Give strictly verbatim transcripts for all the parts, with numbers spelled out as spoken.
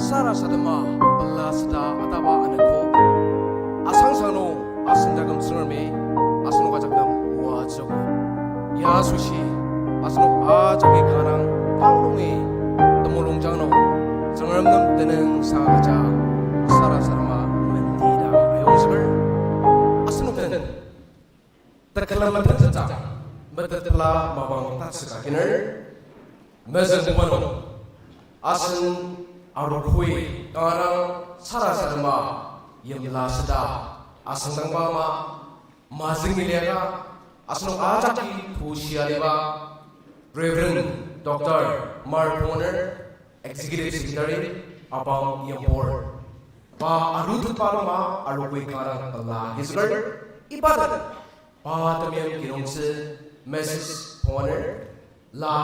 sarasadema pela süda ataba anogo. Asangsang nung asen taküm Tsüngremi asenok ajak nem moatsüogo. Ya asoshi asenok ajaki kanga dang tang nungi temulungjang nung Tsüngrem nem tenüngsang agüja sarasadema mendida ayongzüker. Asenok den tekülem metenzütsü, metetpela mapang tatsüka kiner, mezüngbuba nung, asen arogoi kanga dang sarasadema yimla süda asüngdangba ama mazüngi liaka, asenok ajaki tushi aliba Reverend Doctor Mar Ponger, Executive Secretary, ABAM Yambor. Pa arutetba ama arogoi kanga dang pela agizüker, iba den pa temeim kinungtsü Missus Ponger, la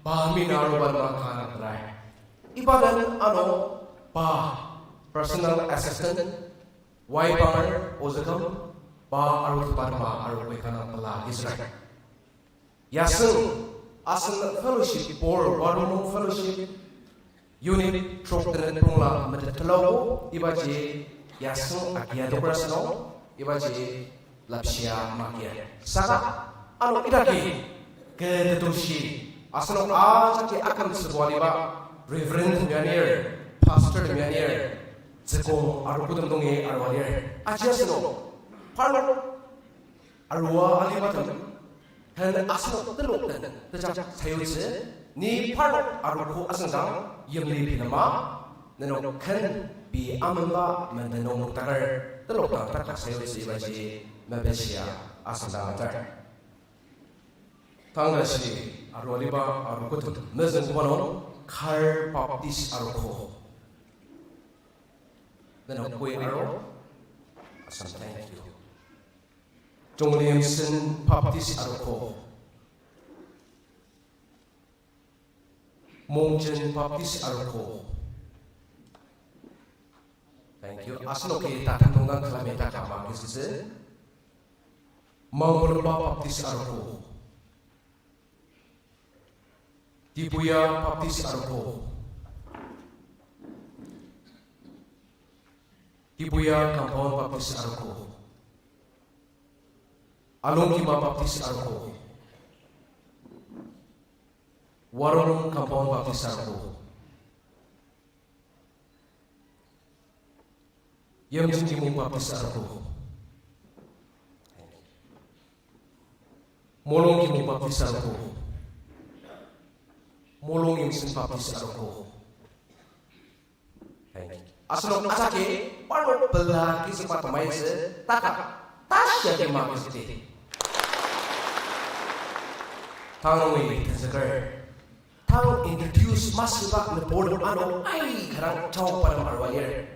pa mina aruba ama kanga dang pelar. Iba den ano pa personal assistant, Y Ponger Ozükem, pa arutetba ama arogoi kanga dang pela agizüker. Yasüng, asen fellowship, Bor Waromung Fellowship, unit trok tenet pongla metetelaogo, ibaji yasüng agia dokra seno, ibaji lapshia magia. Saka, ano idaki, kü tetushi, asenok ajaki akümtsübo aliba, Reverend Mianir, Pastor Mianir, tsükong arogotem nungi arua lir. Aji aseno, parnok arua alibatem, hen asenok telok den tejak sayutsü, ni parnok arogo asüngdang yimli bilema, nenok ken pei amenba menden nung noktaker telok dang tejak sayutsü ibaji mepishia asüngdang atar. Tang tashi arua aliba arogotem mezüngbuba nung Khar Baptist Arogo. Nenok koi aro? Asem, thank you. Chunglimsen Baptist Arogo. Mongchen Baptist Arogo. Thank you. Asenoki tatem nung dang külemi takama kisütsü. Mangbulemba Baptist Arogo. Tibuya Baptist Arogo. Tibuya Compound Baptist Arogo. Alongkima Baptist Arogo. Warong Compound Baptist Arogo. Yimjin Kimung Baptist Arogo. Molong Kimung Baptist Arogo. Molong Yimsen Baptist Arogo. Asenok ajaki parnok pela kisüba tamaitsü taka tashi agi ma kisüti. Tang nungi tenzüker. Tang introduce masüba nüburtem ano aika dang jaoba nem arua lir.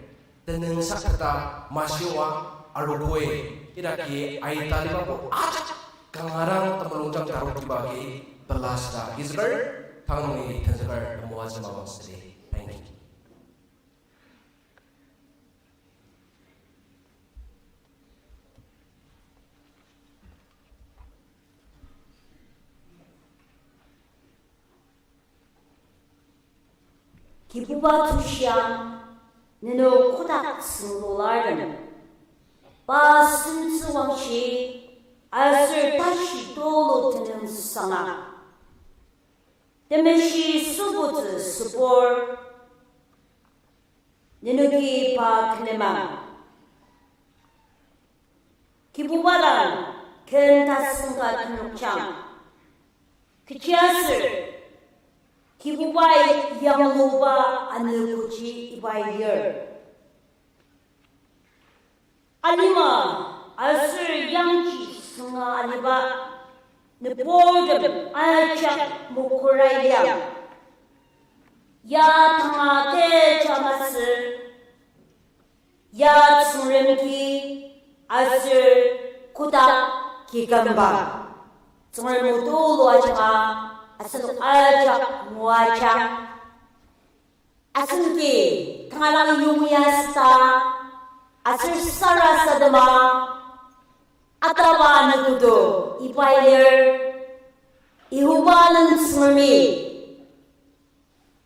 Tenüngsakta mashiwa arogoi idaki aita liba bo ajak kanga dang temulungjang tarokiba agi pela süda agizüker, tang nungi tenzüker temoatsü mapang südi. Thank you. Kibuba tushiang nenok kotak sünglulartem, pa sentsü wangshi aser tashi tulu tenüngsanga, temeshi sübutsü sübur, nenoki pa külemang. Kibuba dang ken tasen ka tenokjang. Kechiaser Kibubai yangluba anogoji iba lir. Alima aser yangji sünga aliba nüburtem ajak mokora liang. Ya tanga kecha masü, ya Tsüngrem ki aser kotak kikümba. Tsüngrem o tulu ajanga asenok ajak moajang. Asenoki kanga dang yongya süta aser sarasadema ataba anogodo iba lir. Yihoba nen Tsüngremi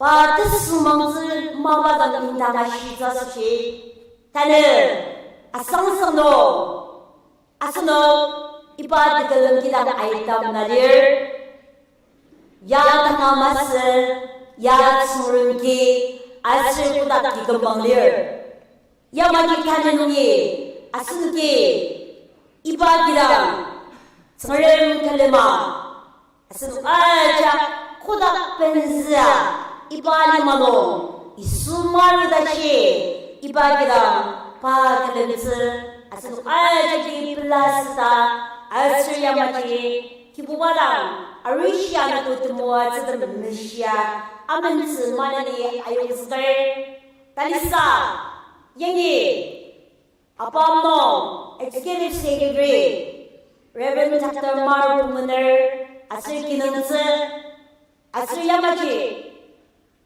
pa tesüngmangtsü mapa dang indang ashitsü asoshi, tanü asangsang nung, asenok iba tekülem kidang aidang na lir, ya tanga masü, ya Tsüngrem ki, aser kodak ki kümbang lir. Yamaji tanü nungi, asenoki iba kidang Tsüngrem külema, asenok ajak kodak penzüa iba lima nung Yisu marudashi, iba kidang pa külemtsü asenok ajaki pelasüta, aser yamaji Kibuba dang arishi anogo temoatsütem meshia amentsü maneni ayongzüker. Talisa, yangi ABAM nung Executive Secretary Reverend Doctor Mar Punguner, aser kinungtsü, aser yamaji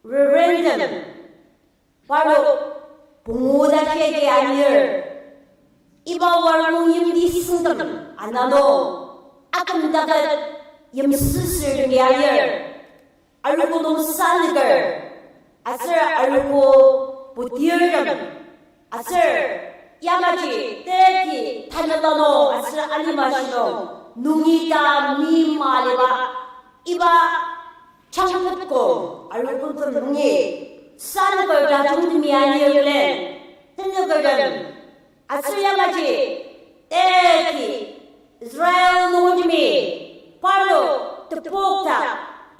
Reverendtem parnok pungu ta shiagi anir, iba warnung yimti süngtem ana nung akümtaket yimsüsür nungi anir, arogo nung sanüker, aser arogo putirtem, aser yamaji teti tanela nung aser alima shi nung nungi ta mi maliba, iba changpetko arogo tem nungi sanüker tajungtemi anir külen, tenükertem, aser yamaji teti Israel nungjemi parnok tepok ta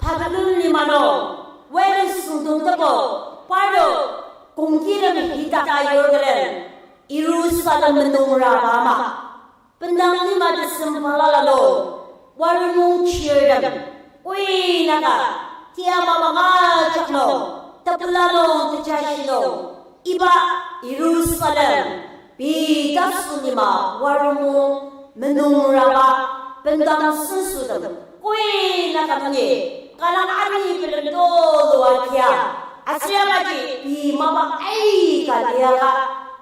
Babylon lima nung, wele süngdong tepok parnok kongkirem hitaka yur külen, Jerusalem menungraba ama, bendang lima tesem balala nung, warunung chirtem, oinaka, tia mapang ajak nung, tepela nung, tejashi nung, iba Jerusalem, pei tasu lima warunung menungraba, bendang sensotem, oinaka nungi, kalang ani pelem tulu akia, aser yamaji pei mapang aika liaka,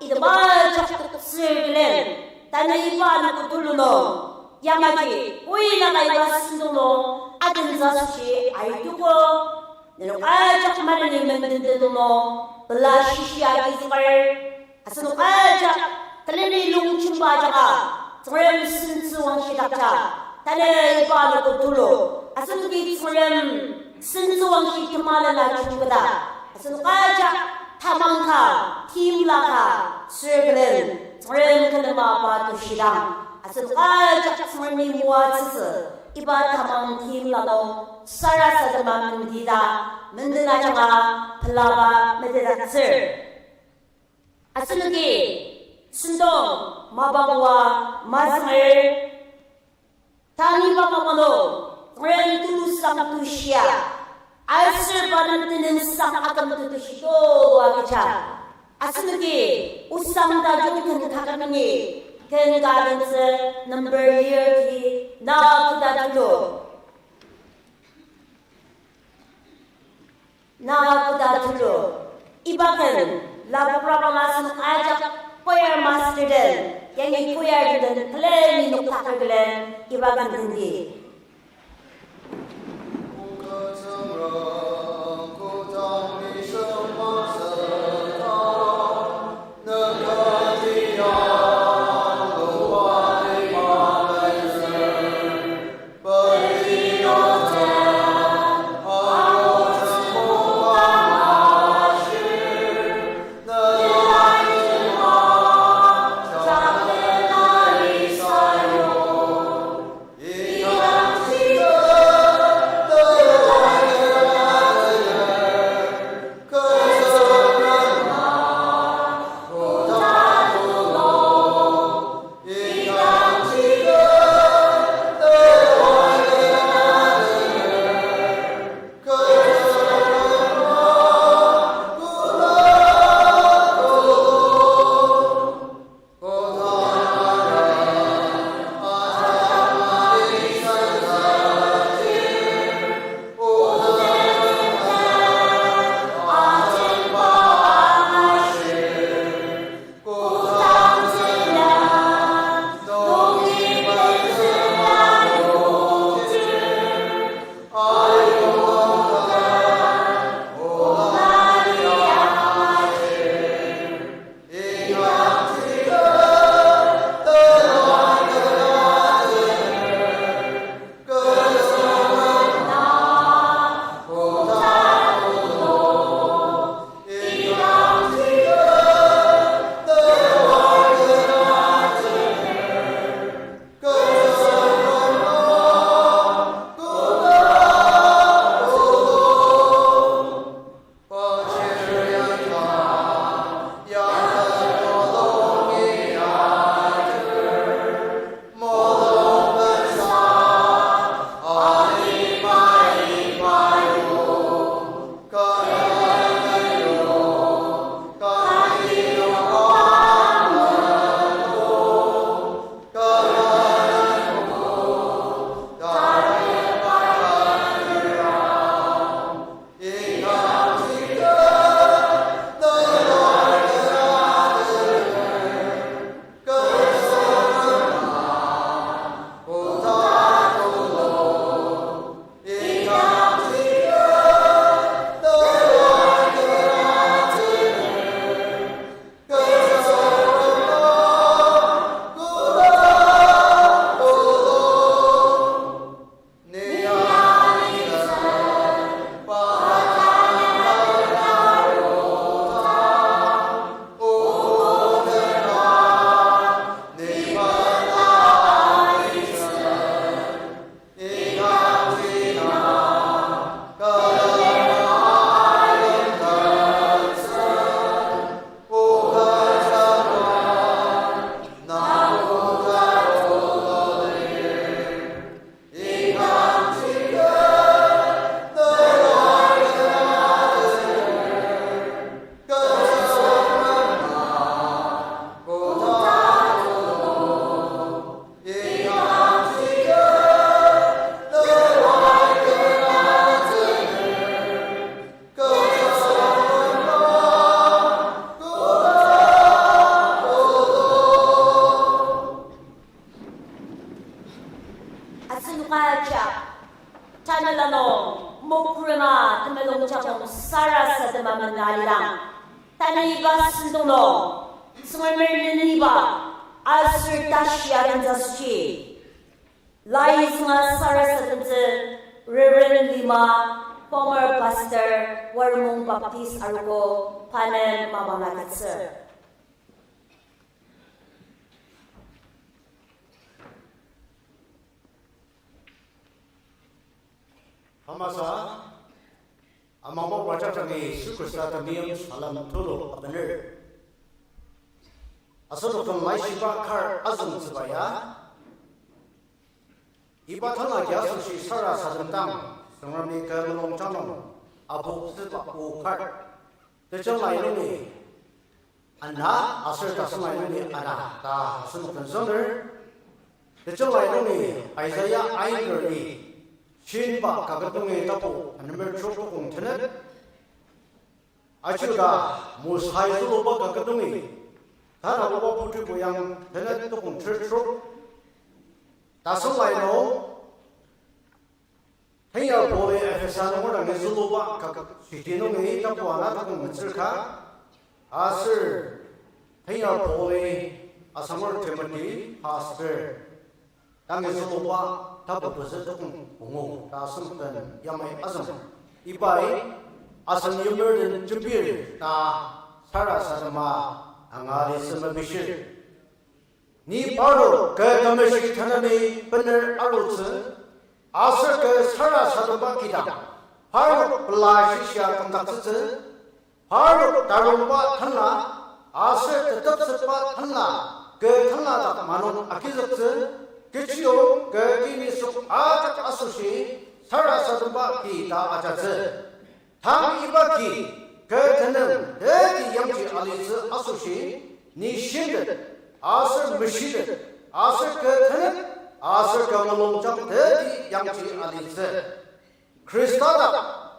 item ajak tepsür külen, tanü iba anogo tulu nung, yamaji oinaka iba sentong nung adentsü asoshi aituko, nenok ajak maneni menden nung pela shishi agizüker, asenok ajak külemi longjemba ajanga Tsüngrem sentsüwangshidakja, tanü iba anogo tulu, asenoki Tsüngrem sentsüwangshi temalala jungketa, asenok ajak tamang ka, timla ka, sür külen, Tsüngrem külema pa tushidang, asenok ajak Tsüngremi moatsütsü, iba tamang timla nung sarasadema mendita, menden ajanga pelaba metetdaktsür. Asenoki sentong mapang oa mazünger, tanü iba mapang nung Tsüngrem tetusang tushia, aser pa nem tenüngsang aküm tetushi tulu agüja, asenoki osang tajung ken kaket nungi ken ka dentsü number yirti, na koda tulu. Na koda tulu. Iba ken, lapokrabang asenok ajak choir master den, yangi choir den, külemi noktaker külen, iba ken tendi. Iba sentong nung, Tsüngremi leniba, aser tashi adentsü asoshi, lai zünga sarasademtsü, Reverend Lima, former pastor, Waromung Baptist Arogo, pa nem mapang agütsür. Tamasa, amangba waja tangi Yisu Khrista temeim salem tulu abener. Asenok den laishiba kar azüngtsüba ya, iba tangla ki asoshi sarasademdang, Tsüngremi kü mulungjang nung apoktsüba o kar, Tejanglai nungi ana aser Tasünglai nungi ana ta asenok den zünger. Tejanglai nungi Isaiah aingerni, shinba kaket nungi tapu anemer trok tukong tenet. Ajuda Mosai züluba kaket nungi, tanabuba putu koyang tenet tukong ter trok. Tasünglai nung, Teyar Pauli Ephesa nunger dangi züluba kaket shiti nungi tapu ana tukong metsür ka, aser Teyar Pauli asangur Timothy pastor dangi züluba tapu pezü tukong pungu ta asenok den yamai azüng. Ibai asen yimer den jembir ta sarasadema anga lisem mepishir. Ni parnok kü temeshi tenemi bener arutsü, aser kü sarasademba kidang, parnok pela shishia kümdaktsütsü, parnok tarongba tenla, aser tetepsetba tenla, kü tenla dak manung agizüktsü, kechiyong kü ki nisung ajak asoshi sarasademba ki ta ajatsü. Tang iba ki, kü tenüng teti yangji alitsü asoshi, ni shintet, aser meshitet, aser kü tenük, aser kü mulungjang teti yangji alitsü. Khrista dak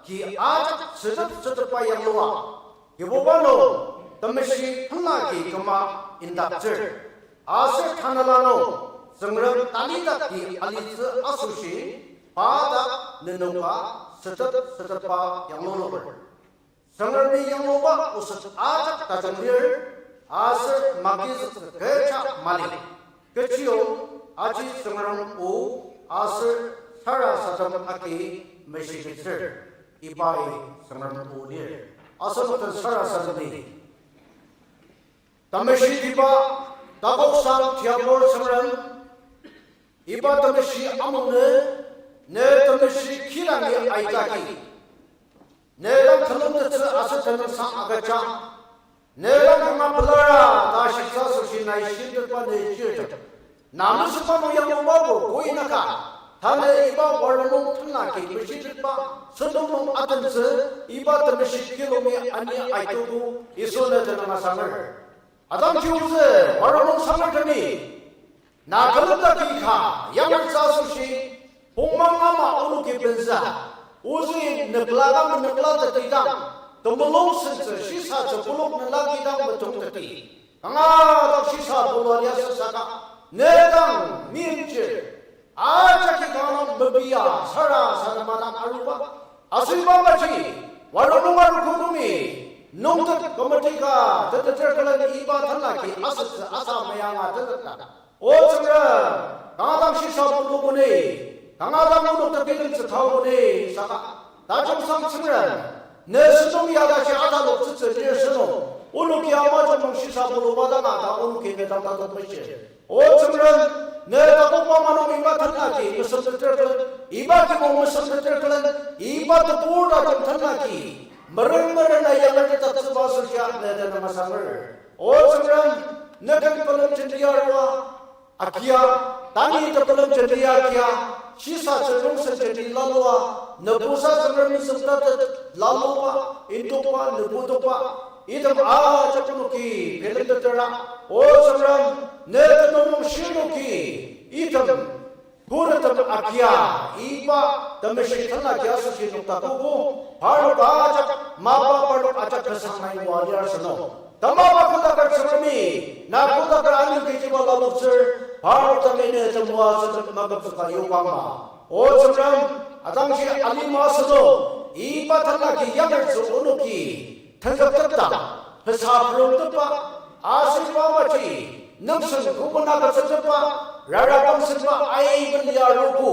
ki ajak sütep sütepba yanglua, Kibuba nung temeshi tenla ki küma indaktsür. Aser tanela nung Tsüngrem talidak ki alitsü asoshi, pa dak nenoka sütep sütepba yangluloker. Tsüngremi yangluba oset ajak tajung lir, aser magizüktsü kecha mali. Kechiyong aji Tsüngrem o aser sarasadem agi meshiketsür, ibai Tsüngrem o lir. Asenok den sarasademdi. Temeshitiba, takoksang tiabur Tsüngrem, iba temeshi amungnü, ne temeshi kilangi aitaki. Ne dang külemtettsü aser tenüngsang agüja. Ne dang kanga pelara ta shisa asoshi nai shintetba ne chirtem. Na mesüba nung yangluba bo koi naka. Tanü iba Waromung tenla ki meshitetba sentong nung atentsü, iba temeshi kilungi ani aitogo Yisu ne tenüng asanger. Atangji ozü Waromung sangertemi na külemdaki ka yangertsü asoshi, pongmang ama onoki benzü, ozü nükla dang nükla tetidang, temulung sentsü shisatsü pulok nüla kidang metongteti. Kanga dak shisa pulua liasü saka, ne dang meimchir, ajaki kanga mepia sarasadema dang aruba. Aser iba maji, Waromung arogo nungi, nungtet committee ka teteter külen iba tenla ki asütsü asa mayanga teteta. O Tsüngrem, kanga dang shisa pulokoni, kanga dang onok tebilemtsü taokoni saka, tajungsang Tsüngrem, ne sentong ya tashi ataloktsütsü lir sünung, onoki ama jong nung shisa puluba danga ta onoki ne dang tatok meshir. O Tsüngrem, ne takokba manung iba tenla ki mesemteter külen, iba kibong mesemteter külen, iba tebur tajung tenla ki mereng merena yangertettsüba asoshia ne tenüng asanger. O Tsüngrem, ne ken pelem jenti arua akia, tanü tepelem jenti akia, shisatsü rongsen jenti lalua, nübusa Tsüngrem mezüngtatet laluba, indokba, nübudokba, item ajak onoki bilemtetera. O Tsüngrem, ne tenüng nung shinoki, item purtem akia, iba temeshi tenla ki asoshi noktakogo, parnok ajak, mapa parnok ajak tesang nai ngua lir sünung. Tamaba kodaker Tsüngremi, na kodaker aning kechiba laloktsür, parnok temi ne temoatsü maküpsüka yokangma. O Tsüngrem, atangji alima asüdo, iba tenla ki yangertsü onoki tenzüktepdang, pesa purongtepba, aser iba amaji, nüngsen kobang agütsütepba, rara bangsetba aiben ya arogo,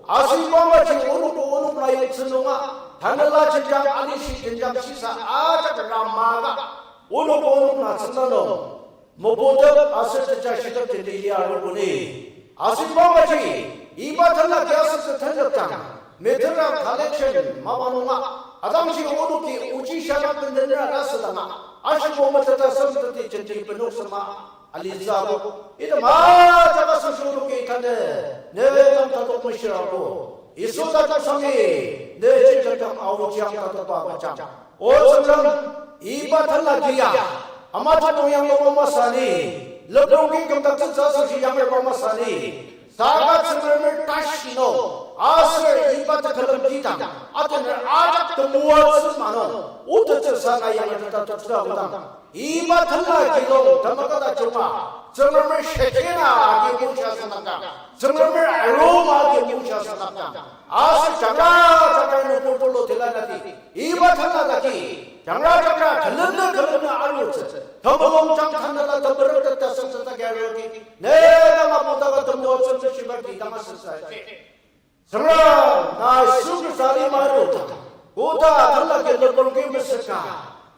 aser iba amaji onoki onok na yoktsü nunga, tanela jenjang alishi jenjang shisa ajak ramaga, onoki onok na tsüngda nung, moputep aser teja shitep jenti ya arogo ni. Aser iba amaji, iba tanla kiasütsü tanepdang, Material collection mapa nunga, atangji onoki ochi shaka bendenra ta südanga, ashibo meteta semteti jenti benok sema alitsü ako. Item ajak asoshi onoki tanü, ne dang tatok meshirago. Yisu tatok sangi, ne jenjang aochiang tatokba agüjang. O Tsüngrem, iba tanla kia, ama tatong yanglua masani, lepongki kümdaktsütsü asoshi yangerba masani, saka Tsüngremer tashi nung, aser iba tekülem kidang, atener ajak temoatsü manung, otettsü saka yangerteta toktsü akudang. Iba tanla kilung, tamakata junga, Tsüngremer shechena agi musha sanakdang, Tsüngremer aroma agi musha sanakdang, aser jangra jangra nüburtulu tilanati, iba tanla daki, jangra jangra, külemi külemi arutsü, temulungjang tanela temerüktet tasütsü daki aruki, ne dang aputaka temoatsü meshiba kidang asütsü aji. Tsüngrem, na Yisu Khrista lima arudang, koda tanla ki lepongki mesüka,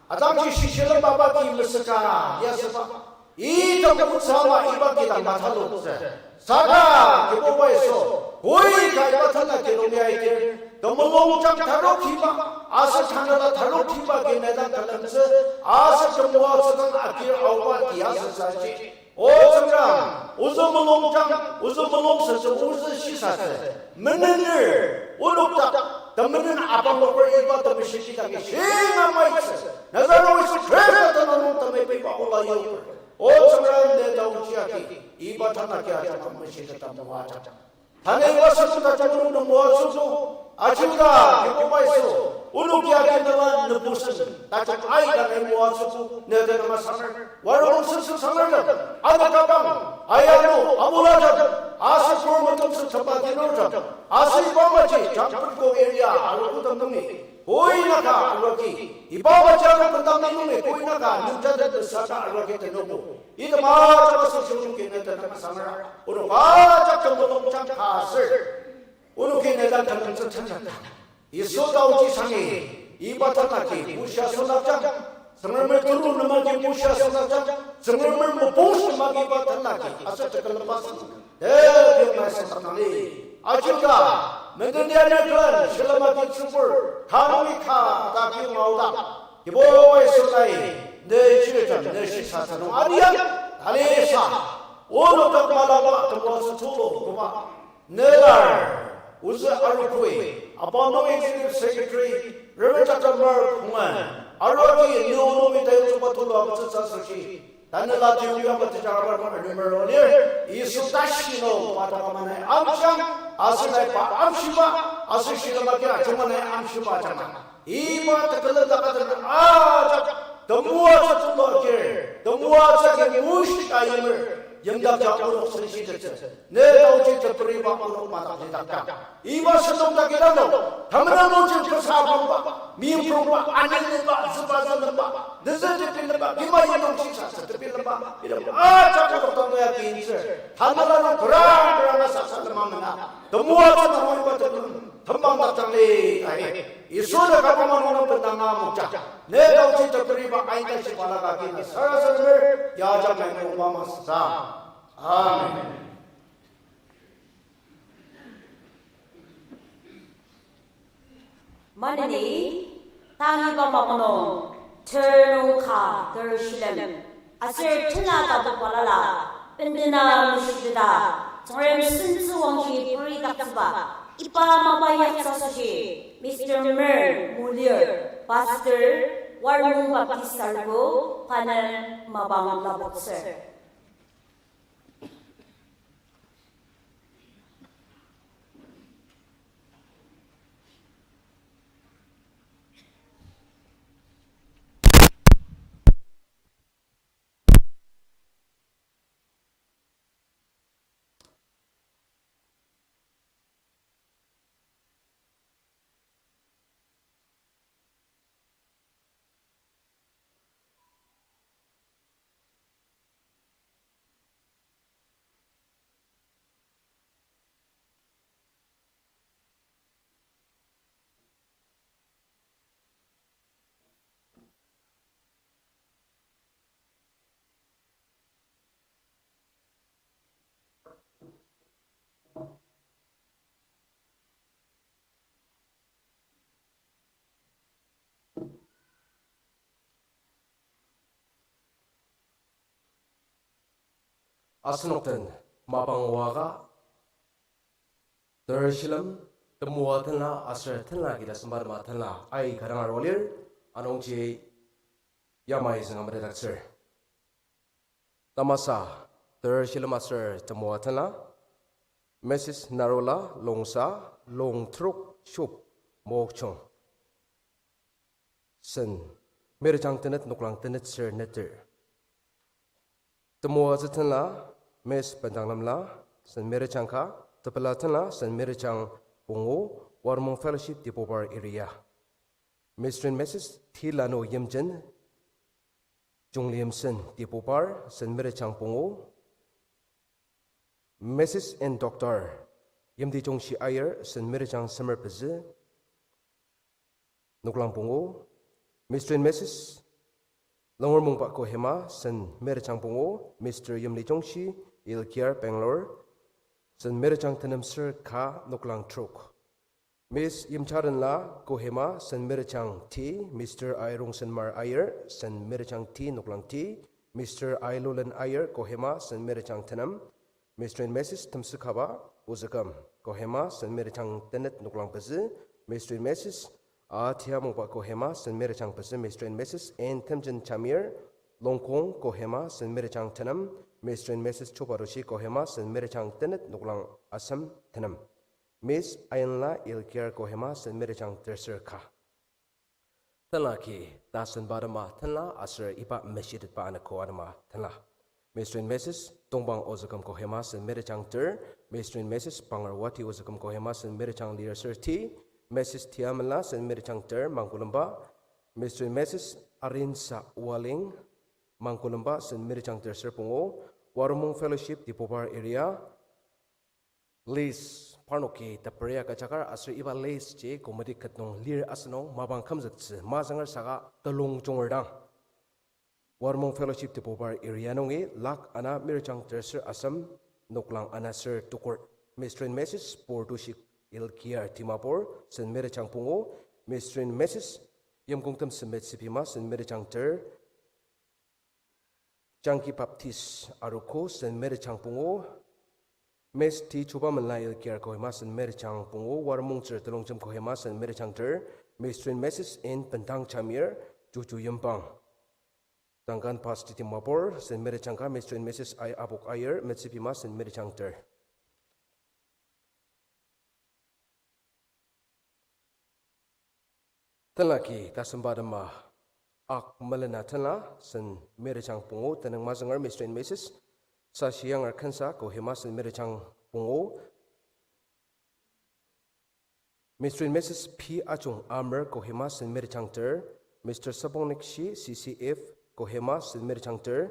atangji shishilemba ki mesüka, liasüba, item otsü ama iba kidang mataloktsü. Saka Kibuba Yisu, koi ka iba tanla kilung ya aiti, temulungjang tarokiba, aser tanela tarokiba ki ne dang külemtsü, aser temoatsü dang akir aoba ki asütsü aji. O Tsüngrem, ozü mulungjang, ozü mulung sütsü, ozü shisatsü, menener, onok dak, temenen abang loker iba temeshi kidang shinga maitsü, Nazareth Yisu Khrista tenüng nung temeiba ola yoker. O Tsüngrem, ne taochi agi, iba tanla kia ajak meshiteta moajang. Tanü iba sentong tajung nung moatsüogo, ajuda, Kibuba Yisu, onoki agi nela nübusen tajung aika nai moatsüogo, ne tenüng asanger, warong sensen sangertem, ano kabang, ayano, abulatem, aser pur metemsü temba tinurtem, aser iba amaji, Jangpetko area, arogotem nungi, koi naka aroki, iba amaji ano bendang nungi, koi naka nungjatet saka aroki tenogo. Item ajak asoshi onoki ne tenüng asanger, onok ajak temulungjang ka aser, onoki ne dang külemtsü tenjak. Yisu taochi sangi, iba tanla ki, bushia sünakjang, Tsüngremer tulu nem agi bushia sünakjang, Tsüngremer mopung shimagi iba tanla ki, aser tekülemba sünung, tepiyong nai sünakjang li. Ajuda, menden ya ne külen, shilem agi tsübur, kanungi ka, ta ki maodang. Kibuba Yisu nai, ne chirtem, ne shisatsü nung adiang, alisa, onok dak malaba temoatsü tulu koba, ne lar, ozü arogoi, abang nung Executive Secretary, Reverend Doctor Mark Kungen, arogi ne onok mi tayongzükba tulu agütsütsü asoshi, tanela tiyong yaba tejaker aromer lir, Yisu tashi nung pa taküm manai amshiang, aser nai pa amshiba, aser shilem agi ajunga nai amshiba ajanga. Iba tekülem dak atener ajak, temoatsü tulu agir, temoatsü agi mushi ayimer, yimdak ja onok senshi tetsü, ne taochi teperiba onok madak lidakdang. Iba sentong dak idang nung, temenen nungji kasa bangba, mimprongba, anenlenba, züba zülenba, nüzü tepilenba, kima yinungji sasa tepilenba, item ajak onok dang ya kintsür, tanela nung kerang kerang asasa lemang mena, temoatsü nung iba tekülem tembang dakjang li ahi. Yisu ne kakuma nung bendanga mokja. Ne taochi teperiba aita shibala kaki na sarasademer ya ajak nai mungba masütsü. Amen. Maneni, tangiba mapang nung, ter nung ka ter shilem, aser tena tapu balala, bendena meshiteta, Tsüngrem sentsü wangji purikaktsüba, iba mapa yaktsü asoshi, Mister Mer Mulir, Pastor, Warmung Baptist Circle, pa nem mapang lapoktsür. Asenok den mapang oaka, ter shilem, temoa tenla aser tenla kida semba tema tenla aika dang arua lir, anungji yamai zünga metetdaktsür. Tamasa, ter shilem aser temoa tenla, Mrs Narula Longsa, Longtrok Shop, Mokokchung. Sen, mirjang tenet noklang tenet ser neter. Temoatsü tenla, Miss Bendanglemla, Sen Mirjang ka, tepela tenla, Sen Mirjang pungu, Waromung Fellowship Dipobar area. Mister and Missus T Lanu Yimjen, Chungliyimsen Dipobar, Sen Mirjang pungu, Missus and Doctor Yimdi Chongshi Aier, Sen Mirjang semer pezü, noklang pungu, Mister and Missus Longermongba Kohima, Sen Mirjang pungu, Mister Yimli Chongshi, Ilkiar, Bangalore, Sen Mirjang tenem ser ka, noklang trok. Miss Yimcharenla Kohima, Sen Mirjang ti, Mister Airongsenmar Aier, Sen Mirjang ti, noklang ti, Mister Ailulen Aier, Kohima, Sen Mirjang tenem, Mister and Missus Temsükaba Ozüküm, Kohima, Sen Mirjang tenet, noklang pezü, Mister and Missus A Tiamongba Kohima, Sen Mirjang pezü, Mister and Missus N Temjen Chamir, Longkong, Kohima, Sen Mirjang tenem, Mister and Missus Chobarushi Kohima, Sen Mirjang tenet, noklang asem tenem. Miss Ainla Ilkiar Kohima, Sen Mirjang terser ka. Tenla ki, tasen badema tenla aser iba meshitetba anogo anema tenla. Mister and Missus Tongbang Ozüküm Kohima, Sen Mirjang ter, Mister and Missus Pangarwati Ozüküm Kohima, Sen Mirjang lir ser ti, Missus Tiamela, Sen Mirjang ter, Mangkulemba, Mister and Missus Arinsa Waling, Mangkulemba, Sen Mirjang terser pungu, Waromung Fellowship Dipobar area, list parnoki teperia kajakar aser iba list ji committee ket nung lir asenung mapang kümzüktsü mazünger saka telung junger dang. Waromung Fellowship Dipobar area nungi lak ana Mirjang terser asem, noklang ana ser tukur. Mister and Missus Portushik Ilkiar Dimapur, Sen Mirjang pungu, Mister and Missus Yimkongtem Semetsipima, Sen Mirjang ter, Changki Baptist Arogo, Sen Mirjang pungu, Miss T Chubamenla Ilkiar Kohima, Sen Mirjang pungu, Waromungtsür Telongjem Kohima, Sen Mirjang ter, Mister and Missus N Bendang Chamir, Juju Yimpang, Tangkan Basti Dimapur, Sen Mirjang ka, Mister and Missus I Abok Aier, Metsipima, Sen Mirjang ter. Tenla ki tasemba atema ak melena tenla, Sen Mirjang pungu, tenüng mazünger Mister and Missus Sashiyanger Khensa Kohima, Sen Mirjang pungu, Mister and Missus P Ajung Amer Kohima, Sen Mirjang ter, Mister Sabongnikshi C C F Kohima, Sen Mirjang ter,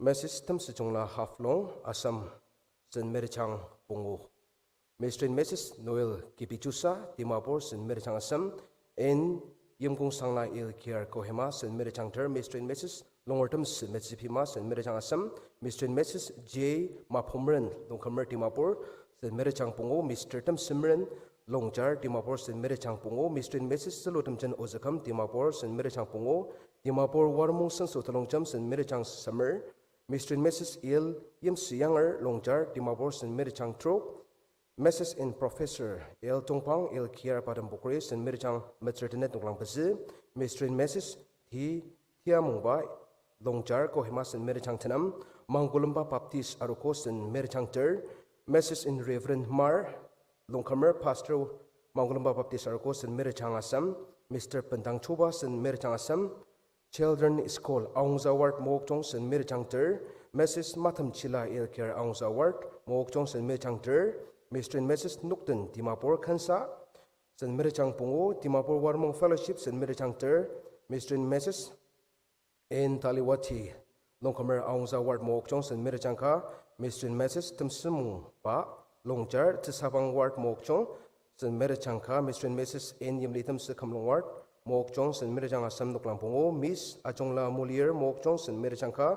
Missus Temsüchungla Haflong, Assam, Sen Mirjang pungu. Mister and Missus Noel Kibichusa, Dimapur, Sen Mirjang asem, N Yimkongsangla Ilkiar Kohima, Sen Mirjang ter, Mister and Missus Longertemsü Metsipima, Sen Mirjang asem, Mister and Missus J Mapomren, Longkümer, Dimapur, Sen Mirjang pungu, Mister Temsemren, Longjar, Dimapur, Sen Mirjang pungu, Mister and Missus Zülutemjen Ozüküm, Dimapur, Sen Mirjang pungu, Dimapur Waromung Senso Telongjem, Sen Mirjang semer, Mister and Missus Il Yimsüyanger, Longjar, Dimapur, Sen Mirjang trok, Missus and Professor L Tongpang, Ilkiar, Padam Pukri, Sen Mirjang metsür tenet, noklang pezü, Mister and Missus T Tiamongba, Longjar, Kohima, Sen Mirjang tenem, Mangkulemba Baptist Arogo, Sen Mirjang ter, Missus and Reverend Mar Longkümer, Pastor, Mangkulemba Baptist Arogo, Sen Mirjang asem, Mister Bendang Chuba, Sen Mirjang asem, Children School, Aongza Ward, Mokokchung, Sen Mirjang ter, Missus Matemchila Ilkiar, Aongza Ward, Mokokchung, Sen Mirjang ter, Mister and Missus Nokden, Dimapur, Khensa, Sen Mirjang pungu, Dimapur Waromung Fellowship, Sen Mirjang ter, Mister and Missus N Taliwati, Longkümer, Aongza Ward, Mokokchung, Sen Mirjang ka, Mister and Missus Temsümungba, Longjar, Tsüsabang Ward, Mokokchung, Sen Mirjang ka, Mister and Missus N Yimlitemsü, Khumlong Ward, Mokokchung, Sen Mirjang asem, noklang pungu, Miss Ajungla Mulir, Mokokchung, Sen Mirjang ka,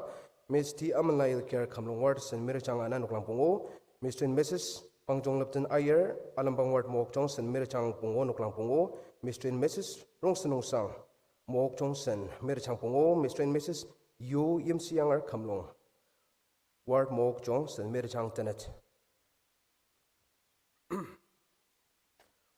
Miss T Amenla Ilkiar, Khumlong Ward, Sen Mirjang ana, noklang pungu, Mister and Missus Pangjung Lepten Aier, Alembang Ward, Mokokchung, Sen Mirjang pungu, noklang pungu, Mister and Missus Rongsenungsang, Mokokchung, Sen Mirjang pungu, Mister and Missus Yu Yimsüyanger, Khumlong Ward Mokokchung, Sen Mary Chang tenet.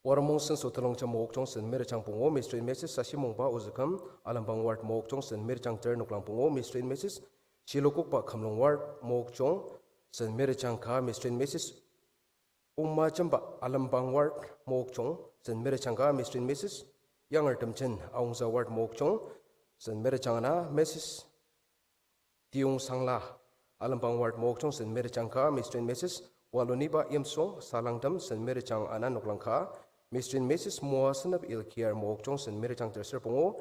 Waromung Senso Telongjem Mokokchung, Sen Mary Chang pungu, Mister and Missus Sashimungba Ozüküm, Alembang Ward Mokokchung, Sen Mary Chang ter noklang pungu, Mister and Missus Shilokokba Kümlong Ward Mokokchung, Sen Mary Chang ka, Mister and Missus Umajemba Alembang Ward Mokokchung, Sen Mary Chang ka, Mister and Missus Yanger Temjen Aongza Ward Mokokchung, Sen Mary Chang ana, Missus Tiung Sangla, Alembang Ward Mokokchung, Sen Mary Chang ka, Mister and Missus Waloniba Yimsung, Salangtem, Sen Mary Chang ana noklang ka, Mister and Missus Moa Senep Ilkir Mokokchung, Sen Mary Chang ter ser pungu,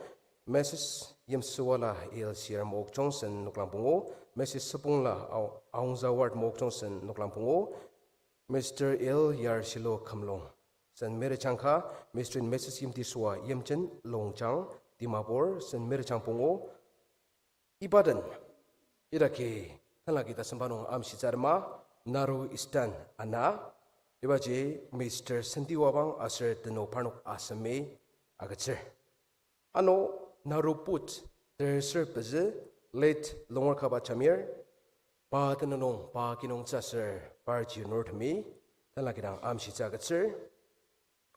Missus Yimsüwala Ilsir Mokokchung, Sen noklang pungu, Missus Sepungla Ao-, Aongza Ward Mokokchung, Sen noklang pungu, Mister Il Yarshilo Kümlong, Sen Mary Chang ka, Mister and Missus Yimtisüa Yimjen Longjang, Dimapur, Sen Mary Chang pungu, iba den, idaki, tanlaki tasemba nung amshitsü atema, Naru Eastern ana, ibaji Mister Sentiwabang aser teno parnok asemi agütsür. Ano Naru Put, ter ser pezü, late Longerkaba Jamir, pa tenüng nung pa kinungtsü aser par chiyonurtemi, tanlaki dang amshitsü agütsür.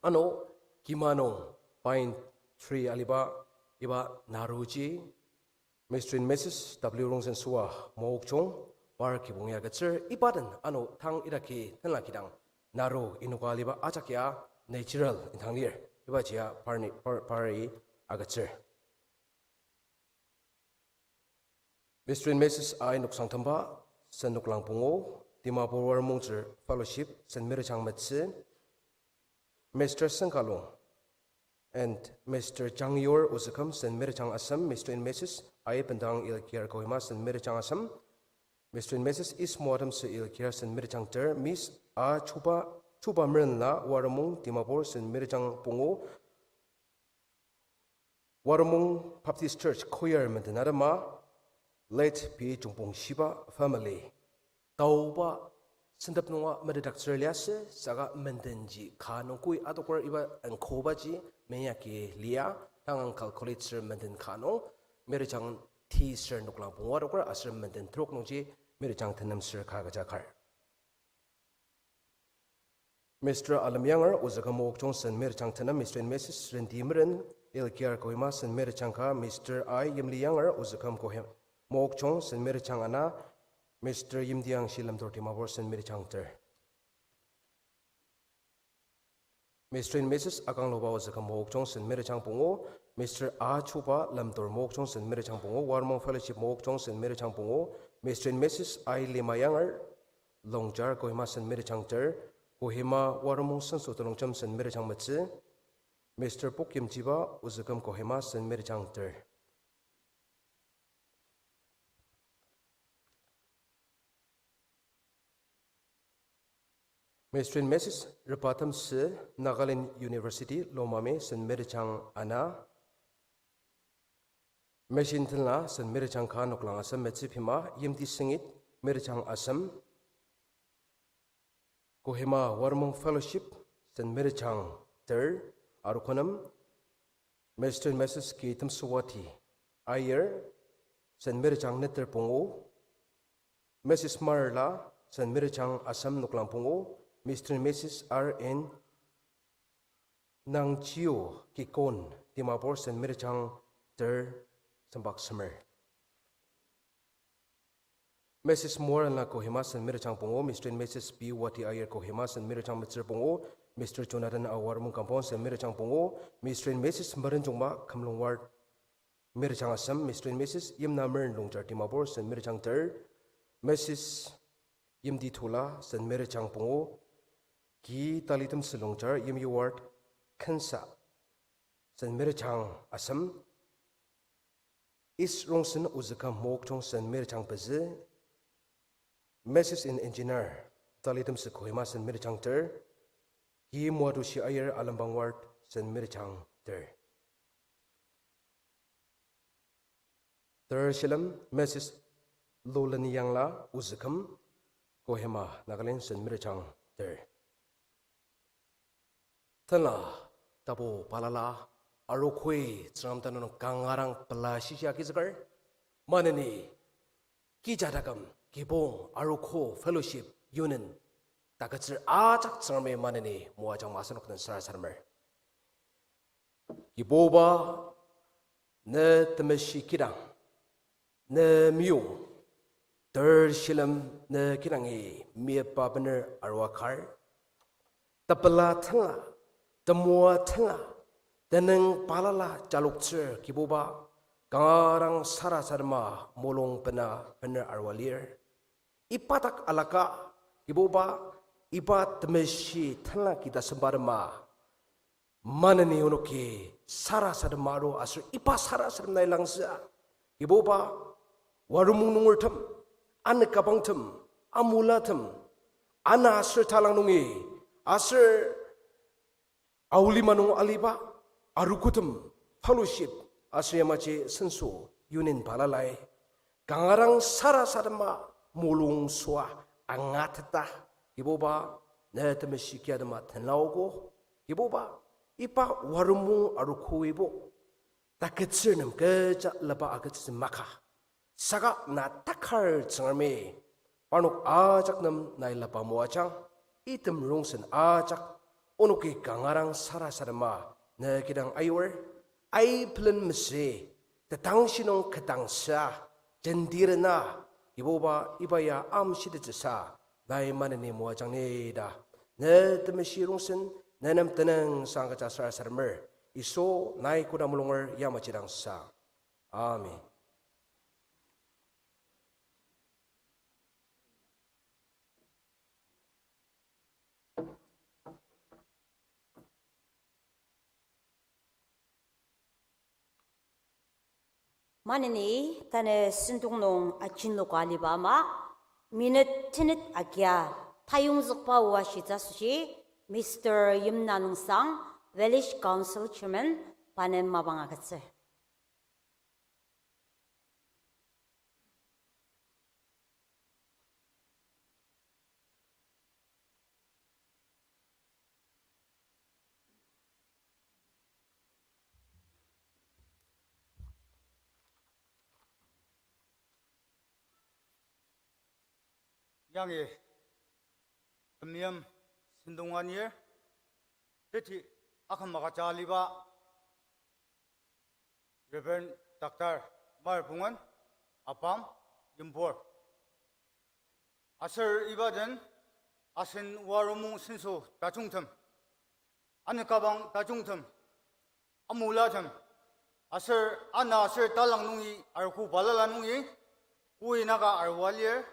Ano kima nung Pine Tree aliba iba Naruji, Mister and Missus W Rongsen Süa Mokokchung, par kibong ya agütsür, iba den ano tang idaki tanlaki dang Naru inoka aliba ajak ya natural indang lir, ibaji ya parni, par, pari agütsür. Mister and Missus Ai Noksangtemba, Sen noklang pungu, Dimapur Waromungtsür Fellowship, Sen Mary Chang metsü, Mister Senkalung and Mister Jangyur Ozüküm, Sen Mary Chang asem, Mister and Missus Ai Bendang Ilkir Kohima, Sen Mary Chang asem, Mister and Missus Ismoatemsü Ilkir, Sen Mary Chang ter, Miss A Chuba, Chuba Merenla, Waromung, Dimapur, Sen Mary Chang pungu, Waromung Baptist Church choir menden atema, late P Jungpong Shiba family. Taoba sentep nunga metetdaktsür liasü, saka mendenji ka nung koi adoker iba engkobaji meyaki lia, tangang calculate ser menden ka nung, Mary Chang ti ser noklang pungu adoker aser menden trok nungji Mary Chang tenem ser ka kecha kar. Mister Alem Yanger Ozüküm Mokokchung, Sen Mary Chang tenem, Mister and Missus Rendi Meren Ilkir Kohima, Sen Mary Chang ka, Mister I Yimli Yanger Ozüküm Kohima Mokokchung, Sen Mary Chang ana, Mister Yimdi Angshi Lemtur Dimapur, Sen Mary Chang ter. Mister and Missus Akangluba Ozüküm Mokokchung, Sen Mary Chang pungu, Mister A Chuba Lemtur Mokokchung, Sen Mary Chang pungu, Waromung Fellowship Mokokchung, Sen Mary Chang pungu, Mister and Missus I Lima Yanger Longjar Kohima, Sen Mary Chang ter, Kohima Waromung Senso Telongjem, Sen Mary Chang metsü, Mister Pok Yimjiba Ozüküm Kohima, Sen Mary Chang ter. Mister and Missus Repatemsü, Nagaland University, Lomami, Sen Mary Chang ana, Machine tenla, Sen Mary Chang ka noklang asem, metsü pima, Yimti Sengit, Mary Chang asem, Kohima Waromung Fellowship, Sen Mary Chang ter, arokonem, Mister and Missus K Temsüwati Aier, Sen Mary Chang neter pungu, Missus Marla, Sen Mary Chang asem noklang pungu, Mister and Missus R N Nangchio Kikon, Dimapur, Sen Mary Chang ter, sembak semer. Missus Moranla Kohima, Sen Mary Chang pungu, Mister and Missus B Wati Aier Kohima, Sen Mary Chang metsür pungu, Mister Jonathan A Waromung Compound, Sen Mary Chang pungu, Mister and Missus Merenjungba Kümlong Ward, Mary Chang asem, Mister and Missus Yimna Meren Longjar Dimapur, Sen Mary Chang ter, Missus Yimdi Thula, Sen Mary Chang pungu, Ki Talitemsü Longjar, Yimyu Ward, Khensa, Sen Mary Chang asem, East Rongsen Ozüküm Mokokchung, Sen Mary Chang pezü, Missus and Engineer Talitemsü Kohima, Sen Mary Chang ter, Ki Moatushi Aier Alembang Ward, Sen Mary Chang ter. Ter shilem Missus Luleni Yangla Ozüküm, Kohima, Nagaland, Sen Mary Chang ter. Tenla, tapu balala, arokoi Tsüngrem tenüng nung kangarang pela shishia kizüker, maneni, kija taküm, kibong arogo fellowship union taketsür ajak Tsüngremi maneni moajangma asenok den sarasademer. Kibuba, ne temeshi kidang, ne meyong, ter shilem ne kidangi mipa bener arua kar, tepela tenla, temoa tenla, tenüng balala jaloktsür Kibuba, kanga dang sarasadema mulung bena bener arua lir. Iba dak alaka, Kibuba, iba temeshi tenla ki tasemba tema maneni onoki sarasadema aru aser iba sarasadem nai langzüa, Kibuba, warumung nungertem, anü kabangtem, amulatem, ana aser talang nungi, aser aolima nung aliba, arogotem, fellowship, aser yamaji senso, union balalai, kanga dang sarasadema mulung süa angateta, Kibuba, ne temeshi kiatema tenlaogo, Kibuba, iba warumung arogo ibo taketsür nem kecha laba agütsütsü maka. Saka na takar Tsüngremi, parnok ajak nem nai laba moajang, item rongsen ajak, onoki kanga dang sarasadema, ne kidang ayur, ai pelen mesü, tetang shinung ketang sa, jendirena, Kibuba iba ya amshitettsüsa, nai maneni moajang ni ta. Ne temeshi rongsen, ne nem tenüngsang kecha sarasademer, Yisu nai koda mulunger yamaji dang sa. Amen. Maneni tanü sentong nung ajinoka aliba ama, minute tenet agia tayongzükba oa shitsü asoshi, Mister Yimna Nungsang, Village Council Chairman, pa nem mapang agütsür. Yangi temeim sentong anir, teti aküm agüja aliba Reverend Doctor Marpungan, apam, yimbur. Aser iba den asen waromung senso tajungtem, anü kabang tajungtem, amulatem, aser ana aser talang nungi arogo balala nungi, koi naka arua lir,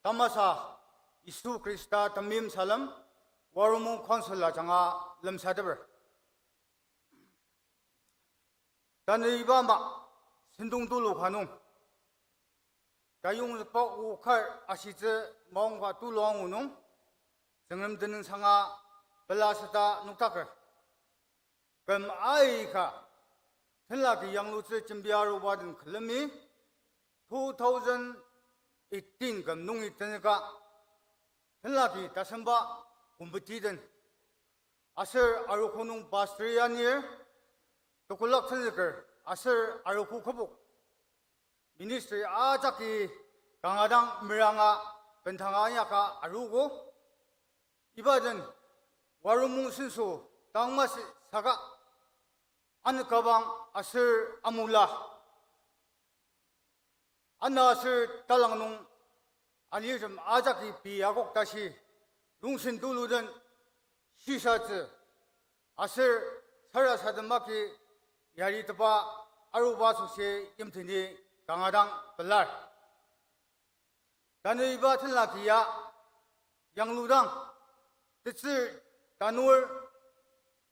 tamasa Yisu Khrista temeim salem, waromung council ajanga lemsateper. Tanü iba ama sentong tulu ka nung, tayongzükba o kar ashitsü maongka tulu angu nung, Tsüngrem tenüngsanga pelaseta noktaker. Küm aika, tenlaki yanglutsü jembi aruba den külemi, two thousand eighteen küm nungi tenüka, tenlaki tasemba committee den, aser arogo nung pastor anir, tekolak tenzüker, aser arogo kübok ministry ajaki kanga dang meranga bendanga inyaka aruogo. Iba den waromung senso tang masü saka, anü kabang aser amula, ana aser talang nung alirtem ajaki pei akok tashi, rongsen tulu den shisatsü aser sarasadem agi yaritepa aruba asoshi yimteni kanga dang pelar. Tanü iba tenlaki ya, yangludang, tetsür, tanur,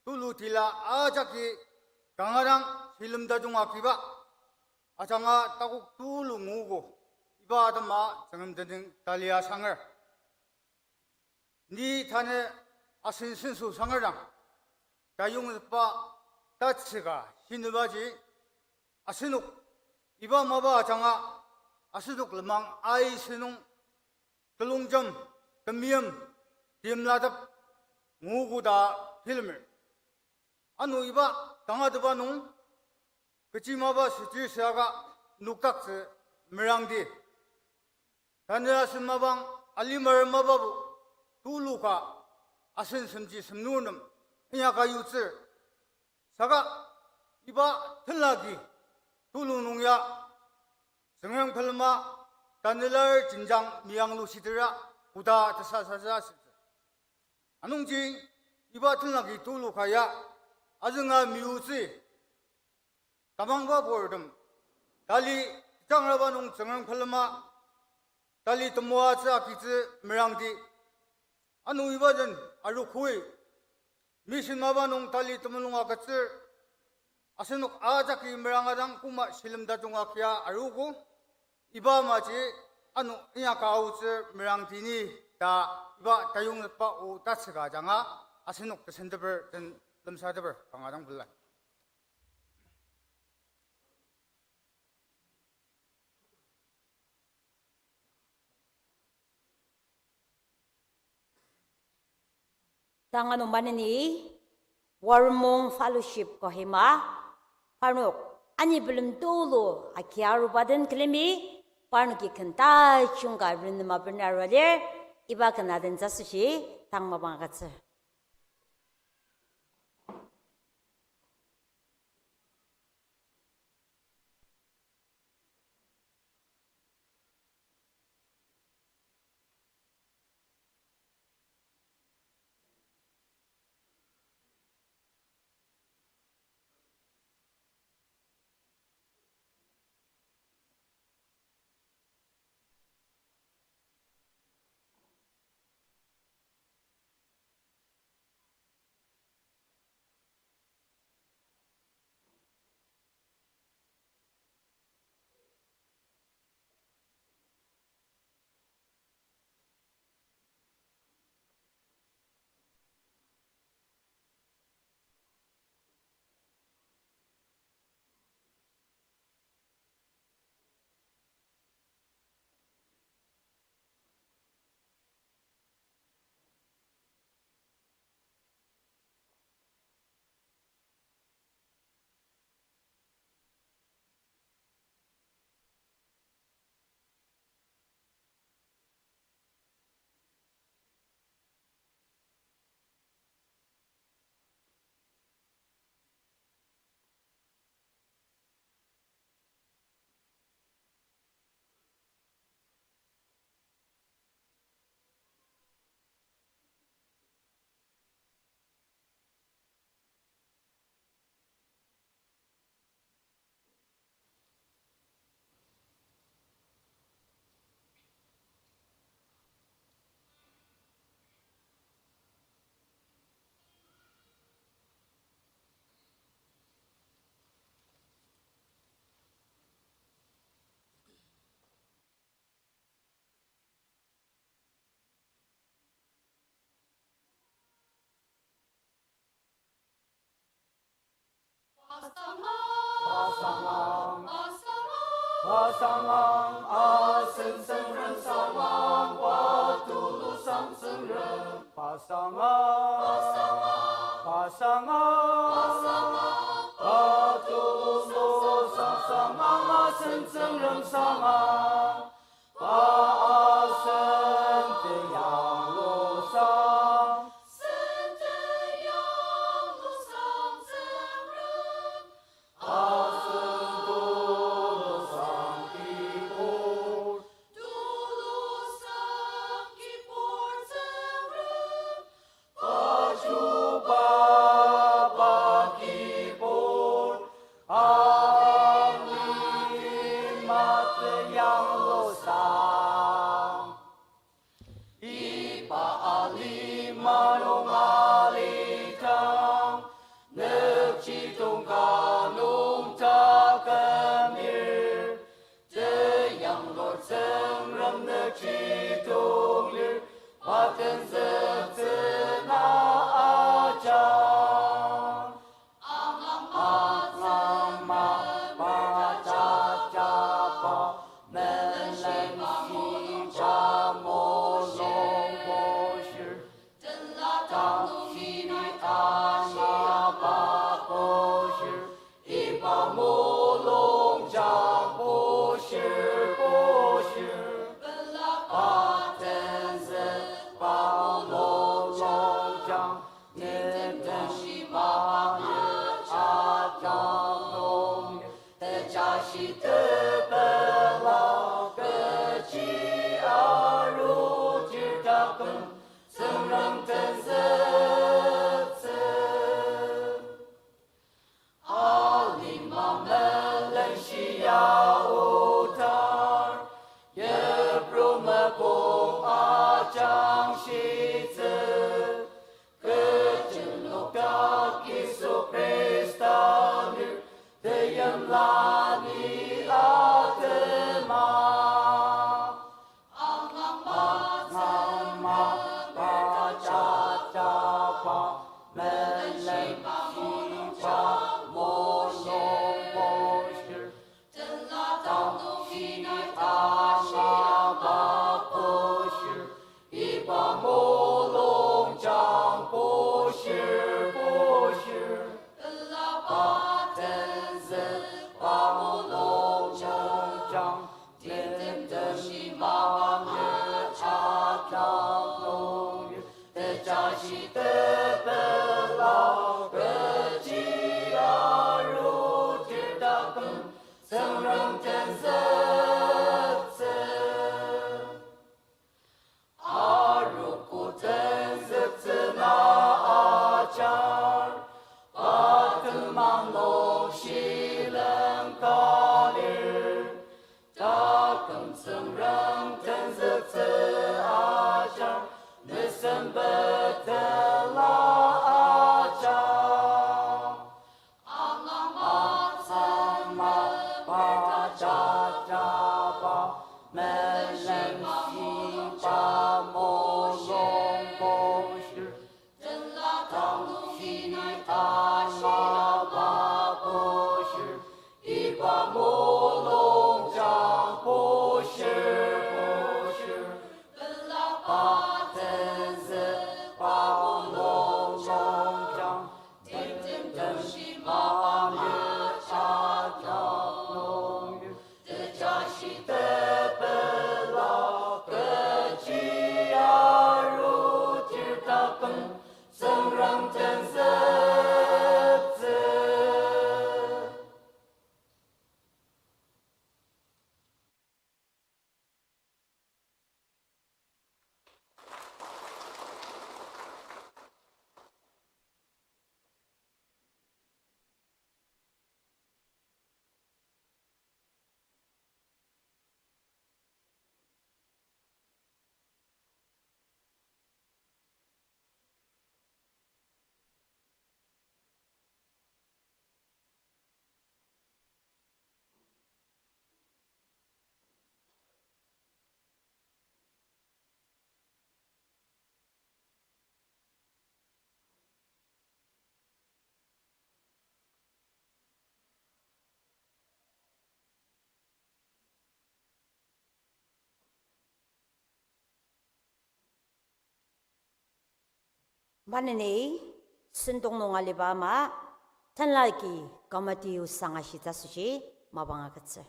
tulu tila ajaki kanga dang shilem tajung akiba ajanga takok tulu nguogo, iba atema Tsüngrem tenüng talia sanger. Ni tanü asen senso sangerang, tayongzükba tatsüka shinübaji, asenok iba mapa ajanga asenok lenmang aisü nung telongjem, temeim, timlatep nguogo ta bilemer. Ano iba tangatetba nung kechi mapa sütsü süaka noktaktsü merangdi. Tanü asen mapang alimar mapapu tulu ka asen semji semnur nem inyaka yutsür. Saka iba tenlaki tulu nung ya Tsüngrem külema tanülar jenjang meyanglushitera koda tesasatsü asütsü. Anungji iba tenlaki tulu ka ya azünga meyutsü. Tamangba purtem, tali jangraba nung Tsüngrem külema tali temoatsü agitsü merangdi. Ano iba den arogoi, mission mapa nung tali temulung agütsür, asenok ajaki meranga dang koma shilem tajung agia arogo, iba amaji ano inyaka aotsü merangdi ni ta iba tayongzükba o tatsüka ajanga asenok tesenteper den lemsateper kanga dang pela. Tang ano maneni Waromung Fellowship Kohima, parnok ani bilem tulu akia aruba den külemi, parnoki ken tajung ka renema bena arua lir, iba ken adentsü asoshi tang mapang agütsür. Pasangang, pasangang, asen Tsüngrem sangang, pa tulusang Tsüngrem. Pasangang, pasangang, pasangang, pa tulusang sangang, asen Tsüngrem sangang. Pa asen teyanglusang, asen teyanglusang Tsüngrem. Asen tulusang kibur, tulusang kibur Tsüngrem. Lemshiba mulung bushir, tenla tang nung hinai tang laba bushir, iba mulung jang bushir, bushir, pelaba tenzükba mulung jang, timtem temshi mapa machak nung, tejashi tepela kechi arudir taküm, Tsüngrem tenzüktsü. Maneni sentong nung aliba ama, tenlaki committee osang ashitsü asoshi mapang agütsür.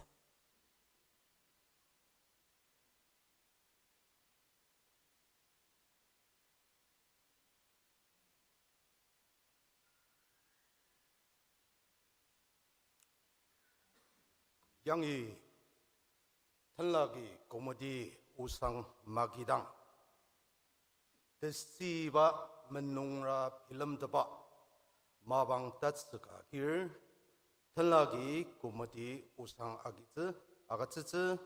Yangi tenlaki committee osang magidang, tesüiba menungra bilemteba mapang tatsüka agir, tenlaki committee osang agitsü, agütsütsü,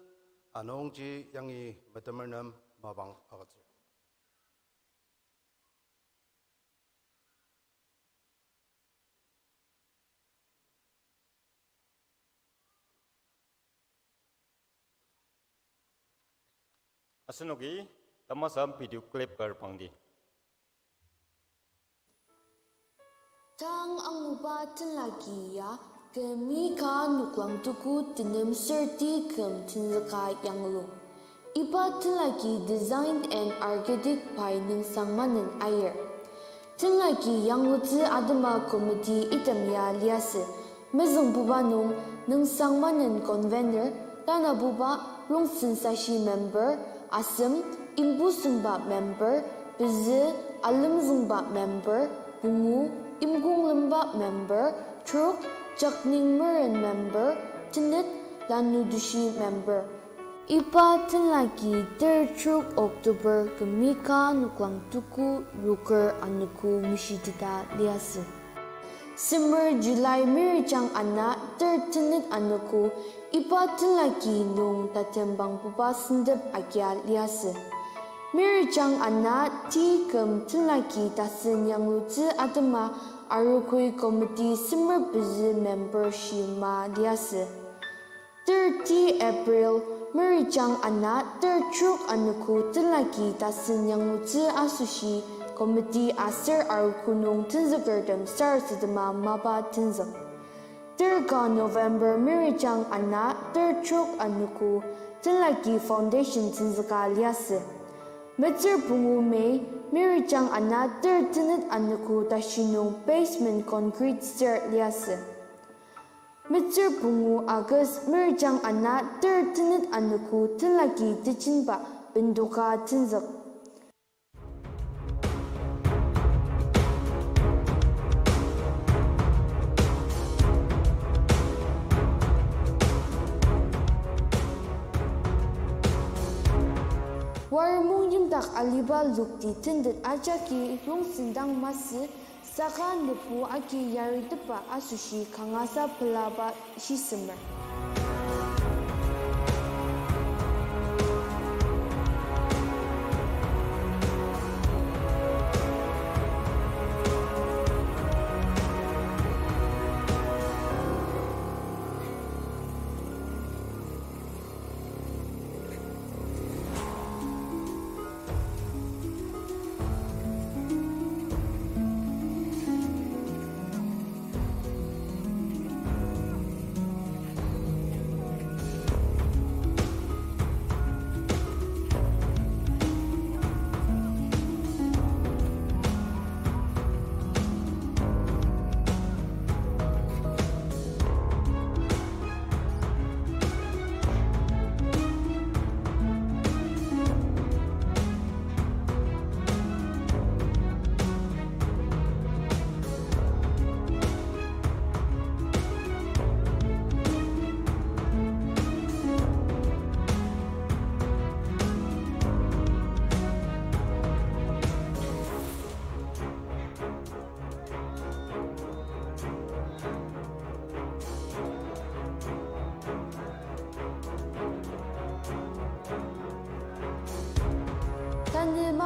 anungji yangi metemer nem mapang agütsür. Asenoki tamasa video clip ka reprangdi. Tang anguba tenlaki ya kü mi ka noklang tuku tenem serti küm tenzüka yanglu. Iba tenlaki designed and architect by Nüngsang Manen Aier. Tenlaki yanglutsü atema committee item ya liasü. Mezüngbuba nung Nüngsang Manen convener, tanabuba Rongsen Sashi member, asem, Imbusümba member, pezü, Alemzüngba member, pungu, Imkonglemba member, trok, Jakning Meren member, tenet, Lanu Dushi member. Iba tenlaki ter trok October kü mi ka noklang tuku roker anogo meshiteta liasü. Semer July mirijang ana ter tenet anogo iba tenlaki nung tatembangbuba sentep agia liasü. Mirijang ana ti küm tenlaki tasen yanglutsü atema arogoi committee semer pezü member shima liasü. Thirty April, mirijang ana ter trok anogo tenlaki tasen yanglutsü asoshi committee aser arogo nung tenzükertem sarasadema mapa tenzük. Ter ka November, mirijang ana ter trok anogo tenlaki foundation tenzüka liasü. Metsür pungu May, mirijang ana ter tenet anogo tashi nung basement concrete stair liasü. Metsür pungu August, mirijang ana ter tenet anogo tenlaki tejinba bendoka tenzük. Waromung yimdak aliba lokti tentet ajaki Rongsen dang masü, saka nübu agi yaritepa asoshi kangasa pelaba shisemer.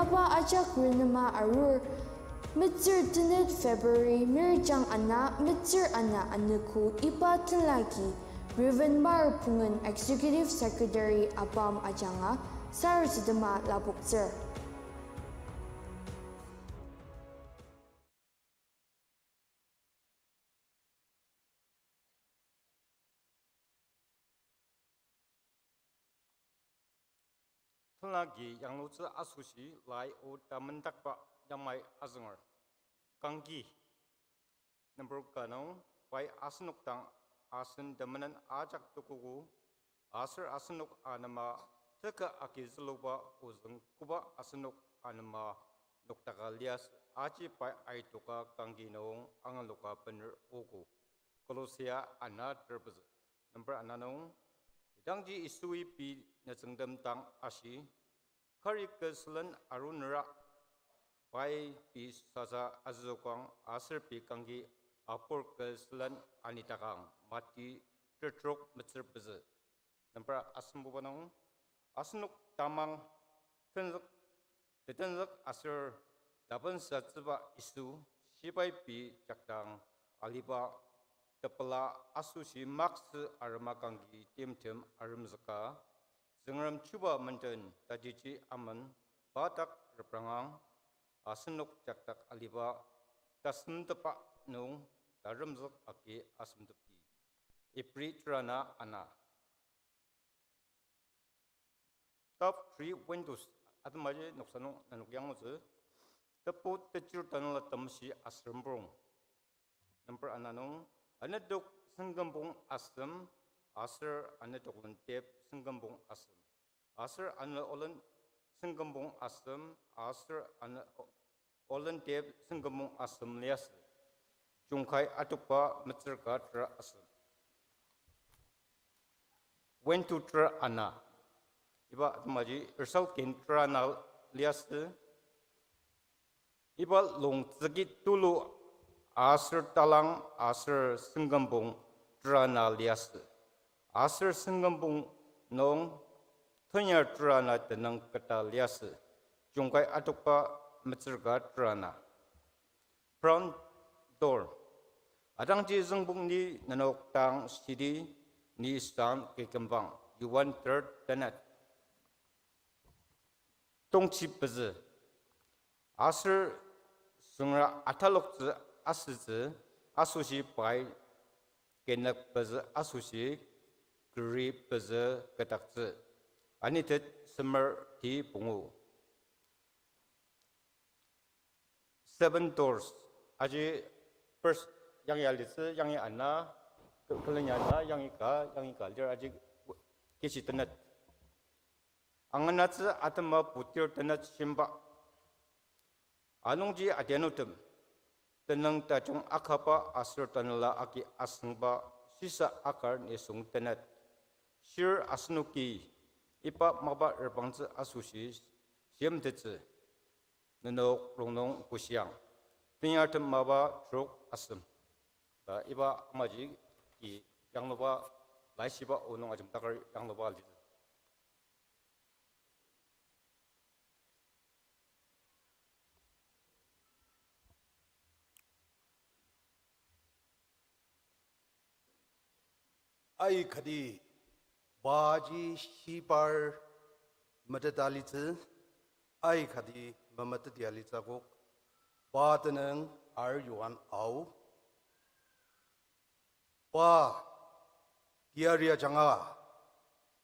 Mapa ajak renema arur, metsür tenet February, mirjang ana, metsür ana anogo iba tenlaki, Reverend Mar Pungen, Executive Secretary, ABAM ajanga, sarasadema lapoktsür. Tenlaki yanglutsü asoshi lai o tamendakba yamai azünger. Kangki. Number ka nung, pai asenok dang asen temenen ajak tukogo, aser asenok anema teka agi züluba ozüng koba asenok anema noktaka liasü, aji pai aitoka kangki nung angaluka bener ogo. Kolosia ana ter pezü. Number ana nung, idangji Yisui pei nütsüngtem dang ashi, kari kü sülen arunera, pai pei sasa azüokang aser pei kangki apur kü sülen anitakang, Mati tetrok metsür pezü. Number asembuba nung, asenok tamang tenzük, tetenzük aser tapensatsüba Yisu, shibai pei jakdang aliba tepela asoshi maksü arema kangki timtem aremzüka, Tsüngrem chuba menden tajiji amen, pa dak reprangang, asenok jakdak aliba tasemtepba nung taremzük agi asemtepdi. Ibri terana ana. Top three windows atemaji noksa nung nenok yanglutsü. Tebu tejur tanela temeshi aser mpurong. Number ana nung, anetok sengkümpong asem, aser anetok lentep sengkümpong asem. Aser ane olen sengkümpong asem, aser ane o-, olen tep sengkümpong asem liasü. Jungkai atokba metsür ka tera asem. Window tera ana. Iba atemaji result kin tera ana liasü. Iba longtsüki tulu aser talang aser sengkümpong tera ana liasü. Aser sengkümpong nung tenyar tera ana tenüng keta liasü. Jungkai atokba metsür ka tera ana. Front door. Atangji züngpong ni nenok dang shidi, ni san kikümbang, yuan ter tenet. Tongchi pezü. Aser süngra ataloktsü asütsü, asoshi pai kenük pezü asoshi keri pezü ketaktsü. Anitet semer ti pungu. Seven doors. Aji first yangi alitsü, yangi ana, ke-, küleni ana, yangi ka, yangi ka lir aji kechi tenet. Anganatsü atema putir tenet shimba. Anungji adianutem, tenüng tajung akaba aser tanela agi asüngba shisa akar nisung tenet. Shir asenoki iba mapa repangtsü asoshi shimtettsü. Nenok rongnung bushiang. Tenyartem mapa trok asem. Ta iba amaji ki yangluba laishiba onung ajemdaker yangluba alitsü. Aikati paji shibar meteta litsü, aikati memetetia litsü akok, pa tenüng ar yuan ao. Pa, teyari ajanga,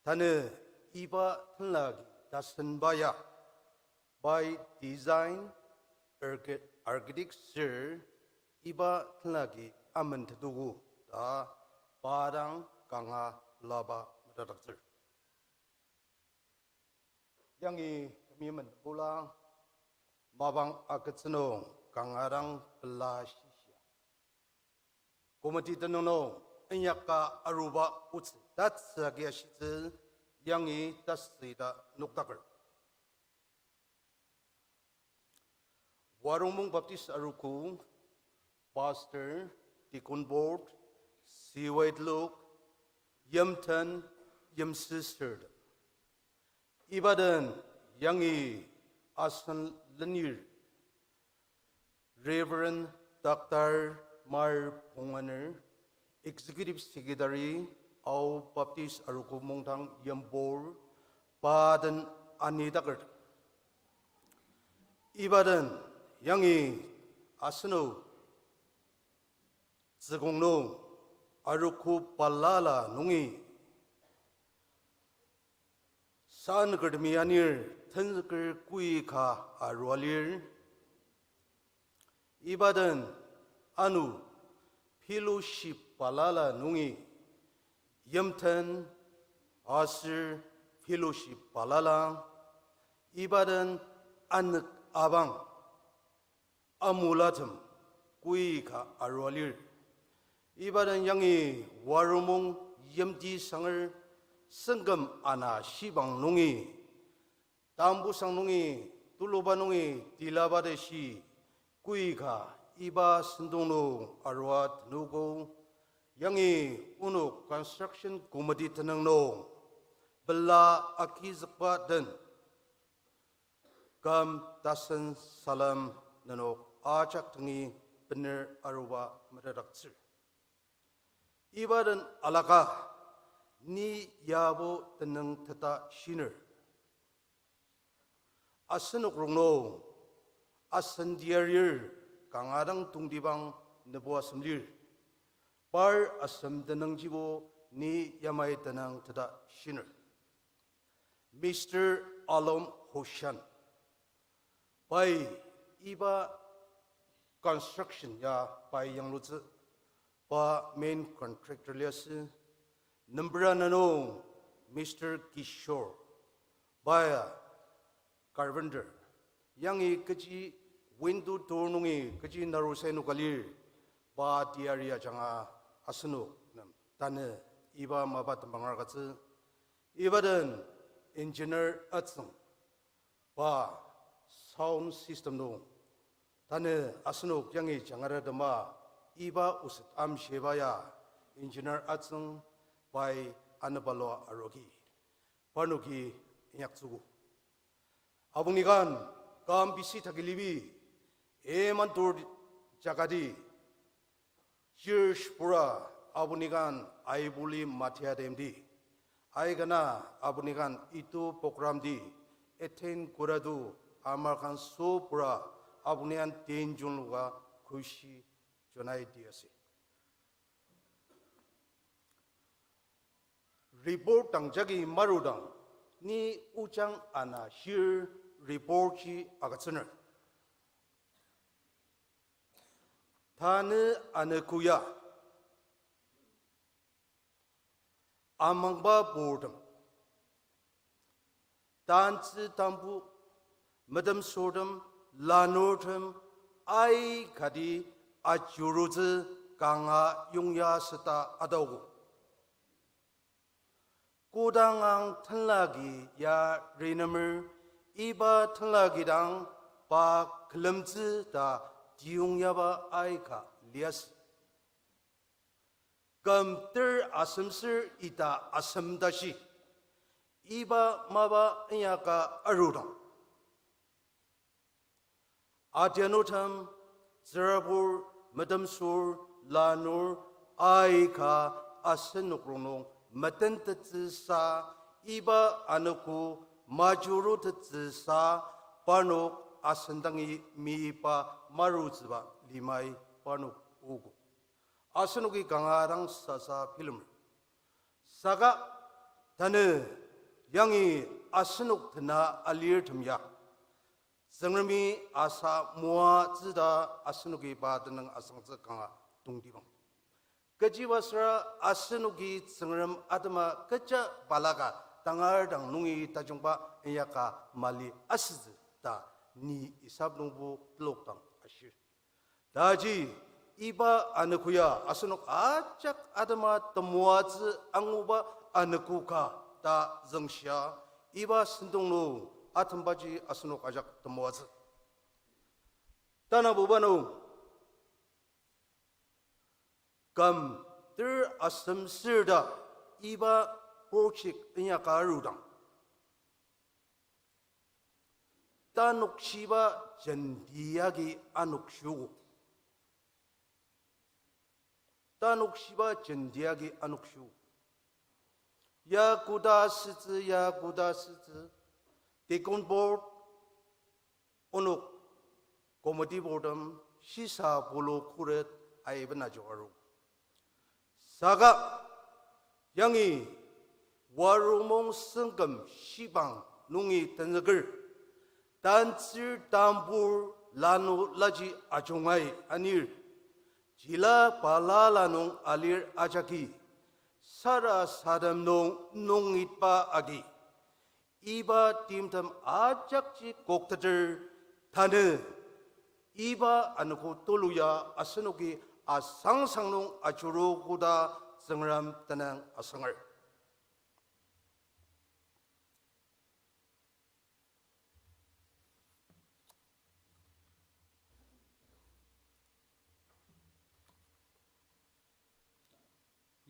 tanü iba tenlaki tasenba ya, pai design archi-, architect sür iba tenlaki amentetugu ta pa dang kanga laba metetdaktsür. Yangi temeim bulang mapang agütsü nung kanga dang pela shishia. Committee tenüng nung inyaka aruba otsü tatsü agi ashitsü yangi tasü ita nokdaker. Warongmung Baptist Arogo, Pastor, Deacon Board, C Y T Lok, yimten, yimsüsürtem. Iba den yangi asen lenir, Reverend Doctor Mar Ponganer, Executive Secretary, Ao Baptist Arogo Mungdang Yambor, pa den anidaker. Iba den yangi asenok Tsükong nung arogo balala nungi sanükertemi anir tenzüker koika arua lir. Iba den ano fellowship balala nungi yimten aser fellowship balala, iba den anük abang amulatem koika arua lir. Iba den yangi waromong yimti sanger sengküm ana shibang nungi, tambusang nungi, tuluba nungi, tilaba tashi, koika iba sentong nung arua tenogo, yangi onok construction committee tenüng nung pela agizükba den küm tasen salem nenok ajak dangi bener aruba metetdaktsür. Iba den alaka ni yabo tenüng teta shiner. Asenok rongnung asen diarir kanga dang tongtibang nübu asem lir. Par asem tenüngjibo ni yamai tenüng teta shiner. Mister Alom Hoshan. Pai iba construction ya pai yanglutsü, pa main contractor liasü. Nembera nenung Mister Kishore, pa ya carpenter. Yangi kechi window door nungi kechi narusai noka lir, pa diari ajanga asenok nem tanü iba mapa tembangar agütsü. Iba den engineer Atsüng, pa sound system nung tanü asenok yangi jangatetema iba oset amshiba ya engineer Atsüng, pai anebalua aroki parnoki inyaktsüogo. Apunikan kam bisi takilibi, eman tur jakadi, church pura apunikan aibuli matiatemdi, aikana apunikan itu program ti attend kurado amarkan so pura apunikan tenjung luka kushi junai di ase. Report dang jagi marudang, ni ojang ana shir report ji agütsüner. Tanü anogo ya amangba purtem, tantsü tambu, metemsürtem, lanurtem aikati ajurutsü kanga yongya süta ataogo. Kodang ang tenlaki ya rinemer, iba tenlaki dang pa külemtsü ta tiyongyaba aika liasü. Kümter asemsür ita asem tashi, iba mapa inyaka arudang, adianutem, tsürabur, metemsür, lanur aika asenok rongnung metentettsüsa, iba anogo majurutettsüsa, parnok asen dangi meyipa marutsüba limai parnok ogo. Asenoki kanga dang sasa bilemer. Saka tanü yangi asenok tena alirtem ya, Tsüngremi asa moatsü ta asenoki pa tenüng asangtsü kanga tongtibang. Kechiba süra asenoki Tsüngrem atema kecha balaka tangar dang nungi tajungba inyaka mali asütsü ta ni Isap nungbo telok dang ashir. Taji iba anogo ya asenok ajak atema temoatsü anguba anogo ka ta züngshia, iba sentong nung atembaji asenok ajak temoatsü. Tanabuba nung küm ter asemsür ta iba project inyaka arudang, Tanokshiba jenti agi anokshigo. Tanokshiba jenti agi anokshigo. Ya koda sütsü, ya koda sütsü. Deacon board, onok committee boardem shisa pulu khuret aiben ajo aru. Saka yangi Waromung sengküm shibang nungi tenzüker, tantsür tambur lanu laji ajungai anir, chila balala nung alir ajaki, sarasadem nung nungitba agi, iba timtem ajakji kokteter tanü, iba anogo tulu ya asenoki asangsang nung ajuru koda Tsüngrem tenüng asanger.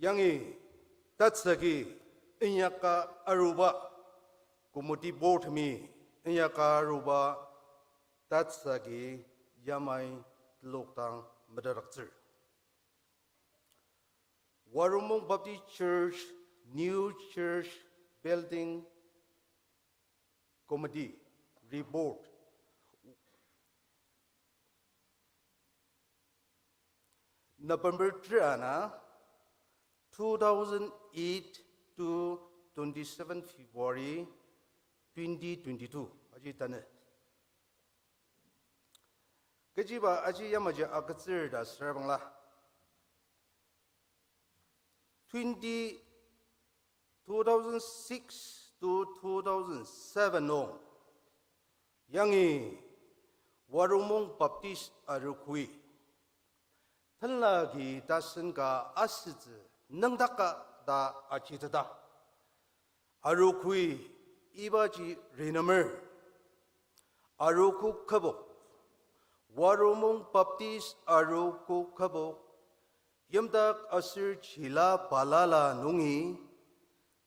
Yangi tatsüki inyaka aruba, committee boardmi inyaka aruba tatsüki yamai telok dang metetdaktsür. Waromung Baptist Church, New Church Building Committee report. November ter ana, two thousand eight to twenty-seven February twenty twenty-two aji tanü. Kechiba aji yamaji agütsür ta süra bangla, twenty, two thousand six to two thousand seven nung yangi Waromung Baptist Arogoi tenlagi tasen ka asütsü nüngdaka ta ajiteta. Arogoi ibaji rinemer, arogo kübok, Waromung Baptist arogo kübok, yimdak aser chila balala nungi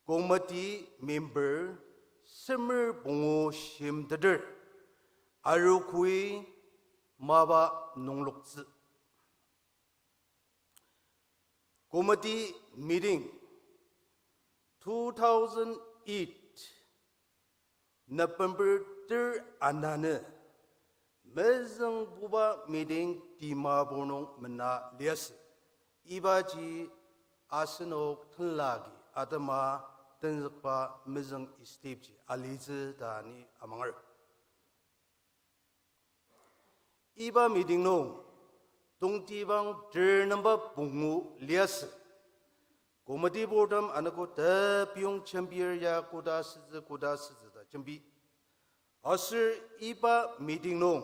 committee member semer pungu shimteter, arogoi mapa nungloktsü. Committee meeting two thousand eight November ter ananü mezüngbuba meeting Dimapur nung mena liasü. Ibaji asenok tenlagi atema tenzükba mezüng stepji alitsü ta ni amanger. Iba meeting nung tongtibang ter nemba pungu liasü. Committee boardem anogo tepiyong jembir ya koda sütsü, koda sütsü ta jembi. Aser iba meeting nung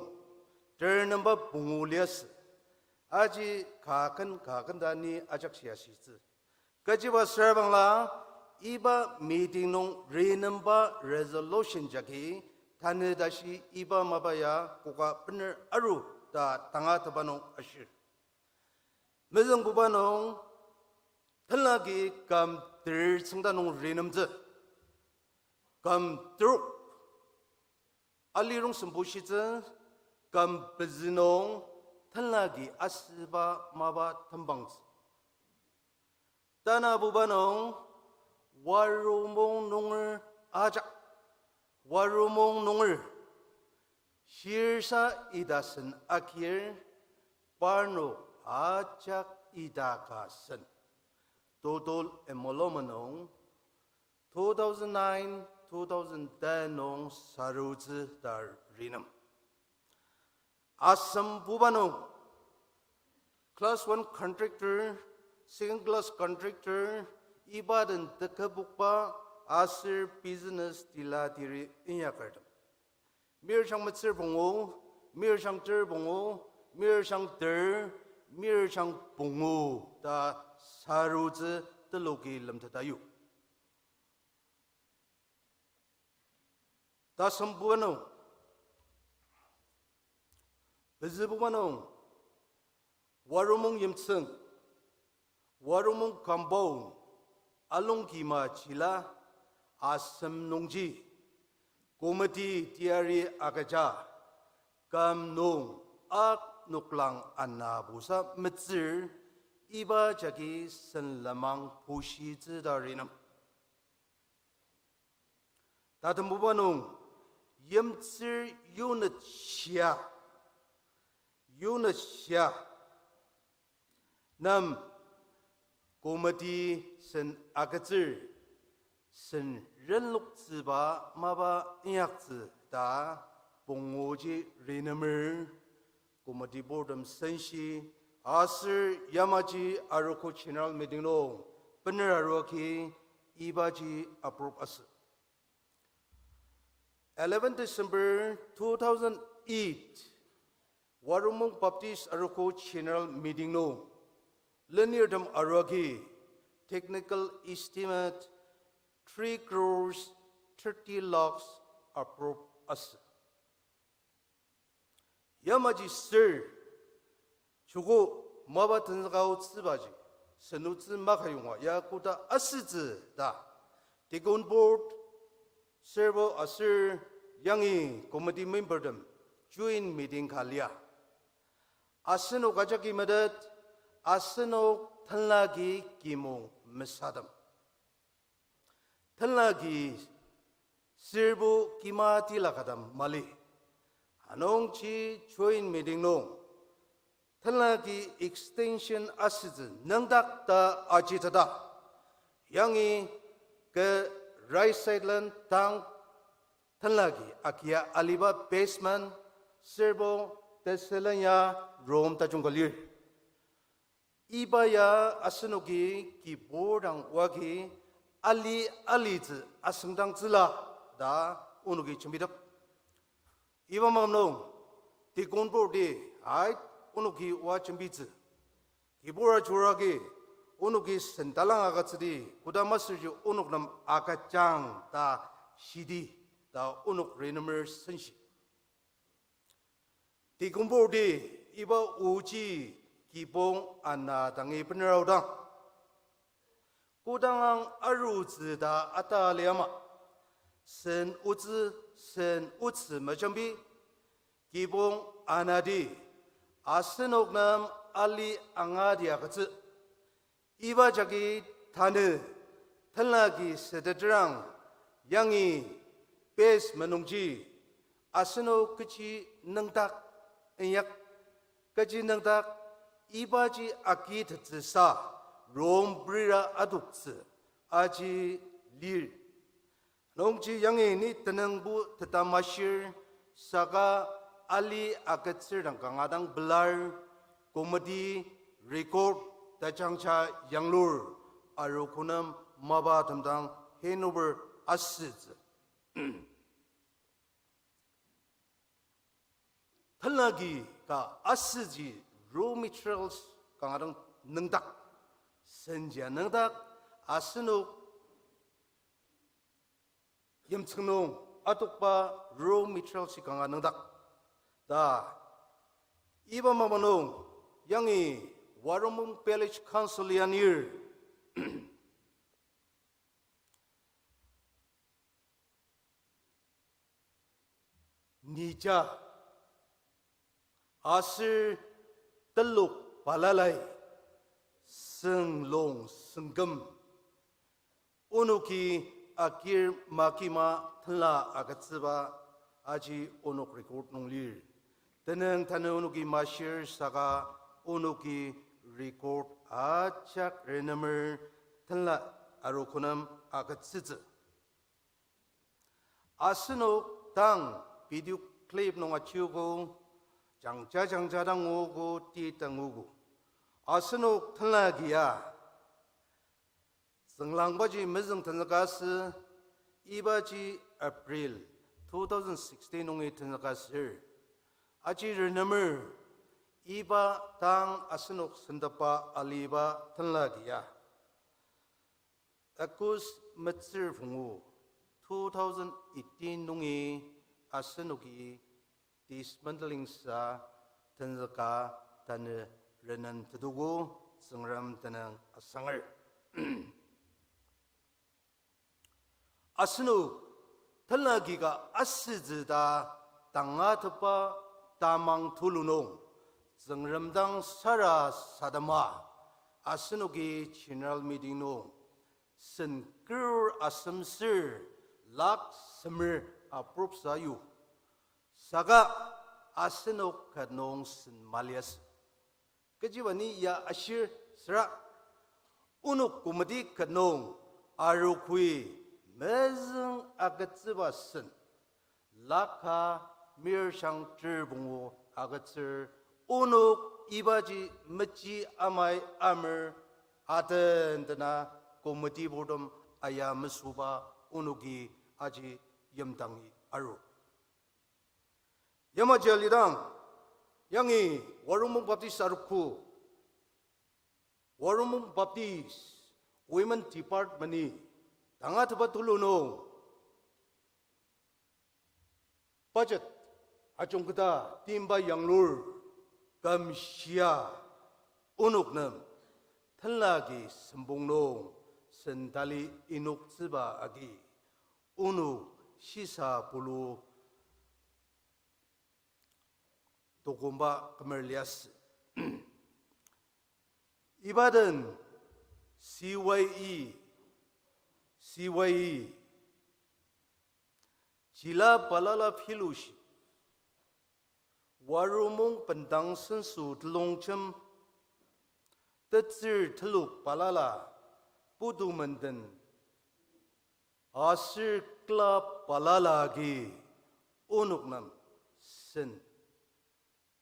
ter nemba pungu liasü. Aji kaken kaken ta ni ajak shia shitsü. Kechiba süra bangla, iba meeting nung rinemba resolution jagi, tanü tashi iba mapa ya koka bener aru ta tangatetba nung ashir. Mezüngbuba nung, tenlagi küm ter tsüngda nung rinemtsü. Küm terok alirong sembushitsü, küm pezü nung tenlagi asüba mapa tembangtsü. Tanabuba nung, Waromung nunger ajak, Waromung nunger shirsa ita sen akir, parnok ajak ita ka sen. Total enrollment nung, two thousand nine, two thousand ten nung sarutsü ta rinem. Asembuba nung, class one contractor, second class contractor, iba den tekübokba aser business tila tiri inyakertem. Mirjang metsür pungu, mirjang ter pungu, mirjang ter, mirjang pungu ta sarutsü teloki lemteta yu. Tasembuba nung, pezübuba nung, Waromung yimtsüng, Waromung compound, Alongkima jila, asem nungji, Committee teyari agüja, küm nung ak noklang anabusa metsür, iba jagi sen lenmang pushitsü ta renem. Tatembuba nung, yimtsür unit shia, unit shia nem committee sen agütsür, sen renloktsüba mapa inyaktsü ta punguji renemer, committee boardem senshi, aser yamaji arogo general meeting nung bener arua agi ibaji approve asü. Eleven December two thousand eight, Waromung Baptist Arogo General Meeting nung lenirtem arua agi technical estimate three crores thirty lakhs approve asü. Yamaji sür, joko mapa tenzüka aotsübaji, senotsü maka yonga ya koda asütsü ta, Deacon Board, serbo aser yangi committee membertem joint meeting ka lia. Asenok ajaki metet, asenok tenlagi kimong mesatem. Tenlagi sürbo kima tila kadam mali. Anungji joint meeting nung tenlagi extension asütsü nüngdak ta ajiteta. Yangi kü right side len tang tenlagi agia aliba basement sürbo tesülen ya room tajung ka lir. Iba ya asenoki kibur dang oagi ali alitsü asüngdangtsüla ta onoki jembitep. Iba mapang nung, deacon board-i, ai, onoki oa jembitsü. Kibur ajuragi, onoki sendalang agütsüdi, koda masüji onok nem agüjang ta shidi, ta onok renemer senshi. Deacon board-i iba oji kibong ana dangi bener aodang, kodang ang arutsü ta ata liama, sen otsü, sen otsü mejembi, kibong anadi asenok nem ali angati agütsü. Iba jagi tanü tenlagi seteterang yangi base menungji asenok kechi nüngdak inyak, kechi nüngdak ibaji agitettsüsa room brira adoktsü aji lir. Nungji yangi ni tenüngbo teta mashir, saka ali agütsür dang kanga dang pelar, committee record tajangja yanglur, arogo nem mapa temdang handover asütsü. Tenlagi ka asüji raw materials kanga dang nüngdak, senjia nüngdak, asenok yimtsüng nung adokba raw materials ji kanga nüngdak. Ta, iba mapang nung, yangi Waromung Village Council ya nir, nija, aser telok balalai, senglong sengküm, onoki akir makima tenla agütsüba aji onok record nung lir. Tenüng tanü onoki mashir saka onoki record ajak renemer tenla arogo nem agütsütsü. Asenok tang video clip nung achiogo, jangja jangja dang nguogo, ti dang nguogo. Asenok tenlagi ya tsünglangbaji mezüng tenzüka asü, ibaji April two thousand sixteen nungi tenzüka asür. Aji renemer, iba tang asenok sendaba aliba tenlagi ya August metsür pungu two thousand eighteen nungi asenoki dismantling sa tenzüka tanü renen tetuko, Tsüngrem tenüng asanger. Asenok Tenla ki ka asütsü ta tangatetba tamang tulu nung, Tsüngrem dang sarasadema, asenoki general meeting nung, sen ker asemser lakh semer approve sayu. Saka asenok ket nung sen maliasü. Kechiba ni ya ashir süra, onok committee ket nung arogoi mezüng agütsüba sen, lakh ka meirshang ter pungu agütsür, onok ibaji mechi amai amer aten dena committee bortem aya mesüba onoki aji yimdangi aru. Yamaji alidang, yangi Waromung Baptist arogo, Waromung Baptist Women Department-i tangatetba tulu nung budget ajungketa timba yanglur küm shia onok nem tenla agi sempong nung sen tali inoktsüba agi onok shisa pulu tokomba kümer liasü. Iba den C Y E, C Y E, Chila Balala Fellowship, Waromung Bendang Senso Telongjem, tetsür telok balala, putu menden, aser club balala agi onok nem sen.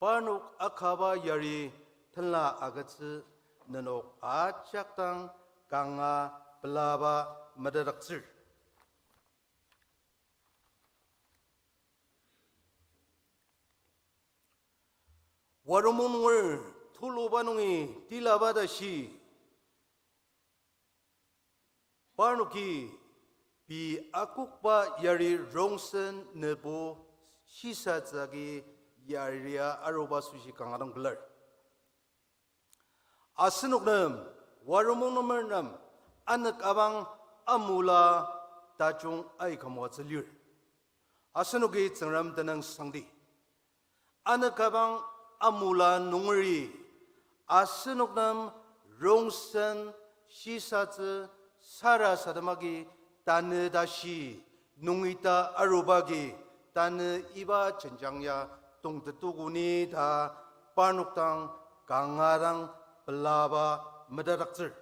Parnok akaba yari tenla agütsü nenok ajak dang kanga pelaba metetdaktsür. Waromung nunger tuluba nungi tilaba tashi parnoki pei akokba yari rongsen nebo shisatsü agi yaria aruba asoshi kanga dang pelar. Asenok nem, Waromung nunger nem, anük abang amula tajung aika moatsü lir. Asenoki Tsüngrem tenüngsangdi. Anük abang amula nungeri, asenok nem rongsen shisatsü sarasadem agi tanü tashi nungi ta arubagi tanü iba jenjang ya tongtetogo ni ta parnok dang kanga dang pelaba metetdaktsür.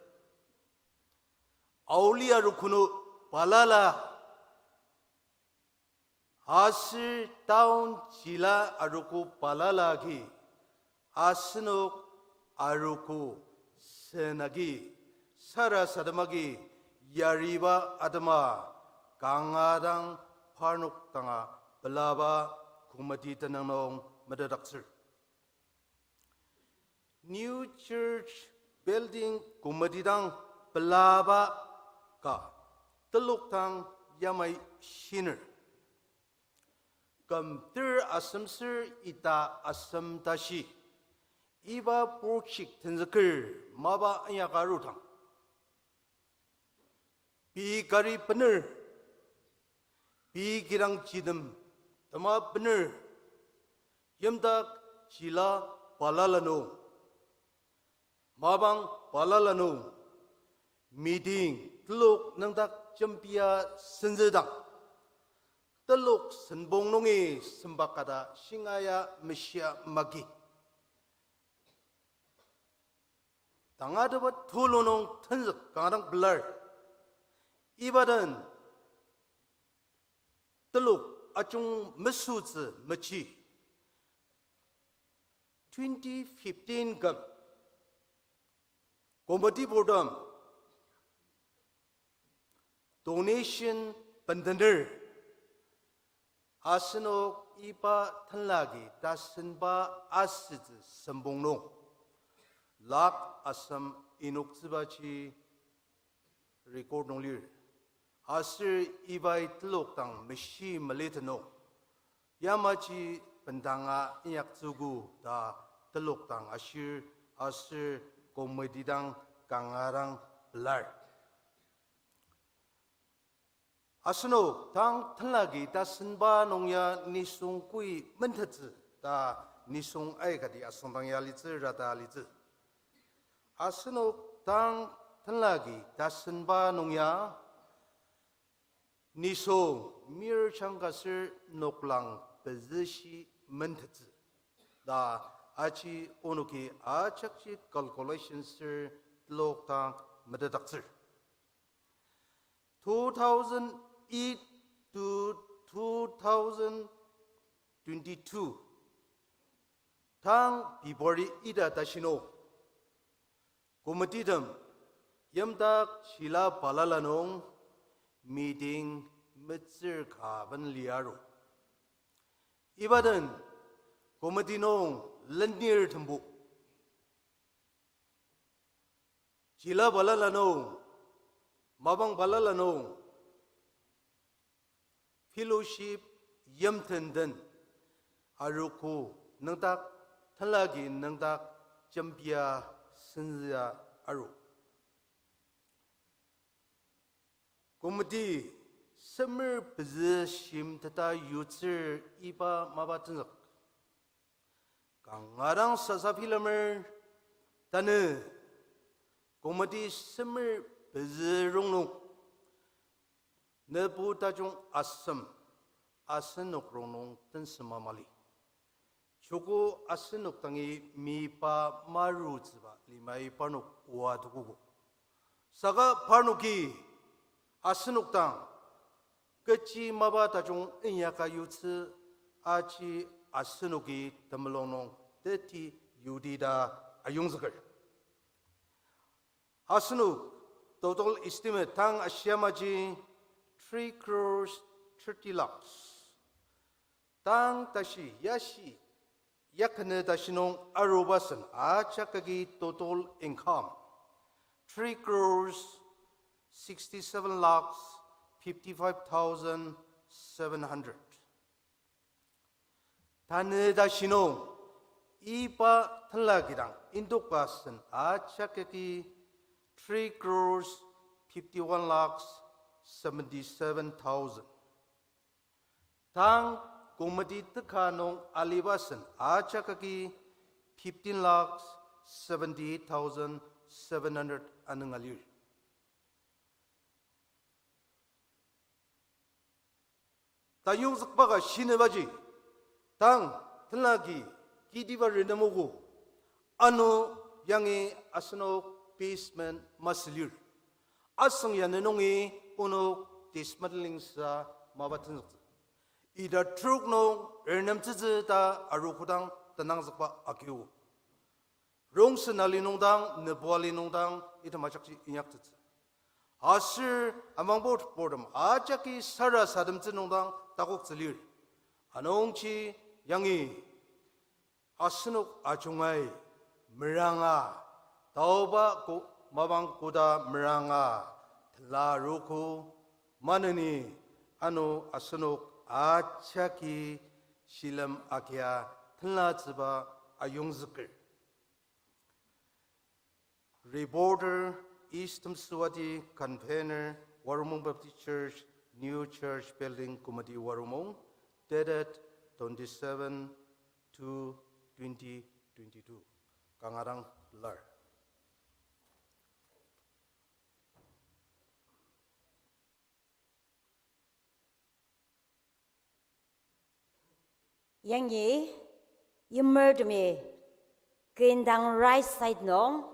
Aoli arogo nung balala aser town Chila arogo balala agi, asenok arogo sen agi, sarasadem agi yariba atema kanga dang parnok danga pelaba committee tenüng nung metetdaktsür. New Church Building Committee dang pelaba ka telok dang yamai shiner. Kümter asemser ita asem tashi, iba project tenzüker mapa inyaka arudang, pei kari bener, pei kidang jitem tema bener, yimdak Chila balala nung, mapang balala nung, meeting telok nüngdak jembia senzüdang, telok senpong nungi sempakata shingaia meshia magi. Tangatetba tulu nung tenzük kanga dang pelar. Iba den telok ajung mesütsü mechi. Twenty fifteen küm committee bortem donation bendener, asenok iba tenlagi tasenba asütsü sempong nung lakh asem inoktsübaji record nung lir. Aser ibai telok dang meshi melitenung, yamaji bendanga inyaktsüogo ta telok dang ashir, aser committee dang kanga dang pelar. Asenok tang tenlaki tasenba nung ya nisung koi mentettsü ta nisung aikati asüngdang ya alitsü, rata alitsü. Asenok tang tenlaki tasenba nung ya nisung mir changka ser noklang pezüshi mentettsü ta aji onoki ajakji calculation ser telok dang metetdaktsür. Two thousand eight to two thousand twenty-two, tang February ita tashi nung, committeetem yimdak shila balala nung meeting metsür ka ben liaru. Iba den committee nung lenir tembu, shila balala nung, mapang balala nung, fellowship yimten den arogo nüngdak, tenlaki nüngdak jembia senzüa aru. Committee semer pezü shimteta yutsür iba mapa tenzük. Kanga dang sasa bilemer, tanü committee semer pezü rongnung nebu tajung asem asenok rongnung tensema mali. Joko asenok dangi meyipa marutsüba limai parnok oa tokogo. Saka parnoki asenok dang kechi mapa tajung inyaka yutsü aji asenoki temulung nung teti yudi ta ayongzüker. Asenok total estimate tang ashia maji three crores thirty lakhs. Tang tashi yashi yakene tashi nung aruba sen ajak agi total income three crores sixty-seven lakhs fifty-five thousand seven hundred. Tanü tashi nung iba tenla kidang indokba sen ajak agi three crores fifty-one lakhs seventy-seven thousand. Tang committee teka nung aliba sen ajak agi fifteen lakhs seventy-eight thousand seven hundred anüng alir. Tayongzükba ka shinibaji, tang tenlaki kitiba renemogo, ano yangi asenok basement masü lir. Asüng ya ne nungi onok dismantling sa mapa tenzüktsü. Ita trok nung renemtsütsü ta aru kodang tenangzükba akiogo. Rongsen ali nungdang, nebu ali nungdang, item ajakji inyaktettsü. Aser amangbo bortem ajaki sarasademtsü nungdang takoktsü lir. Anungji yangi asenok ajungai meranga, taoba ko-, mapang koda meranga, tela arogo, maneni ano asenok ajaki shilem agia tenlatsüba ayongzüker. Reporter, East Mswati, convener, Waromung Baptist Church, New Church Building Committee Waromung, dated twenty-seven two twenty twenty-two. Kanga dang lar. Yangi yimertemi kin dang right side nung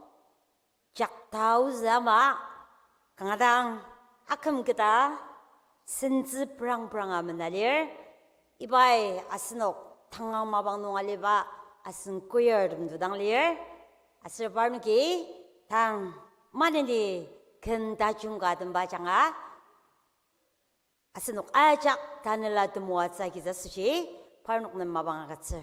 jaktao züa ama, kanga dang aküm keta sentsü prang pranga mena lir, ibai asenok tangang mapang nung aliba asen choir temdudang lir, aser parnoki tang maneni ken tajung ka temba ajanga asenok ajak tanela temoatsü agitsü asoshi parnok nem mapang agütsür.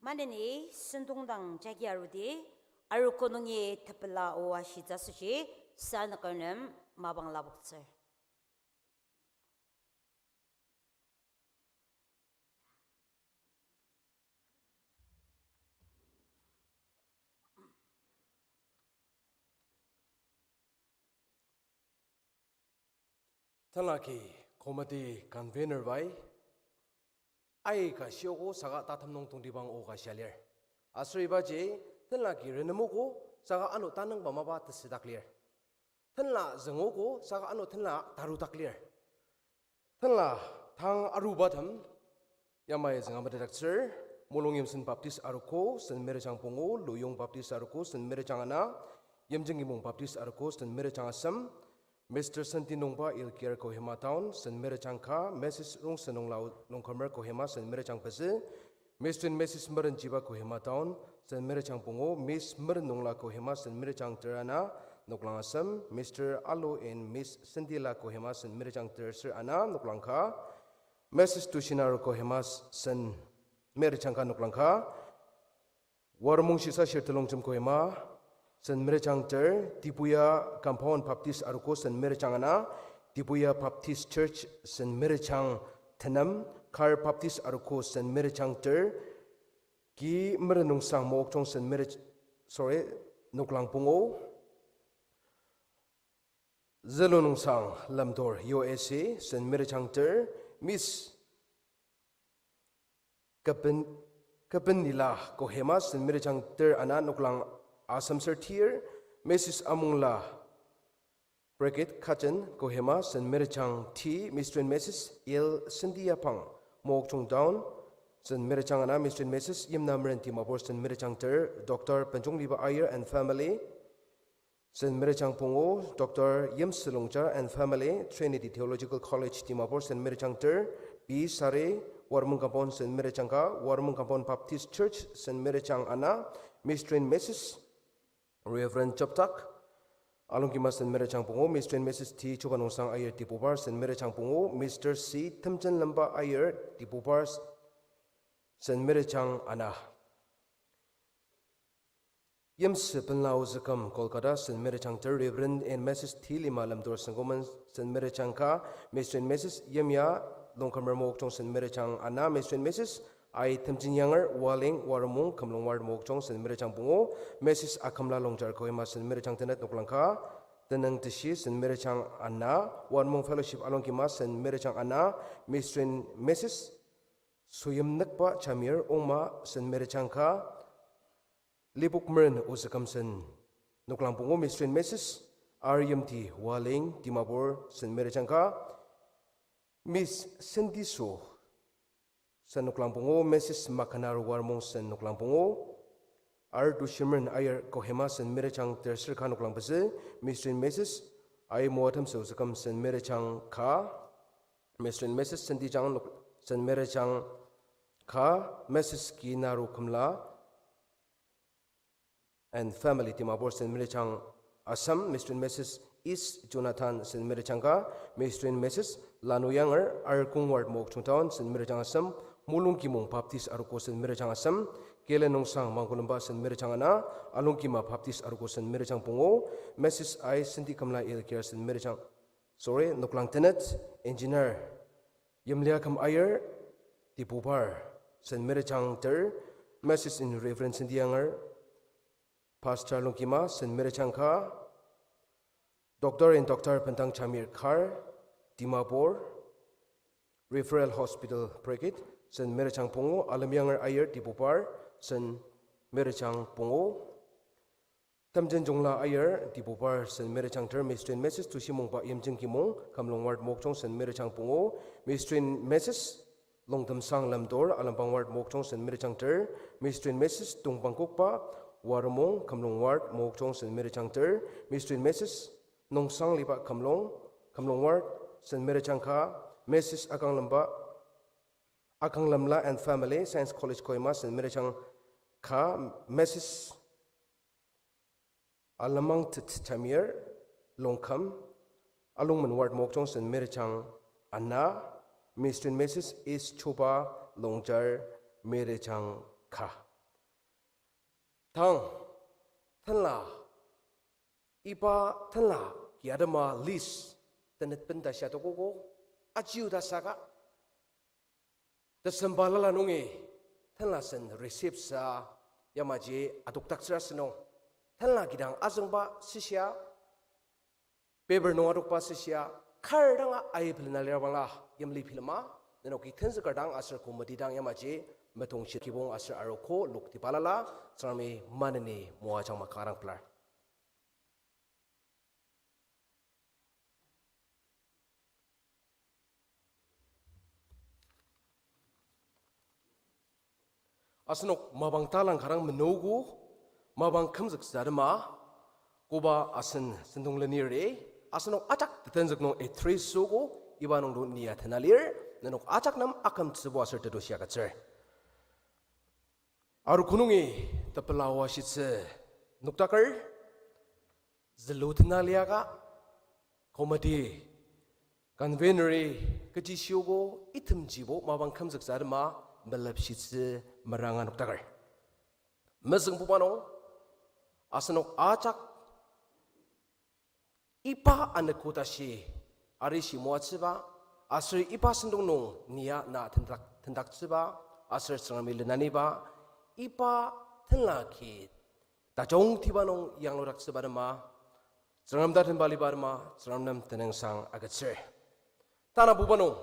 Maneni sentongdang jagi arudi, arogo nungi tepela o ashitsü asoshi, sanüker nem mapang lapoktsür. Tenlaki committee convener bai, aika shiogo saka tatem nung tongtibang o ka shia lir. Aser ibaji tenlaki renemogo saka ano tanüngba mapa tesüdak lir. Tenla züngogo saka ano tenla tarudak lir. Tenla tang arubatem yamai zünga metetdaktsür, Molung Yimsen Baptist Arogo, Sen Merejang pungu, Luyong Baptist Arogo, Sen Merejang ana, Yimjing Imong Baptist Arogo, Sen Merejang asem, Mister Senti Nungba, Ilkir, Kohima Town, Sen Merejang ka, Missus Rongsen Nungla, Longkümer, Kohima, Sen Merejang pezü, Mister and Missus Meren Jiba, Kohima Town, Sen Merejang pungu, Miss Meren Nungla, Kohima, Sen Merejang ter ana, noklang asem, Mister Alo and Miss Sentila, Kohima, Sen Merejang ter ser ana, noklang ka, Missus Tushinaro, Kohima, Sen Merejang ka, noklang ka, Warmung Shisa Shirtelongjem, Kohima, Sen Merejang ter, Tibuya Compound Baptist Arogo, Sen Merejang ana, Tibuya Baptist Church, Sen Merejang tenem, Kar Baptist Arogo, Sen Merejang ter, Ki Meren Nungsang Mokokchung, Sen Mere-, sorry, noklang pungu, Zülu Nungsang Lemtor, U S A, Sen Merejang ter, Miss Keben, Keben Nila, Kohima, Sen Merejang ter ana, noklang asem ser tir, Missus Amungla, bracket, Kajen, Kohima, Sen Merejang ti, Mister and Missus L Senti Yapang, Mokokchung Town, Sen Merejang ana, Mister and Missus Yimna Meren Dimapur, Sen Merejang ter, Doctor Benjungliba Aier and family, Sen Merejang pungu, Doctor Yimsü Longchar and family, Trinity Theological College, Dimapur, Sen Merejang ter, P Sare, Warmung Compound, Sen Merejang ka, Warmung Compound Baptist Church, Sen Merejang ana, Mister and Missus Reverend Choptak, Alongkima, Sen Merejang pungu, Mister and Missus T Chukanungsang Aier Dipupar, Sen Merejang pungu, Mister C Temjenlemba Aier Dipupar, Sen Merejang ana. Yimsü Benla Ozüküm, Kolkata, Sen Merejang ter, Reverend and Missus T Lima Lemtor Sengkomen, Sen Merejang ka, Mister and Missus Yimya Longkümer Mokokchung, Sen Merejang ana, Mister and Missus I Temjinyanger, Waling, Waromung, Kümlong Ward Mokokchung, Sen Merejang pungu, Missus Akümla Longchar, Kohima, Sen Merejang tenet, noklang ka, Tenüng Teshi, Sen Merejang ana, Waromung Fellowship Alongkima, Sen Merejang ana, Mister and Missus Soyimnükba Jamir, Ongma, Sen Merejang ka, Lipok Meren Ozüküm, Sen noklang pungu, Mister and Missus R Yimti, Waling, Dimapur, Sen Merejang ka, Miss Sentiso, Sen noklang pungu, Missus Makanaru Warmung, Sen noklang pungu, R Tushimeren Aier Kohima, Sen Merejang ter ser ka, noklang pezü, Mister and Missus I Moatemsü Ozüküm, Sen Merejang ka, Mister and Missus Sentijang, Sen Merejang ka, Missus Kinaru Kümla and family, Dimapur, Sen Merejang asem, Mister and Missus East Jonathan, Sen Merejang ka, Mister and Missus Lanu Yanger, Arkung Ward, Mokokchung Town, Sen Merejang asem, Mulungkimong Baptist Arogo sen merejang asem, Kelen Nongsang Mangkolemba sen merejang ana, Alongkima Baptist Arogo sen merejang pungu, Missus I Senti Kamla Ilkir sen merejang, sorry, noklang tenet, Engineer Yimliaküm Aier, Dibupar sen merejang ter, Missus in Reverend Senti Yanger, Pastor Longkima sen merejang ka, Doctor and Doctor Bendang Jamir Kar, Dimapur Referral Hospital Brigade sen merejang pungu, Alem Yanger Aier Dibupar sen merejang pungu, Temjen Jongla Aier Dibupar sen merejang ter, Mister and Missus Tushimongba Yimjing Kimong, Kamlong Ward Mokokchung sen merejang pungu, Mister and Missus Longtemsang Lemdor, Alembang Ward Mokokchung sen merejang ter, Mister and Missus Tongpang Kokba, Waromung, Kamlong Ward Mokokchung sen merejang ter, Mister and Missus Nongsang Liba Kamlong, Kamlong Ward sen merejang ka, Missus Akanglemba, Akanglemla and family, Science College Kohima sen merejang ka, Missus Alamang Tet Jamir, Longkham, Alongmen Ward Mokokchung sen merejang ana, Mister and Missus Is Chuba, Longjar merejang ka. Tang, tenla, iba tenla ki atema list tenet benda shia tokogo, ajiu ta saka December lala nungi tenla sen receive sa yamaji adokdaktsür asünung. Tenla kidang azüngba süshia, paper nung adokba süshia, kar danga aipelena lir bangla yimli bilema, nenoki tenzüker dang aser committee dang yamaji metongshi kibong aser arogo lokti balala, Tsüngremi maneni moajangma kanga dang pelar. Asenok mapang talang kanga dang menogo, mapang kümzüktsü atema, koba asen sentong lenir, asenok ajak tetenzük nung address süogo, iba nungdo nia tena lir, nenok ajak nem akümtsübo aser tetushi agütsür. Arogo nungi tepela oashitsü nokdaker, zülu tena liaka, committee, convener-i kechi shiogo itemjibo mapang kümzüktsü atema melepshitsü meranga nokdaker. Mezüngbuba nung, asenok ajak iba anogo tashi arishi moatsüba, aser iba sentong nung nia na tendak-, tendaktsüba, aser Tsüngremi lenaniba, iba tenla ki tajungtiba nung yangludaktsüba atema, Tsüngrem tatemba aliba atema, Tsüngrem nem tenüngsang agütsür. Tanabuba nung,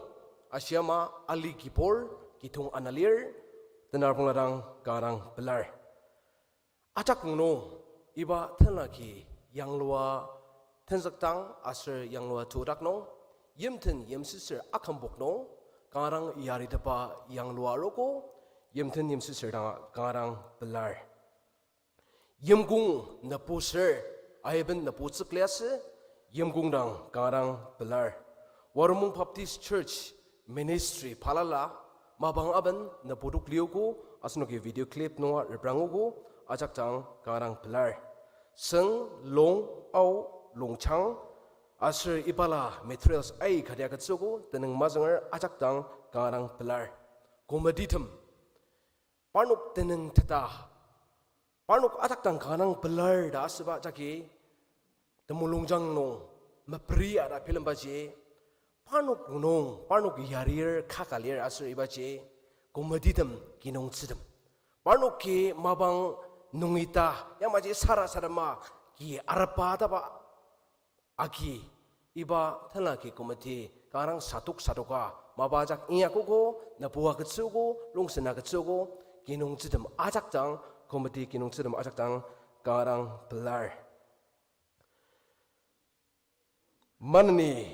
ashi ama ali kibur, kidong ana lir, tenarpong ladang kanga dang pelar. Ajak nung, iba tenla ki yanglua tenzükdang aser yanglua tudak nung, yimten yimsüsür akümpok nung, kanga dang yaritepa yanglua arogo, yimten yimsüsür dang kanga dang pelar. Yimkong nübu ser, aiben nübu tsükliasü, yimkong dang kanga dang pelar. Waromung Baptist Church Ministry balala, mapang aben nübu tokliogo, asenoki video clip nunga reprangogo, ajak dang kanga dang pelar. Seng, Long, Ao, Longchang, aser ibala materials aika dia agütsüogo, tenüng mazünger ajak dang kanga dang pelar. Committee tem, parnok tenüng teta, parnok ajak dang kanga dang pelar ta asüba jagi, temulungjang nung meperi ata bilembaji, parnok nung, parnok yarir kaka lir aser ibaji, committee tem kinungtsütem. Parnoki mapang nungi ta, yamaji sarasadema ki araba taba agi, iba tenla ki committee kanga dang sadok sadoka, mapa ajak inyakogo, nübu agütsüogo, longsen agütsüogo, kinungtsütem ajak dang, committee kinungtsütem ajak dang kanga dang pelar. Maneni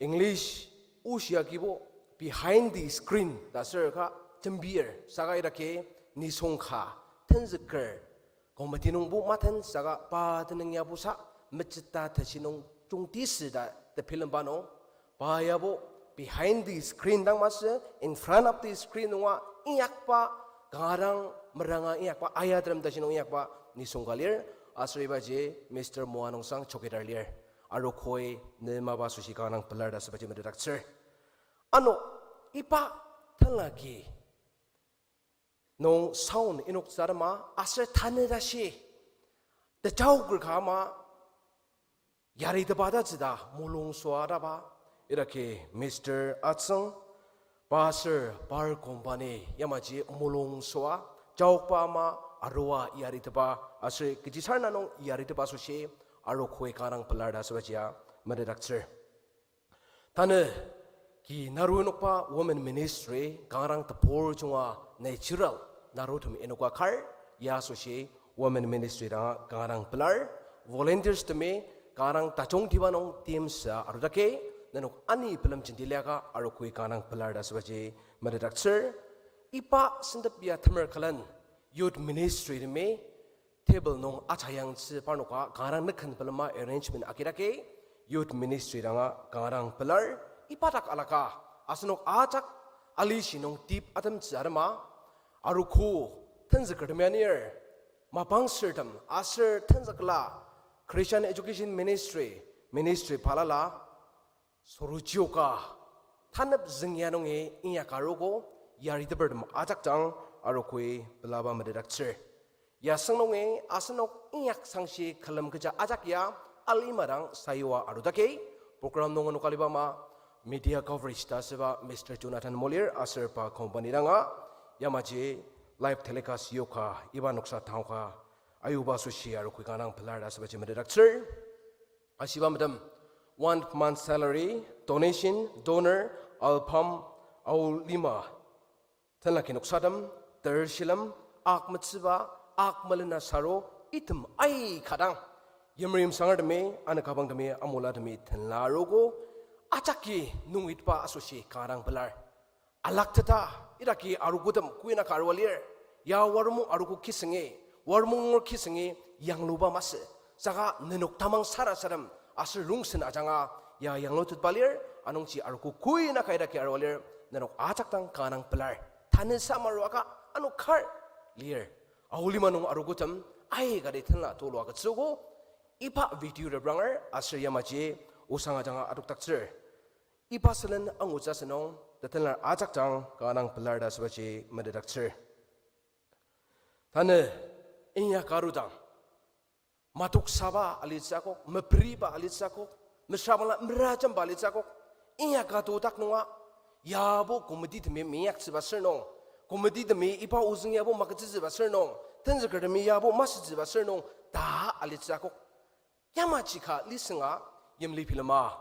English oshi agibo behind the screen ta aser ka jembir saka idaki nisung ka tenzüker committee nungbo maten saka pa tenüng yabusa mechita tashi nung jungtisü ta tebilemba nung, pa yabo behind the screen dang masü, in front of the screen nunga inyakba, kanga dang meranga inyakba, ayatrem tashi nung inyakba nisung ka lir, aser ibaji Mister Moa Nongsang chowkidar lir. Arogoi ne mapa asoshi kanga dang pelar ta asübaji metetdaktsür. Ano, iba tenlaki nung sound inoktsü atema aser tanü tashi tejaoker ka ama yaritepa tatsüda mulung süa taba, idaki Mister Atsüng, pa aser par company yamaji mulung süa, jaokba ama arua yaritepa, aser kechisarena nung yaritepa asoshi arogoi kanga pelar ta asübaji ya metetdaktsür. Tanü ki naru inokba women ministry kanga dang tebur junga natural narutemi inoka kar, ya asoshi women ministry dang kanga dang pelar, volunteers temi kanga dang tajungtiba nung team sa arudaki, nenok ani pelem jenti liaka arogoi kanga dang pelar ta asübaji metetdaktsür. Iba sentep ya temer külen youth ministry temi table nung ajayangtsü parnoka kanga dang nüken pelema arrangement agidaki, youth ministry danga kanga dang pelar, iba dak alaka asenok ajak alishi nung tip atemtsü atema, arogo tenzükertemi anir, mapangsürtem aser tenzükla Christian Education Ministry, ministry balala, sorujioka, tanep züngya nungi inyaka arogo, yaritepertem ajak dang arogoi pelaba metetdaktsür. Ya süng nungi asenok inyak sangshi külem kecha ajak ya alima dang sayua arudaki, program nung anoka aliba ama media coverage ta asüba Mister Jonathan Molir aser pa company danga, yamaji live telecast yoka iba noksa tangka ayuba asoshi arogoi kanga dang pelar ta asübaji metetdaktsür. Ashiba metem, one month salary, donation, donor, album, aolima, tenlaki noksatem, ter shilem, ak metsüba, ak melena saru, item aika dang, yimrim sangertemi, anü kabangtemi, amulatemi tenla arogo, ajaki nungitba asoshi kanga dang pelar. Alakteta, idaki arogotem kuinaka arua lir, ya waromung arogo kisengi, waromung nunger kisengi yangluba masü, saka nenok tamang sarasadem aser rongsen ajanga ya yanglutetba lir, anungji arogo kuinaka idaki arua lir, nenok ajak dang kanga dang pelar. Tanü samaru aka ano kar lir. Aolima nung arogotem aikati tenla tulu agütsüogo, iba video repranger aser yamaji osang ajanga adokdaktsür. Iba sülen angutsü asünung, tetenlar ajak dang kanga dang pelar ta asübaji metetdaktsür. Tanü inyaka arudang, matoksaba alitsü akok, mepriba alitsü akok, mesüra bangla merajemba alitsü akok, inyaka tudak nunga, yabo committee temi meyaktsüba sür nung, committee temi iba ozüng yabo magütsütsüba sür nung, tenzükertemi yabo masütsüba sür nung, ta alitsü akok. Yamaji ka lisenga yimli bilema,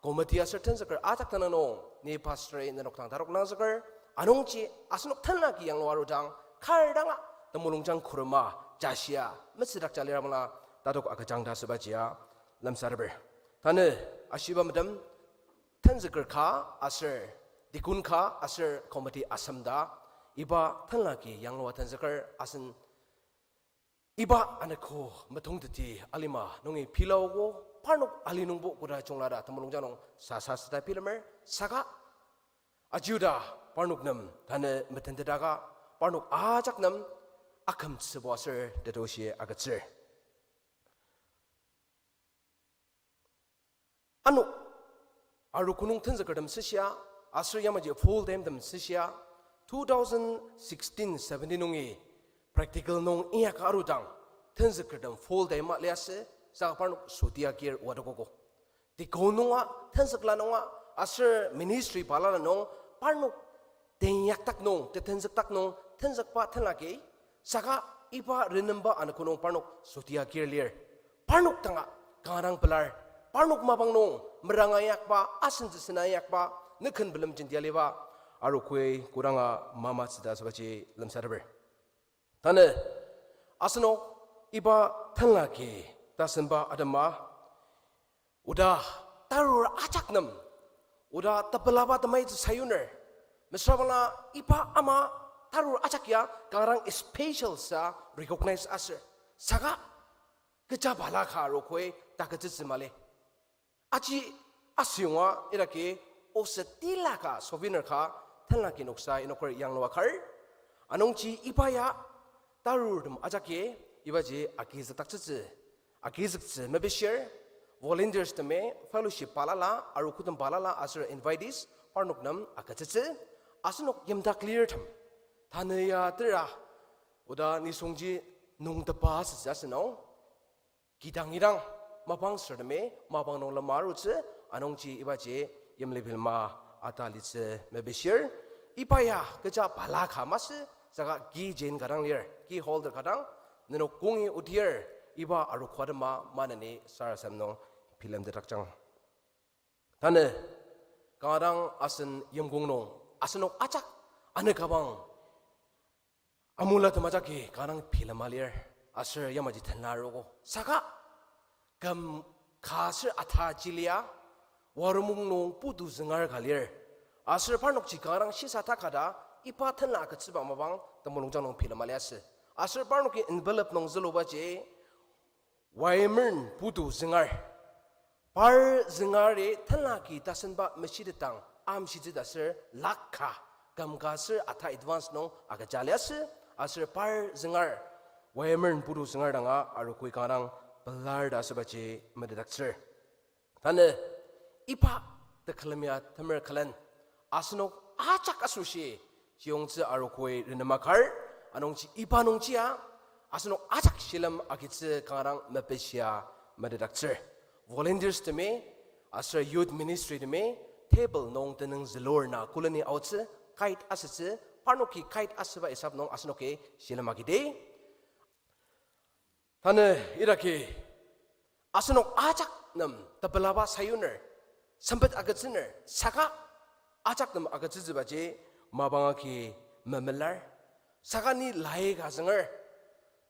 committee aser tenzüker ajak tanang nung, ni pastor-i nenok dang tarok nangzüker, anungji asenok tenlaki yanglua arudang, kar danga temulungjang kürema jashia, metsüdak jalira mala, tatok agüjang ta asübaji ya lemsateper. Tanü ashiba metem, tenzüker ka aser, deacon ka aser committee asem ta, iba tenlaki yanglua tenzüker asen iba anogo metongteti alima nungi pilaogo, parnok ali nungbo koda junglada temulungjang nung sasa süta bilemer, saka ajiuda parnok nem tanü metentedaka, parnok ajak nem akümtsübo aser tetushi agütsür. Ano, arogo nung tenzükertem süshia, aser yamaji full time tem süshia, two thousand sixteen seventeen nungi practical nung inyaka arudang, tenzükertem full time liasü, saka parnok soti agir oadokogo. Deacon nunga, tenzükla nunga, aser ministry balala nung, parnok tenyakdak nung, tetenzükdak nung, tenzükba tenlaki, saka iba renemba anogo nung parnok soti agir lir. Parnok danga kanga dang pelar. Parnok mapang nung meranga inyakba, asentsüsena inyakba, nüken bilem jenti aliba, arogoi kodanga mamatsü ta asübaji lemsateper. Tanü, asenok iba tenlaki tasemba atema, oda tarur ajak nem, oda tepelaba temaitsü sayuner, mesüra bangla iba ama tarur ajak ya kanga dang special sa recognize asür. Saka kecha balaka arogoi takütsütsü mali. Aji asüyonga idaki oset tilaka souvenir ka tenlaki noksa inoker yanglua kar. Anungji iba ya tarurtem ajaki ibaji agizükdaktsütsü, agizüktsü mepishir, volunteers temi, fellowship balala, arogotem balala aser invitees parnok nem agütsütsü. Asenok yimdak lirtem, tanü ya tera, oda nisungji nüngtepa asütsü asünung, kidang idang, mapang sürtemi, mapang nung lema arutsü, anungji ibaji yimli bilema ata litsü mepishir, iba ya kecha balaka masü, saka key chain ka dang lir, key holder ka dang, nenok kongi odir, iba arogo atema maneni sarasadem nung bilemtetdakjang. Tanü, kanga dang asen yimkong nung, asenok ajak, ane kabang, amulatem ajaki kanga dang bilema lir, aser yamaji tenla arogo. Saka, küm ka aser ata jilia, waromong nung putu züngar ka lir. Aser parnokji kanga dang shisa takata, iba tenla agütsüba mapang temulungjang nung bilema liasü. Aser parnoki envelope nung zülubaji, waimern putu züngar. Par züngari tenlaki tasenba meshitetang amshitsü ta aser lakh ka, küm ka aser ata advance nung agüja liasü, aser par züngar, waimern putu züngar danga arogoi kanga dang pelar ta asübaji metetdaktsür. Tanü, iba tekülem ya temer külen, asenok ajak asoshi, chiyongtsü arogoi renema kar, anungji iba nungjia, asenok ajak shilem agitsü kanga dang mepishia metetdaktsür. Volunteers temi, aser youth ministry temi, table nung tenüng zülur na koleni aotsü, guide asütsü, parnoki guide asüba isap nung asenoki shilem agidi. Tanü idaki, asenok ajak nem tepelaba sayuner, sempet agütsüner, saka ajak nem agütsütsübaji mapang agi memelar, saka ni lai ka zünger,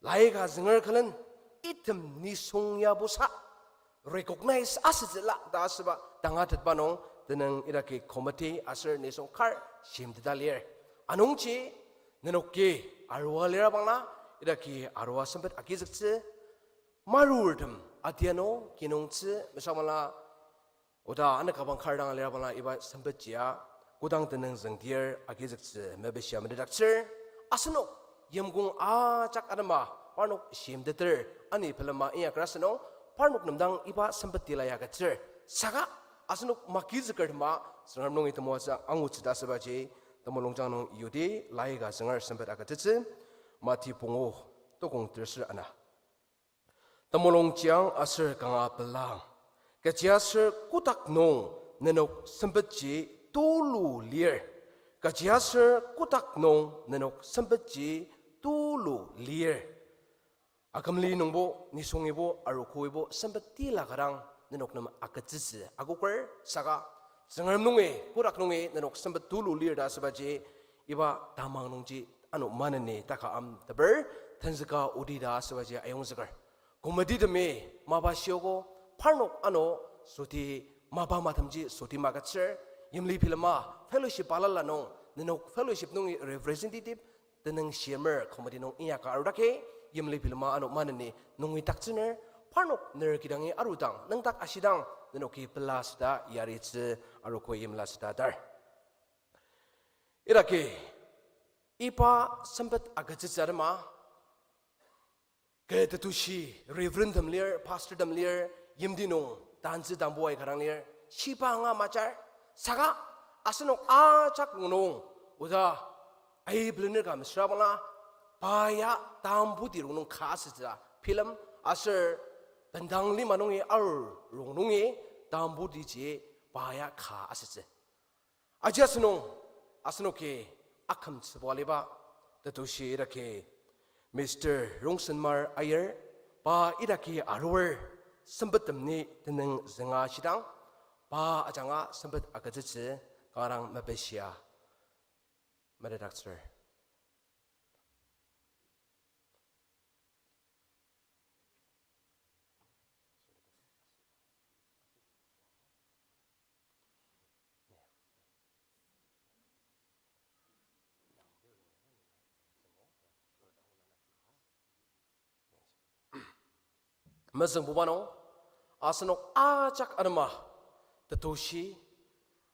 lai ka zünger külen, item nisung ya busa recognize asütsüla ta asüba tangatetba nung tenüng idaki committee aser nisung kar shimteta lir. Anungji, nenoki arua lira bangla, idaki arua sempet agizüktsü, marurtem atia nung kinungtsü mesabangla, oda ane kabang kar dang lira bangla iba sempetjia, kodang tenüng züngdir agizüktsü mepishia metetdaktsür, asenok, yimkong ajak atema, parnok shimteter, ani pelema inyakra asünung, parnok nemdang iba sempet tila ya agütsür. Saka, asenok magizükertema, Tsüngrem nungi temoatsü angutsü ta asübaji, temulungjang nung yudi, lai ka zünger sempet agütsütsü, Mati pungu, tokong terser ana. Temulungjiang aser kanga pelang. Kechiaser kotak nung nenok sempetji tulu lir. Kechiaser kotak nung nenok sempetji tulu lir. Akümli nungbo, nisungibo, arogoibo, sempet tila ka dang nenok nem agütsütsü akoker saka, Tsüngrem nungi, kotak nungi nenok sempet tulu lir ta asübaji, iba tamang nungji ano maneni taka amteper, tenzüka odi ta asübaji ayongzüker. Committee temi mapa shiogo, parnok ano soti mapa matemji soti magütsür, yimli bilema fellowship balala nung, nenok fellowship nungi representative, tenüng shimer committee nung inyaka arudaki, yimli bilema ano maneni nungi taktsüner, parnok ner kidangi arudang, nüngdak ashidang, nenoki pela süta yaritsü, arogoi yimla süta dar. Idaki, iba sempet agütsütsü atema, kü tetushi, Reverend tem lir, Pastor tem lir, yimti nung, tantsü tambuai ka dang lir, shiba anga majar, saka, asenok ajak nung, oda, aiblener ka mesüra bangla, pa ya tambu ti rongnung ka asütsü, bilem, aser, bendang lima nungi arur rongnungi, tambu tiji, pa ya ka asütsü. Aji asenung, asenoki akümtsübo aliba, tetushi idaki Mister Rongsenmar Aier, pa idaki arur, sempettem ni tenüng zünga shidang, pa ajanga sempet agütsütsü kanga dang mepishia metetdaktsür. Mezüngbuba nung, asenok ajak anema, tetushi,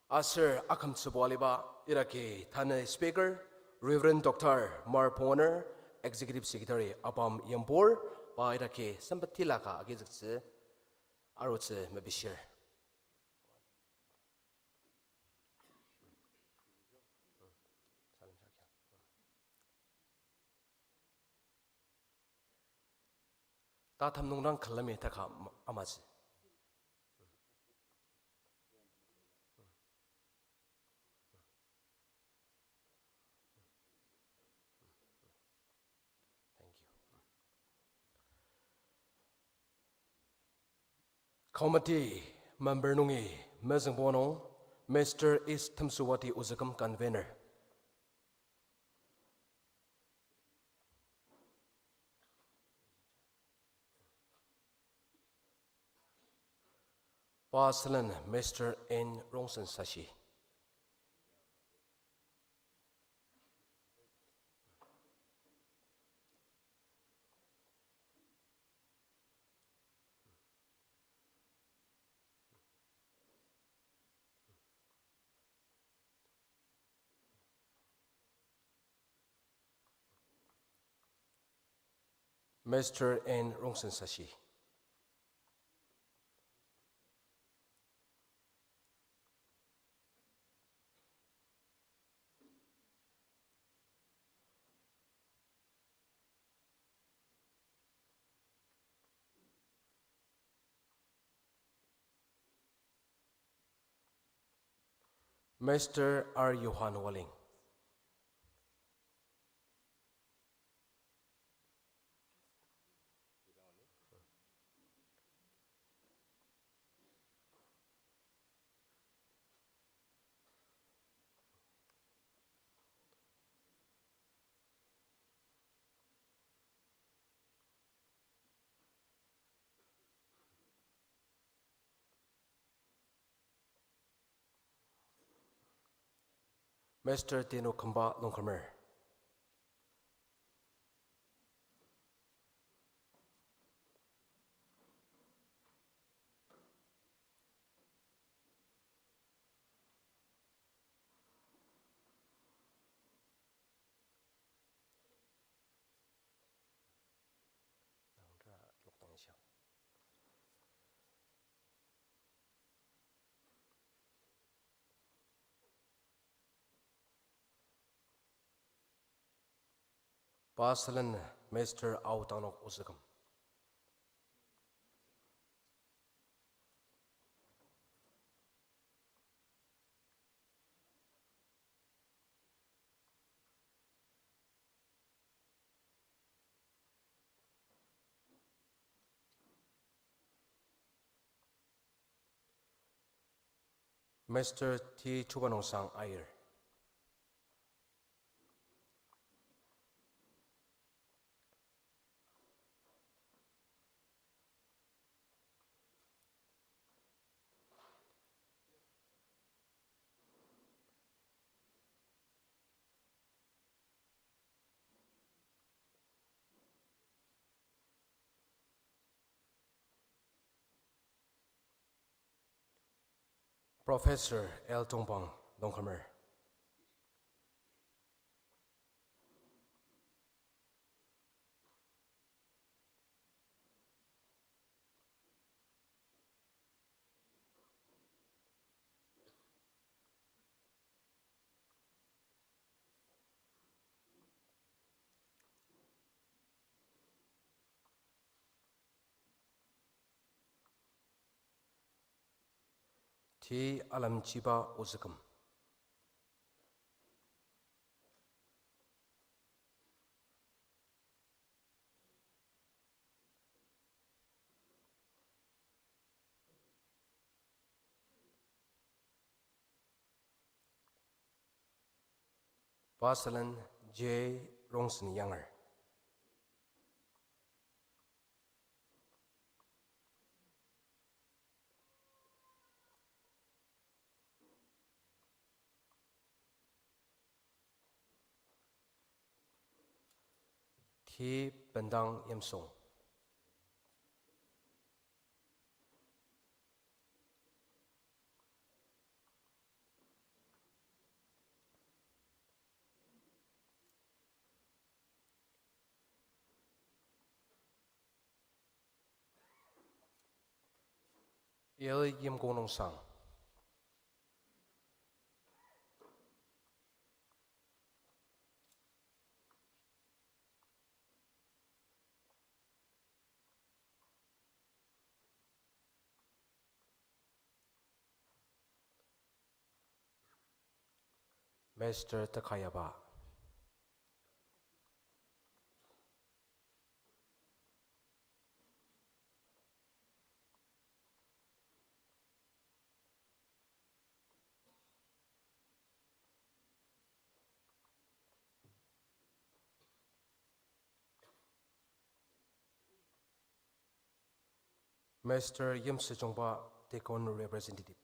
aser akümtsübo aliba, idaki tanü speaker, Reverend Doctor Mar Pungoner, Executive Secretary, ABAM yimbo, pa idaki sempet tila ka agizüktsü, arutsü mepishir. Tatem nung dang külemi taka ma-, amaji. Thank you. Committee member nungi mezüngbuba nung, Mister Is Temsuwati ozüküm convener. Pa sülen Mister N Rongsen Sashi. Mister N Rongsen Sashi. Mister R Johan Waling. Mister Tino Kemba Longkumer. Pa sülen Mister Aotanok ozüküm. Mister T Chubanungsang Aier. Professor L Tongpang Longkumer. T Alemchiba ozüküm. Pa sülen J Rongsen Younger. T Bendang Yimsung. L Yimkong Nungsang. Mister Tekayaba. Mister Yimsejungba, Deacon Representative.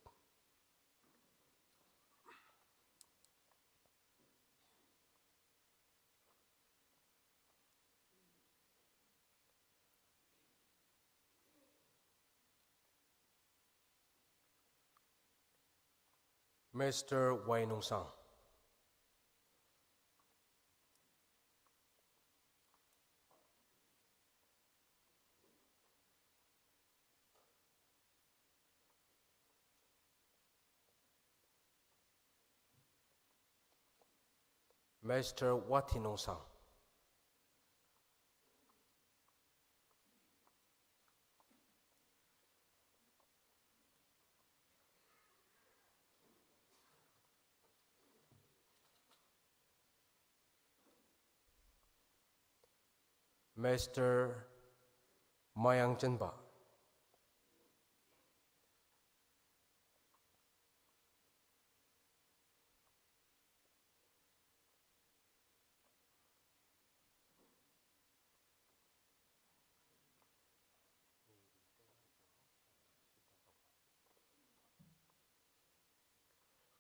Mister Y Nungsang. Mister Wati Nungsang. Mister Mayang Chenba.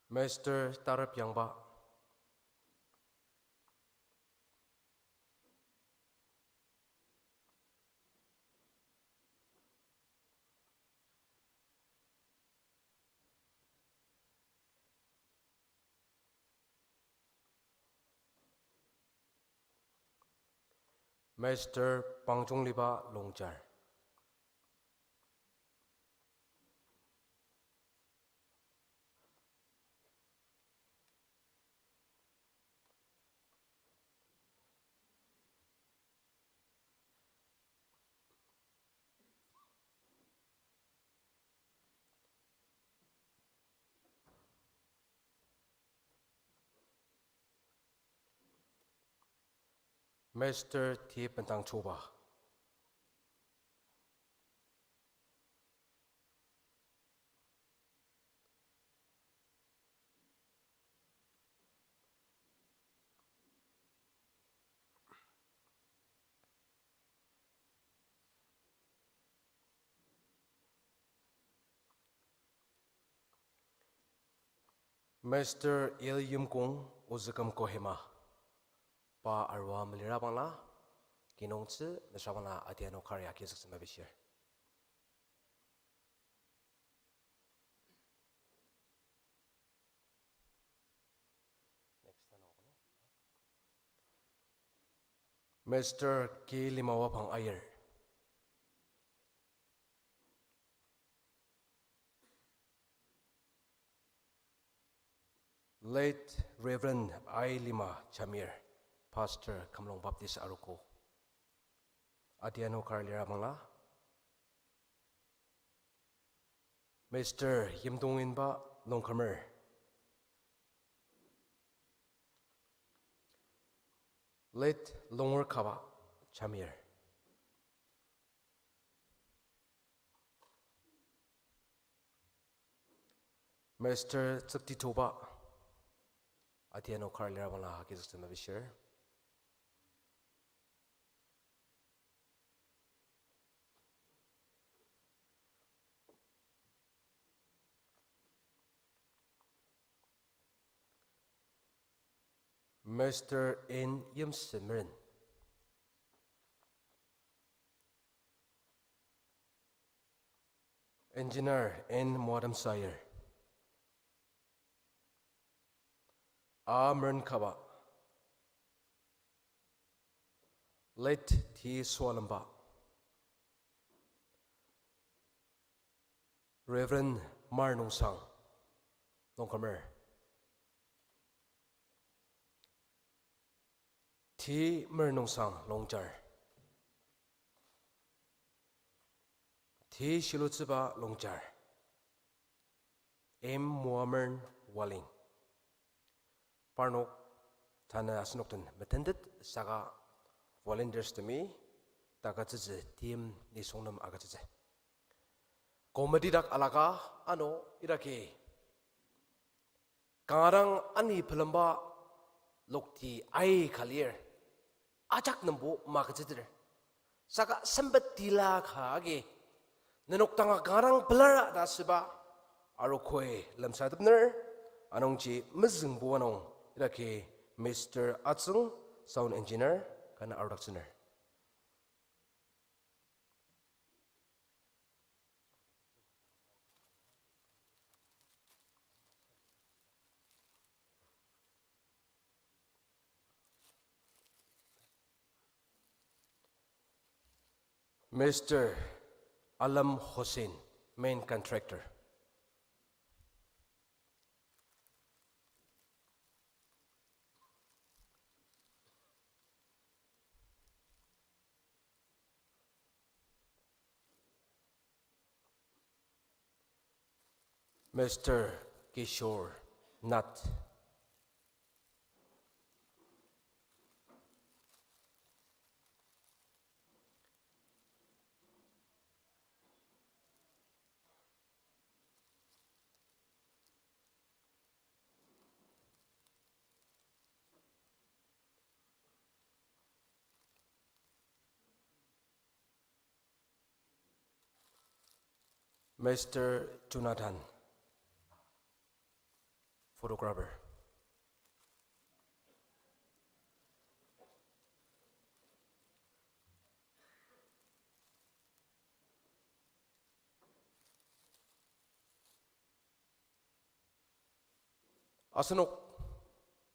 Mister Tarep Yangba. Mister Pangjungliba Longchar. Mister T Pentangchoba. Mister L Yimkong, Ozüküm Kohima. Pa arua melira bangla, kinungtsü mesüra bangla adianu kar ya agizüktsü mepishir. Mister K Limawapang Aier. Late Reverend I Lima Jamir, Pastor, Kümlong Baptist Arogo. Adianu kar lira bangla. Mister Yimdonginba Longkümer. Late Longer Kaba Jamir. Mister Tsükti Toba, adianu kar lira bangla agizüktsü mepishir. Mister N Yimsemeren. Engineer N Moadam Sayer. A Meren Kaba. Late T Swalemba. Reverend Mar Nungsang, Longkümer. T Mer Nungsang, Longchar. T Shilutsüba, Longchar. M Moamern, Waling. Parnok tanü asenok den metentet saka volunteers temi takütsütsü team nisung nem agütsütsü. Committee dak alaka ano idaki kanga dang ani pelemba lokti aika lir. Ajak nembo magütsüdir. Saka sempet tila ka agi nenok danga kanga dang pelar ta asüba arogoi lemsatepner, anungji mezüngbuba nung idaki Mister Atsüng, sound engineer, kanga arudaktsüner. Mister Alam Hussain, main contractor. Mister Kishore Nath. Mister Jonathan, photographer. Asenok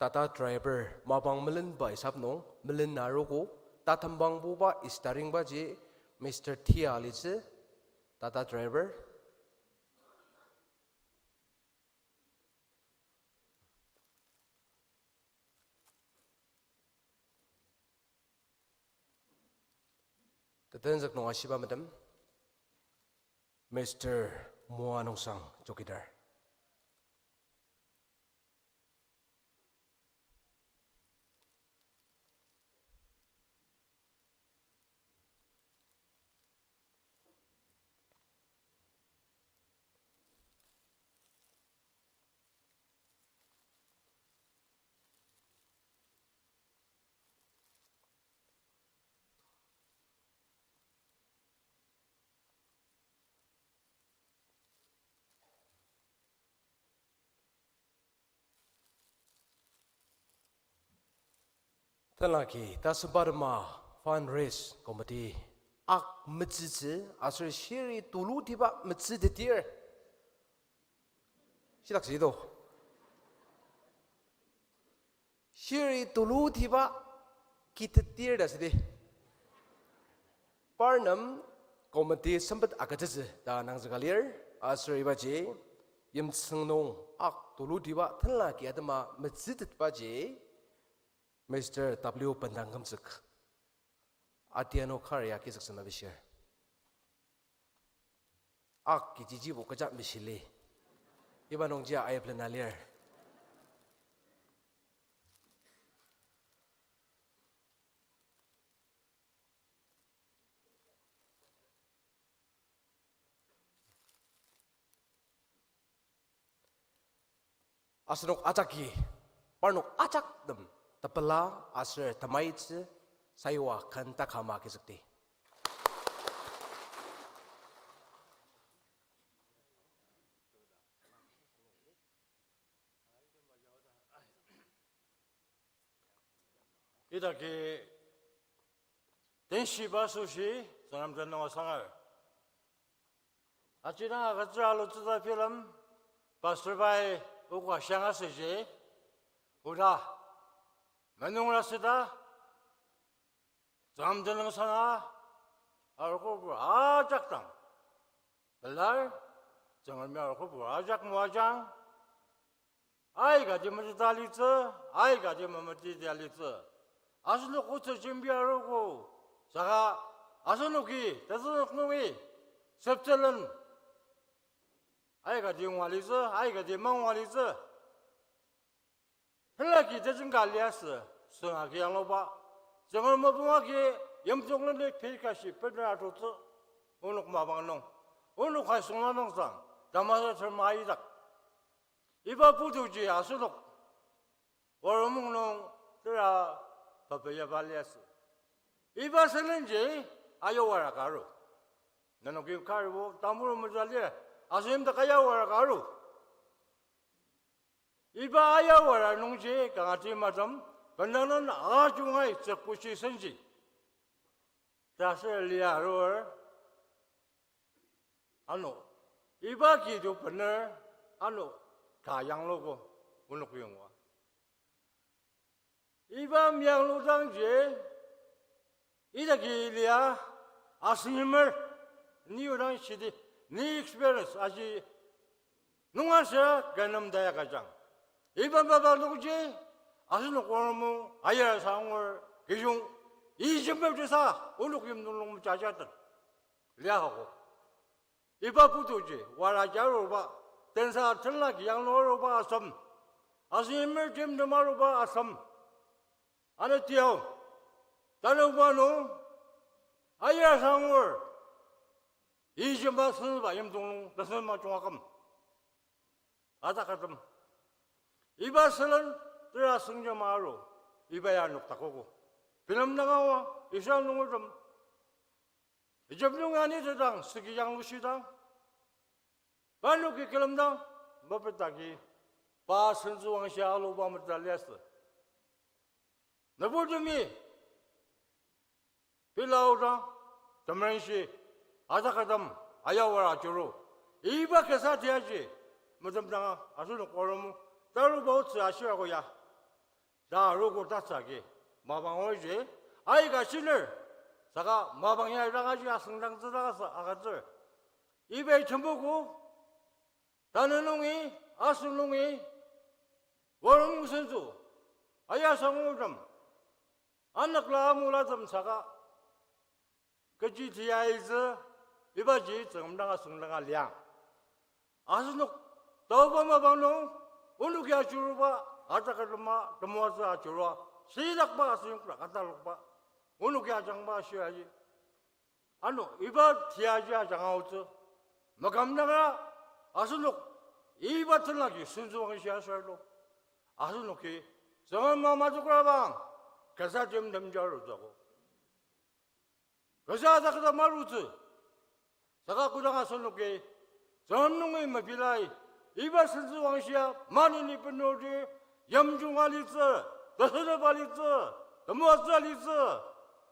Tata driver mapang melenba isap nung melen arogo, tatembangbuba istaringbaji Mister Tia alitsü, Tata driver. Tetenzük nung ashiba metem, Mister Moa Nungsang, chowkidar. Tenlaki, tasüba tema fundraise committee ak metsütsü, aser shiri tulutiba metsütetir. Shitak shido. Shiri tulutiba kitetir ta südi. Parnem committee sempet agütsütsü ta nangzüka lir, aser ibaji yimtsüng nung ak tulutiba tenlaki atema metsütetbaji Mister W Bendang Kümzük. Atiano kar ya kizük sema bishir. Ak kichichibo kecha mishili. Iba nungjia ayip lena lir. Asenok ajaki, parnok ajaktem tepela aser temaitsü sayua ken takama kizükdi. Idaki tenshiba asoshi Tsüngrem tenüng asangar. Aji dang agütsür alutsüta film, pastor bai oka shiang asüji, oda menungra süda, Tsüngrem tenüng asanga, arogo pur ajak dang pelar, Tsüngremi arogo pur ajak moajang, aikati meteta litsü, aikati memeteta litsü. Asenok otsü jembi arogo, saka asenoki tetsünok nungi septsülen aikati ngua litsü, aikati mangua litsü. Tenlaki tejengka liasü, sünga ki yangluba. Tsüngrem mapang agi yimjung leni pei kashi bener arutsü, onok mapang nung. Onok kai sungla nung sang, tamasa terma aidak. Iba putuji asenok Waromung nung tera papa yaba liasü. Iba sülenji ayawara ka aru. Nenoki karibo tamur mejali, asen dak ayawara ka aru. Iba ayawara nungji kangati matem, bendangen ajungai tsükbushi senji. Ta ser lia arur, ano, iba kidu bener, ano, ka yanglugo, onok yongwa. Iba miyangludangji, idaki lia, asenimer, ni odang shidi, ni experience aji, nunga sür kü nem taya kajang. Iba mapa nungji, asenok Waromung, ayar sangur, kijung, ijember jesa, onok yimdong nung jajaten. Lia hako. Iba putuji, wara jaruba, tensa tenlaki yangluba asem. Asenimer jimdem aruba asem. Ano tiao, tanüba nung, ayar sangur, ijemba senba yimdong nung, tasen majung aküm. Atakatem. Iba sülen tera sengjema aru, iba ya noktakogo. Bilemdang awa, Israel nungertem Ijip nung ani tedang, süki yanglushidang, parnoki külemdang, mepetdaki, pa sentsüwangshi aluba meteta liasü. Nüburtemi, pilaodang, temerenshi, atakatem, ayawara ajuru. Iba kasa tiaji, metemdanga, asenok Waromung, taruba otsü ashir ako ya. Ta arogo tatsü agi, mapang oji, aika shiner, saka mapang ya ranga ji asüngdang tsüdakasa agütsür. Ibai tembuku, tanü nungi, asü nungi, Waromung sentsü, aya sangutem, anakla amulatem saka, kechi tiaitsü, ibaji Tsüngrem dang asüngdanga liang. Asenok, taoba mapang nung, onok ya ajuruba, atakadema, temoatsü ajurua, sidakba asenok la katalokba, onok ya ajangba shia aji. Ano, iba tiaji ajanga aotsü, makamdanga, asenok, iba tenlaki sentsüwangshi asarlo. Asenoki, Tsüngrem ama tukrabang, kasa timtem jaru tsüogo. Kasa ajakta marutsü. Saka kodang asenoki, Tsüngrem nungi mepilai, iba sentsüwangshia, maneni penurdi, yimjung alitsü, tesenep alitsü, temoatsü alitsü,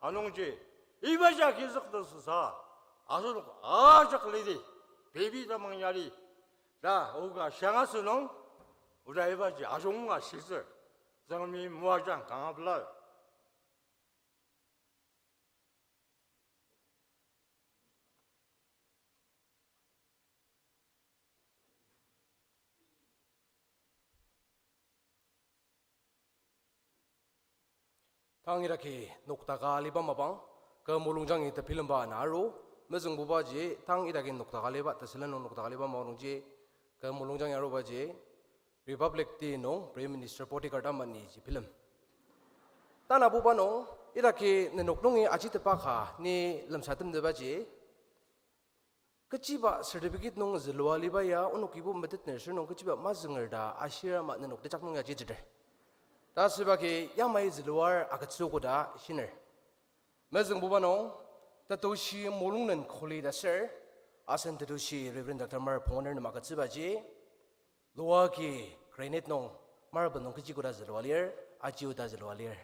anungji, iba jagi zükta süsa, asenok ajak lidi, pei tamang yari, ta oka shiang asünung, oda ibaji ajunga shitsür, Tsüngremi moajang kanga pelar. Tang idaki noktaka aliba mapang, kü mulungjangi tebilemba ana aru, mezüngbubaji, tang idaki noktaka aliba, tesülen nung noktaka aliba mapang nungji, kü mulungjangi arubaji, Republic Day nung Prime Minister bodyguard amaniji bilem. Tanabuba nung, idaki nenok nungi ajitepa ka ni lemsatemtebaji, kechiba certificate nung zülua aliba ya, onokibo metetner sür nung kechiba mazünger ta ashir ama nenok tejak nung ya jitsüter. Ta süba ki yamai züluar agütsü koda shiner. Mezüngbuba nung, Tetoshi Molunglen College ta ser, asen Tetoshi Reverend Doctor Mar Phongoner nem agütsübaji, lua ki granite nung, marble nung kechi koda zülua lir, aji oda zülua lir.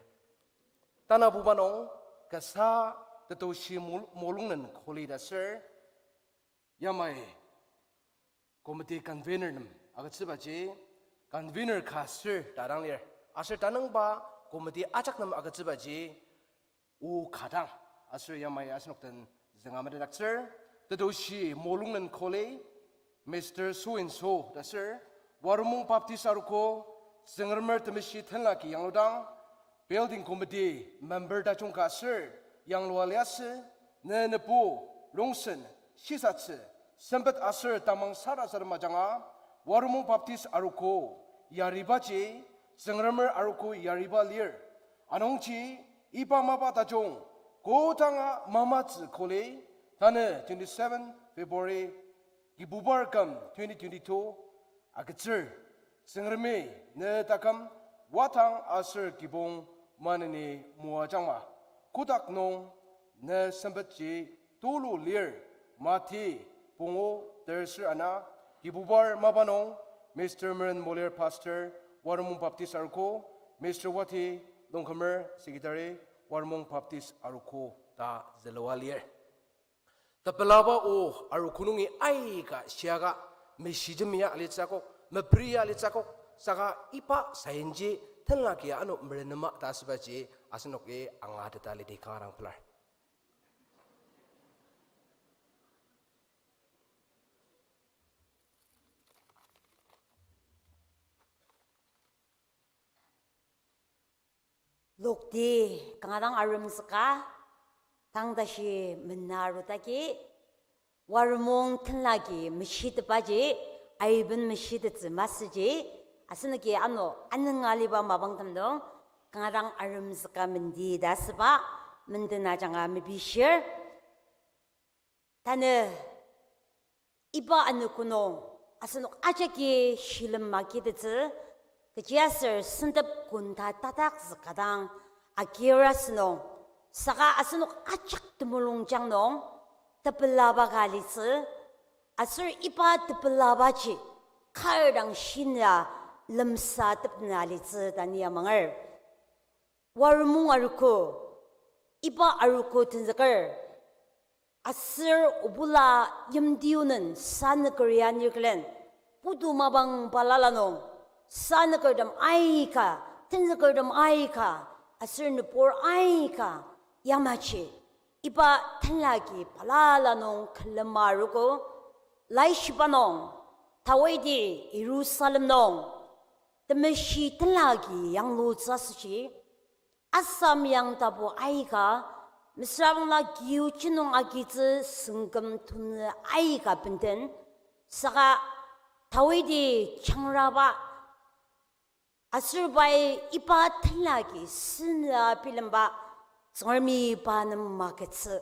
Tanabuba nung, kasa Tetoshi Mol-, Molunglen College ta ser, yamai committee convener nem agütsübaji, convener ka sür ta dang lir. Aser tanüngba committee ajak nem agütsübaji, o ka dang, aser yamai asenok den zünga metetdaktsür, Tetoshi Molunglen College, Mister So and So ta ser, Waromung Baptist Arogo, Tsüngremer Temeshi Tenlaki Yangludang, building committee member tajung ka ser, yanglua liasü, ne nebu, rongsen, shisatsü, sempet aser tamang sarasadem ajanga, Waromung Baptist Arogo, yaribaji, Tsüngremer arogo yariba lir. Anungji iba mapa tajung kodanga mamatsü koli, tanü twenty-seven February, Kibubar küm twenty twenty-two agütsür. Tsüngremi ne taküm wadang aser kibong maneni moajangma. Kotak nung ne sempetji tulu lir, Mati pungu terser ana, Kibubar mapa nung, Mister Meren Moler, Pastor, Waromung Baptist Arogo, Mister Wati Longkümer, Secretary, Waromung Baptist Arogo ta zülua lir. Tepelaba o arogo nungi aika shiaka, meshijemi ya alitsü akok, mepri ya alitsü akok, saka iba sayinji tenlaki ano merenema ta asübaji asenoki angateta lidi kanga dang pelar. Lokti kanga dang aremzüka, tang tashi mena arudaki, Waromung tenlaki meshitepaji, aiben meshitettsü masüji, asenoki ano anenga aliba mapangtem nung, kanga dang aremzüka mendi ta asüba, menden ajanga mepishir. Tanü iba anogo nung asenok ajaki shilem makitettsü, kechiaser sentep gonta tatakzüka dang agir asünung, saka asenok ajak temulungjang nung tepelaba ka alitsü, aser iba tepelabaji kar dang shina lemsatepna alitsü ta ni amanger. Waromung arogo, iba arogo tenzüker, aser obula yimti onen sanüker ya nirklen, putu mapang balala nung, sanükertem aika, tenzükertem aika, aser nübur aika, yamaji iba tenlaki balala nung külema arogo, laishiba nung, Dawidi Yirusalem nung temeshi tenlaki yanglutsü asoshi, Assam yangtapu aika, mesüra bangla kioji nung agitsü süngküm tunü aika benden, saka Dawidi jangraba, aser pai iba tenlaki sünüa bilemba, Tsüngremi pa nem magütsü.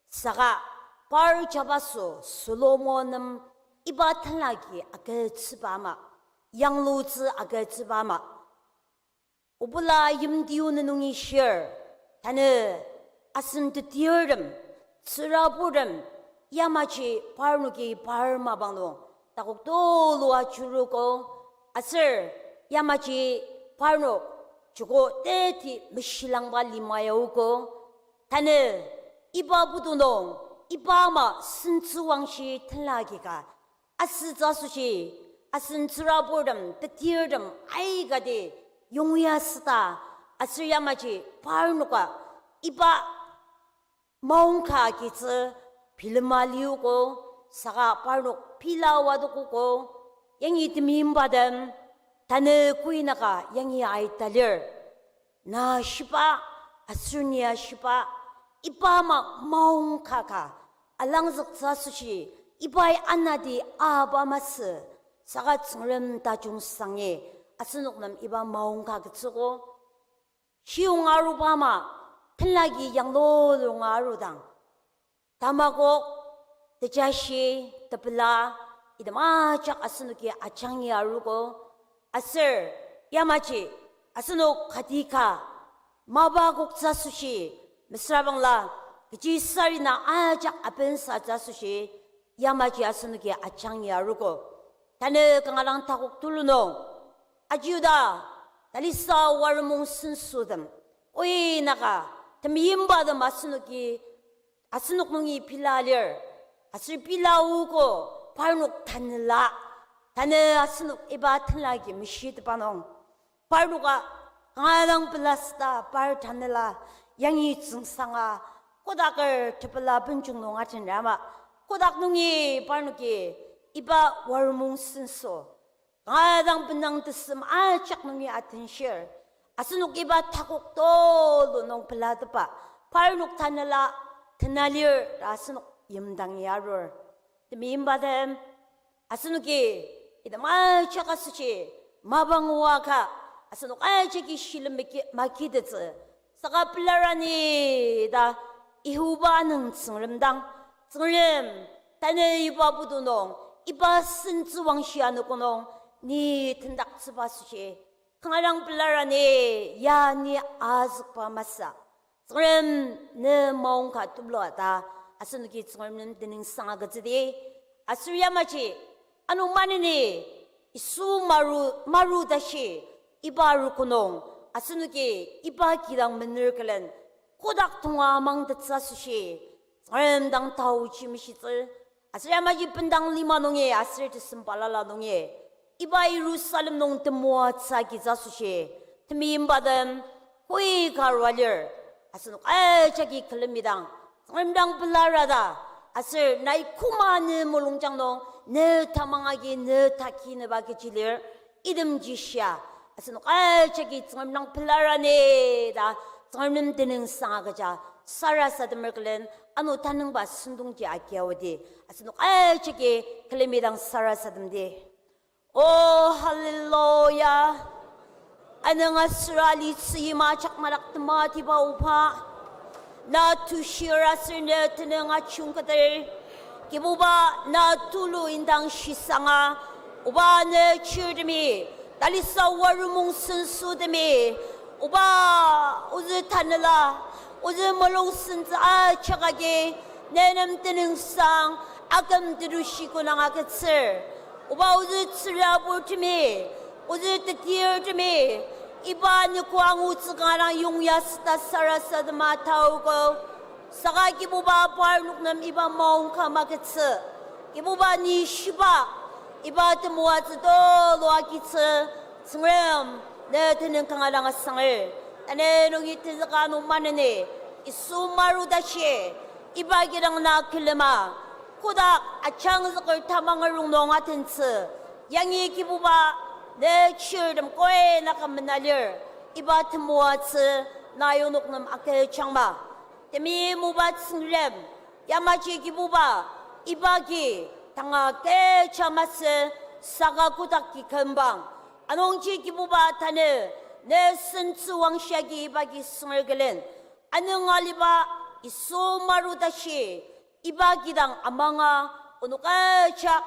Saka par jabaso Solomon nem iba tenlaki agütsüba ama, yanglutsü agütsüba ama. Obula yimti onen nungi shir, tanü asen tetirtem, tsüraburtem, yamaji parnoki par mapang nung takok tulu ajuruko, aser yamaji parnok joko teti meshilangba lima yaogo. Tanü iba putu nung, iba ama sentsüwangshi tenlaki ka asütsü asoshi, asen tsüraburtem, tetirtem aikati yongya süta, aser yamaji parnoka iba maongka agitsü bilema liogo, saka parnok pila wadokogo, yangi temeimbatem, tanü kuinaka yangi aita lir. Na shiba, aser nia shiba, iba ama maongka ka alangzüktsü asoshi, ibai anati aba masü, saka Tsüngrem tajung sangi asenok nem iba maongka agütsüogo. Shiyong aruba ama, tenlaki yanglulunga arudang, tamakok, tejashi, tepela, item ajak asenoki ajangi arugo, aser yamaji asenok kati ka mapa koktsü asoshi, mesüra bangla kechi sarena ajak apensatsü asoshi, yamaji asenoki ajangi arugo. Tanü kanga dang takok tulu nung, ajiuda, talisa Waromung sensotem, oinaka temeimbatem asenoki asenok nungi pila lir, aser pila ogo, parnok tanela, tanü asenok iba tenlaki meshitepa nung, parnoka kanga dang pelasüta par tanela, yangi tsüngsanga, kodaker tepela benjong nung ajenrama, kodak nungi parnoki iba Waromung senso kanga dang benang tesem ajak nungi atenshir, asenok iba takok tulu nung pelatepa, parnok tanela, tena lir ta asenok yimdangi arur. Temeimbatem, asenoki item ajak asoshi mapang oaka, Asenok ajaki shilem maki-, makitettsü. Saka pelar ani ta Yihoba nung Tsüngrem dang, Tsüngrem, tanü iba putu nung, iba sentsüwangshi anogo nung, ni tendaktsüba asoshi, kanga dang pelar ani, ya ni azükba masü. Tsüngrem, ne maongka tulu ta, asenoki Tsüngrem nem tenüngsang agütsüdi. Aser yamaji, ano maneni, Yisu maru, maru tashi, iba arogo nung, asenoki, iba kidang mener külen, kotak tonga amangtettsü asoshi, Tsüngrem dang taochi meshitsü, aser yamaji bendang lima nungi, aser tesem balala nungi, iba Yirusalem nung temoatsü agitsü asoshi, temeimbatem, koi ka arua lir, asenok ajaki külemidang, Tsüngrem dang pelar ta, aser nai koma ne mulungjang nung, ne tamang agi ne taki neba kechi lir, itemji shia, asenok ajaki Tsüngrem dang pelar ani ta, Tsüngrem nem tenüngsang agüja, sarasademer külen, ano tanüngba sentongji agiaodi, asenok ajaki külemidang sarasademdi. O, hallelujah. Anünga sürali tsüyima chakmadak tematiba oba. Na tushir aser ne tenüng ajungketer. Kibuba na tulu indang shisanga. Oba ne chirtemi. Talisa warumung sensutemi. Oba ozü tanela. Ozü mulung sentsü ajak agi. Ne nem tenüngsang. Aküm tetushi konang agütsür. Oba ozü tsüraburtemi, ozü tetirtemi, iba nüko angutsü kanga dang yongya süta sarasadema taogo. Saka Kibuba parnok nem iba maongka magütsü. Kibuba ni shiba, iba temoatsü tulu agitsü, Tsüngrem, ne tenüng kanga dang asanger. Tanü nungi tenzüka nung maneni, Yisu maru tashi, iba kidang na külema, kotak ajangzüker tamang arung nung atentsü, yangi Kibuba, ne chirtem koi naka mena lir, iba temoatsü, na yonok nem agüjangma. Temeim oba Tsüngrem, yamaji Kibuba, iba ki, tanga kecha masü, saka kotak ki kümbang. Anungji Kibuba tanü, ne sentsüwangshi agi iba ki sünger külen. Anünga aliba Yisu maru tashi, iba kidang amanga onok ajak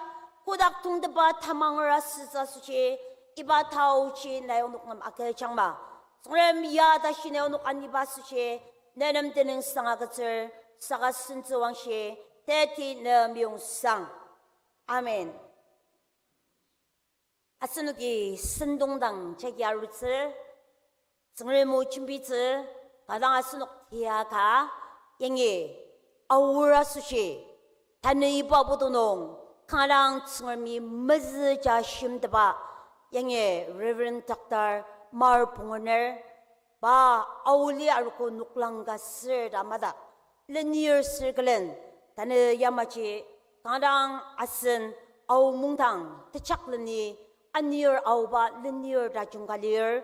kotak tongteba tamang rasütsü asoshi, iba taochi nai onok nem agüjangma. Tsüngrem ya tashi nai onok aniba asoshi, ne nem tenüngsang agütsür, saka sentsüwangshi, teti ne meyong sang. Amen. Asenoki sentong dang jagi arutsü, Tsüngrem o jembitsü, kanga dang asenok tiaka, yangi, aor asoshi, tanü iba putu nung, kanga dang Tsüngremi mezüja shimteba, yangi Reverend Doctor Mar Pungoner, pa aoli arogo noklang ka sür ta madak, lenir sür külen, tanü yamaji, kanga dang asen ao mungdang, tejak leni, anir aoba lenir tajung ka lir,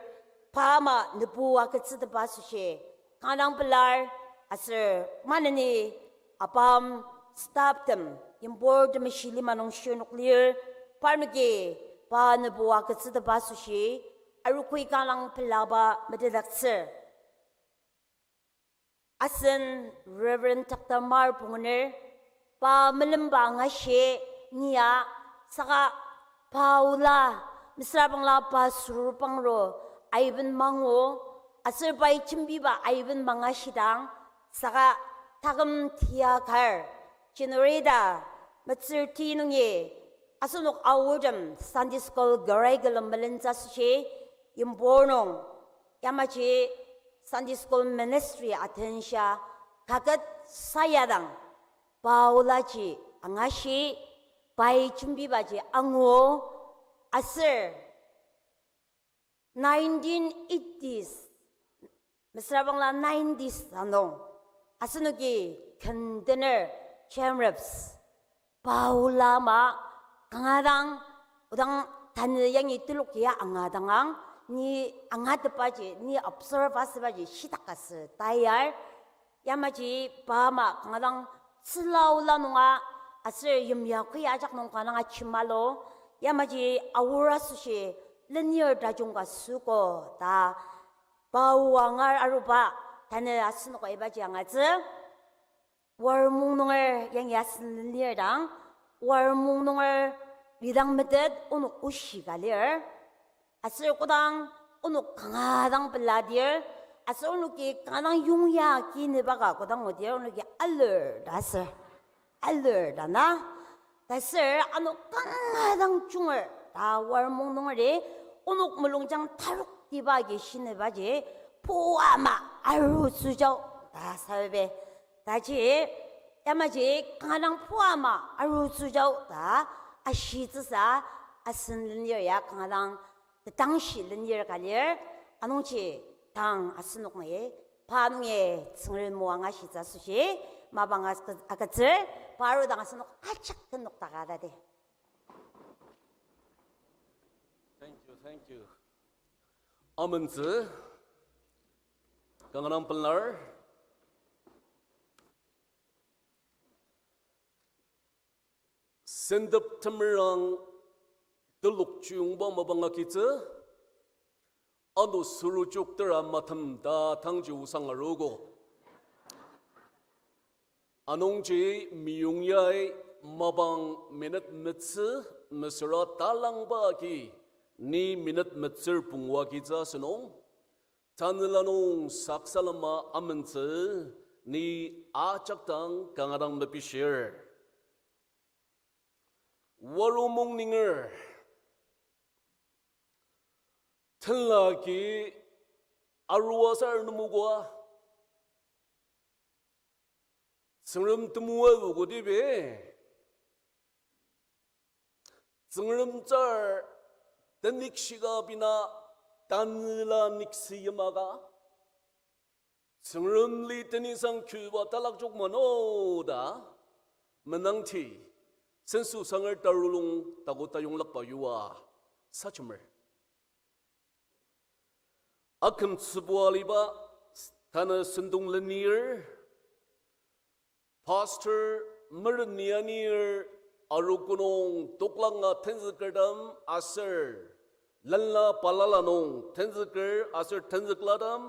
pa ama nübu agütsüteba asoshi, kanga dang pelar, aser maneni, apam, staff tem, yimbortem meshi lima nung shirnok lir, parnoki, pa nübu agütsüteba asoshi, arogoi kanga dang pelaba metetdaktsür. Asen Reverend Doctor Mar Pungoner, pa melemba angashi nia, saka pa ola, mesüra bangla pa surupangro, aiben mangu, aser pai jembiba aiben mangashidang, saka taküm tiakar, January ta, metsür ti nungi, asenok aortem Sunday school garai külem melentsü asoshi, yimbor nung, yamaji Sunday school ministry atensha kaket sayadang, pa olaji angashi, pai jembibaji angu, aser nineteen eighties, mesüra bangla nineties anung, asenoki kendener James Reeves, pa ola ama, kanga dang, odang tanü yangi telok ya angadangang, ni angatepaji, ni observe asübaji shitak asü tayar, yamaji pa ama kanga dang tsüla ola nunga, aser yimya kui ajak nung kanga dang ajimalo, yamaji aor asoshi, lenir tajung ka süogo ta, pa o angar aruba, tanü asenoka ibaji angatsü. Waromung nunger yangi asen lenir dang, waromung nunger lidang metet onok oshi ka lir. Aser kodang onok kanga dang peladir, aser onoki kanga dang yongya kinüba ka kodang odir, onoki alur ta aser. Alur ta na. Taser ano kanga dang junger ta waromung nungeri, onok mulungjang taroktiba agi shinübaji, puama arutsüjao ta sabe. Taji, yamaji kanga dang puama arutsüjao ta ashitsüsa, asen lenir ya kanga dang tetangshi lenir ka lir, anungji tang asenok nai, pa nungi Tsüngrem moanga shitsü asoshi, mapang as-, agütsür, pa arudang asenok ajak tenok taka tadi. Thank you, thank you. Amentsü, kanga dang pelar. Sentep temerang telok chiyongba mapang agitsü, ano sürujok tera matem ta tangji osang arogo. Anungji meyongyai mapang minute metsü mesüra talangba agi ni minute metsür pungu agitsü asünung, tanela nung saksalema amentsü ni ajak dang kanga dang mepishir. Waromung ninger, tenla agi arua sar nemoka, Tsüngrem temoa ogo tibi, Tsüngrem tsar tenikshika bina tanela niksi yimaka, Tsüngremli tenisang küba talakjok mano ta menangti, senso sanger tarulung taku tayonglakba yua sajemer. Akümtsübua aliba tanü sentong lenir, pastor mereni anir, arogo nung toklanga tenzükertem aser lenla balala nung tenzüker aser tenzüklatem,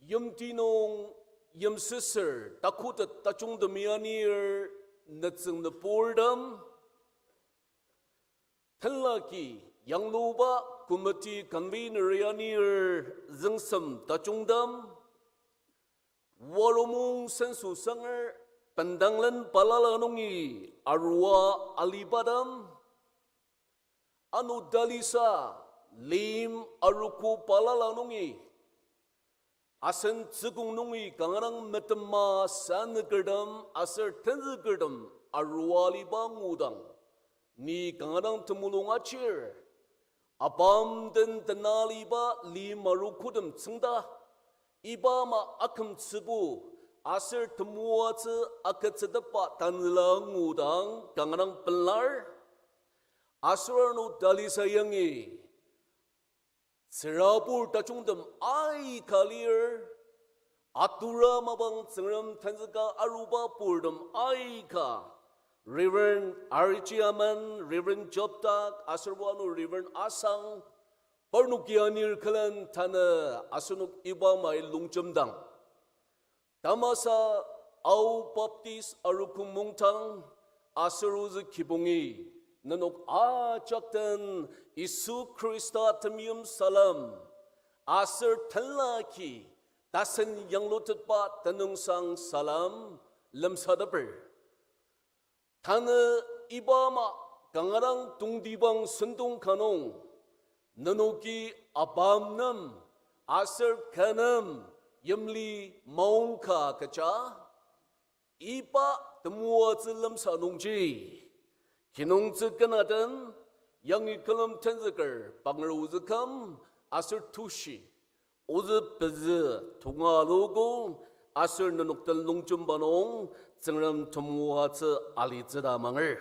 yimti nung yimsüsür takotet tajungtemi anir, nütsüng nüburtem, tenlaki yangluba committee convener anir, züngsem tajungtem, Waromung senso sanger bendanglen balala nungi arua alibatem, ano talisa lim arogo balala nungi, asen tsükong nungi kanga dang metema sanükertem aser tenzükertem arua aliba ngudang, ni kanga dang temulung achir, apam den tenaliba lim arogotem tsüngda, iba ama akümtsübu aser temoatsü agütsütepba tanela ngudang kanga dang pelar, aser ano talisa yangi tsürabur tajungtem aika lir, atura mapang Tsüngrem tenzüka aruba purtem aika, Reverend Arichi Amen, Reverend Joptak, aser ano Reverend Asang, parnoki anir külen tanü asenok iba amai longjemdang. Tamasa Ao Baptist Arogo Mungtang aser ozü kibongi, nenok ajak den Yisu Khrista temeim salem aser tenlaki tasen yanglutetba tenüngsang salem lemsateper. Tanü iba ama kanga dang tongtibang sentong ka nung, nenoki apam nem aser kü nem yimli maongka kecha, iba temoatsü lemsa nungji, kinungtsü kena den, yangi külem tenzüker panger ozü küm aser tushi, ozü pezü tonga alugo, aser nenok den longjemba nung Tsüngrem temoatsü alitsü ta amanger.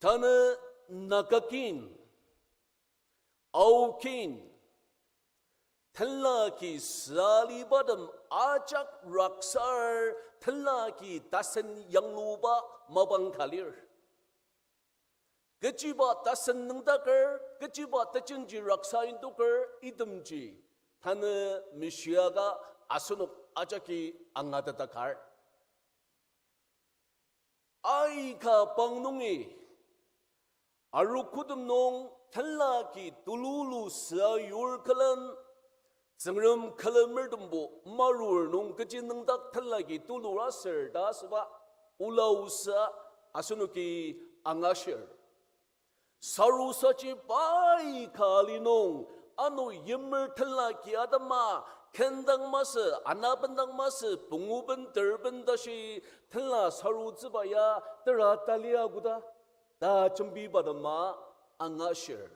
Tanü Naga kin, Ao kin, tenlaki süalibatem ajak raksar, tenlaki tasen yangluba mapang ka lir. Kechiba tasen nüngdaker, kechiba tejenji raksa indoker itemji, tanü meshiaka asenok ajaki angatetakar. Aika pang nungi, arogotem nung tenlaki tululu süa yur külen, Tsüngrem külemertembo marur nung kechi nüngdak tenlaki tulur aser ta asüba ola osa asenoki angashir. Sarusaji pai ka ali nung, ano yimer tenlaki atema, kendang masü, anabendang masü, punguben terben tashi, tenla sarutsüba ya tera talia koda, ta jembiba tema angashir.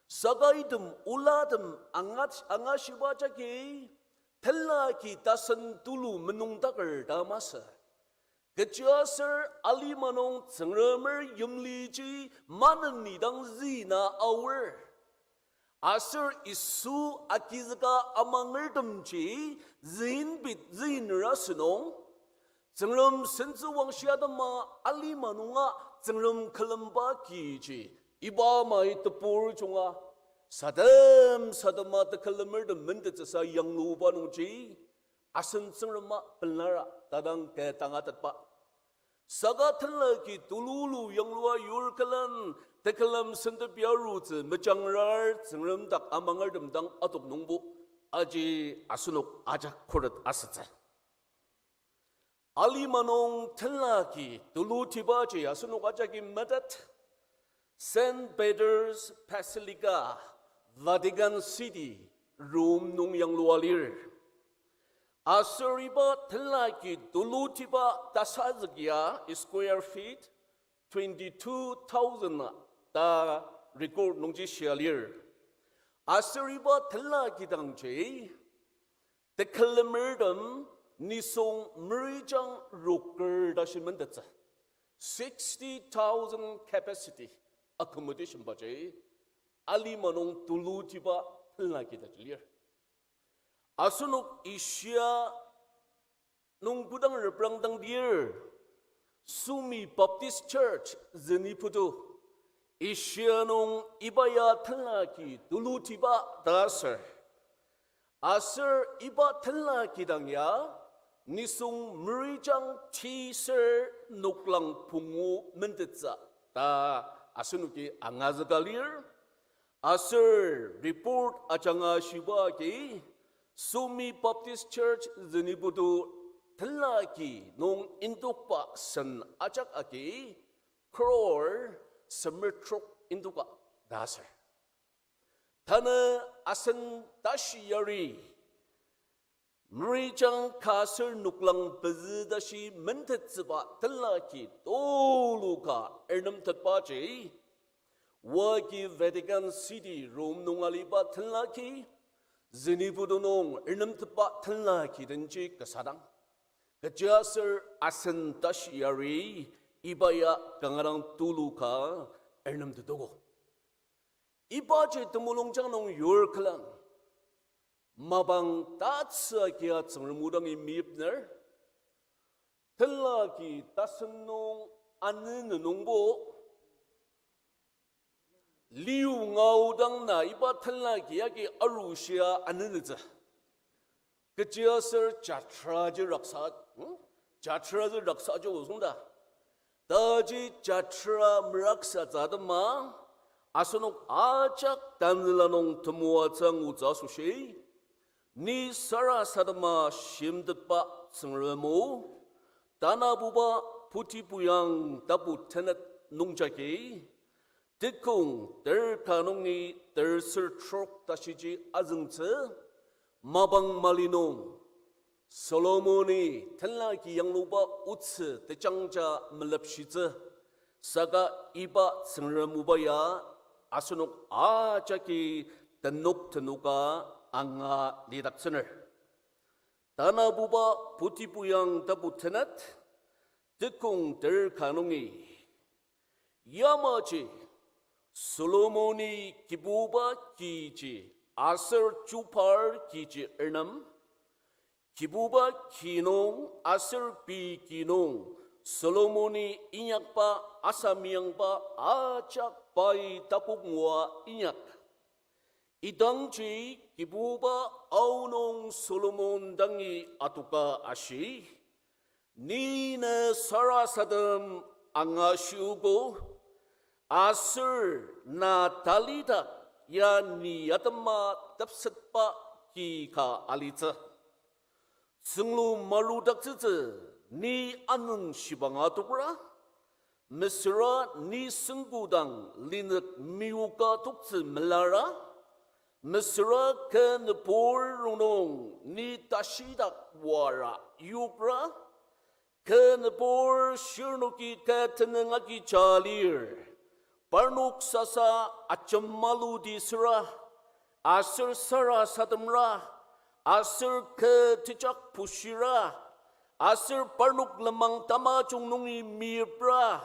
Saka item olatem anga-, angashiba jagi, tenlaki tasen tulu menüngdaker ta masü. Kechiaser alima nung Tsüngremer yimliji maneni dang züna aor. Aser Yisu agizüka amangertemji züinbit züinra sünung, Tsüngrem sentsüwangshi atema alima nunga Tsüngrem külemba kiji, iba amai tebur junga, sadem sadema tekülemertem mentettsüsa yangluba nungji, asen Tsüngrema pelara tadang kü tangatetba. Saka tenlaki tululu yanglua yur külen, tekülem sentep yarutsü mejangrar Tsüngrem dak amangertem dang adok nungbo, aji asenok ajak khuret asütsü. Alima nung tenlaki tulutibaji asenok ajaki metet, Saint Peter's Basilica, Vatican City, Rome nung yanglua lir. Aser iba tenlaki tulutiba tasazük ya square feet twenty-two thousand ta record nungji shia lir. Aser iba tenlaki dangji tekülemertem nisung merijang roker tashi mentettsü. Sixty thousand capacity accommodation baji alima nung tulutiba tenlaki taji lir. Asenok Asia nung kodang reprangdang dir, Sumi Baptist Church Zunheboto, Asia nung iba ya tenlaki tulutiba ta aser. Aser iba tenlaki dang ya, nisung merijang tiser noklang pungu mentettsü ta asenoki angazüka lir. Aser report ajanga shiba agi, Sumi Baptist Church Zunheboto tenlaki nung indokba sen ajak agi, crore semer trok indoka ta aser. Tanü asen tashi yari, merijang ka aser noklang pezü tashi mentettsüba tenlaki tulu ka ernemtetbaji, oa agi Vatican City Rome nung aliba tenlaki, Zunheboto nung ernemtetba tenlaki denji kasadang. Kechiaser asen tashi yari iba ya kanga dang tulu ka ernemtetogo. Ibaji temulungjang nung yur külen, mapang tatsü agia Tsüngrem o dangi meyipner, tenlaki tasen nung anü nungbo, liu ngao dang na iba tenlaki agi arushia anütsü. Kechiaser jatra ji raksa, hmm? Jatra ji raksa ji osung ta. Taji jatra meraksa tsü atema, asenok ajak tanela nung temoatsü ngutsü asoshi, ni sarasadema shimtetba Tsüngrem o, tanabuba Putipuyang tapu tenet nungjagi, tekong ter ka nungi ter ser trok tashiji azüngtsü, mapang mali nung Solomoni tenlaki yangluba otsü tejangja melepshitsü, saka iba Tsüngrem oba ya asenok ajaki tenok tenoka anga lidaktsüner. Tanabuba Putipuyang tapu tenet, tekong ter ka nungi. Yamaji Solomoni Kibuba kiji aser chupar kiji ernem, Kibuba ki nung aser pei ki nung Solomoni inyakba asameyangba ajak pai takok ngua inyak. Idangji Kibuba aonung Solomon dangi adoka ashi, ni ne sarasadem angashiogo, aser na talidak ya ni atema tepsetba ki ka alitsü. Tsünglu marudaktsütsü ni anüng shibanga tokra, mesüra ni süngkudang linük meyuka toktsü melara, mesüra kü nübur rongnung ni tashidak wara yokra, kü nübur shirnoki kü tenüng agi ja lir, parnok sasa ajemaluti süra, aser sarasademra, aser kü tejak pushira, aser parnok lenmang tamajung nungi meyipra,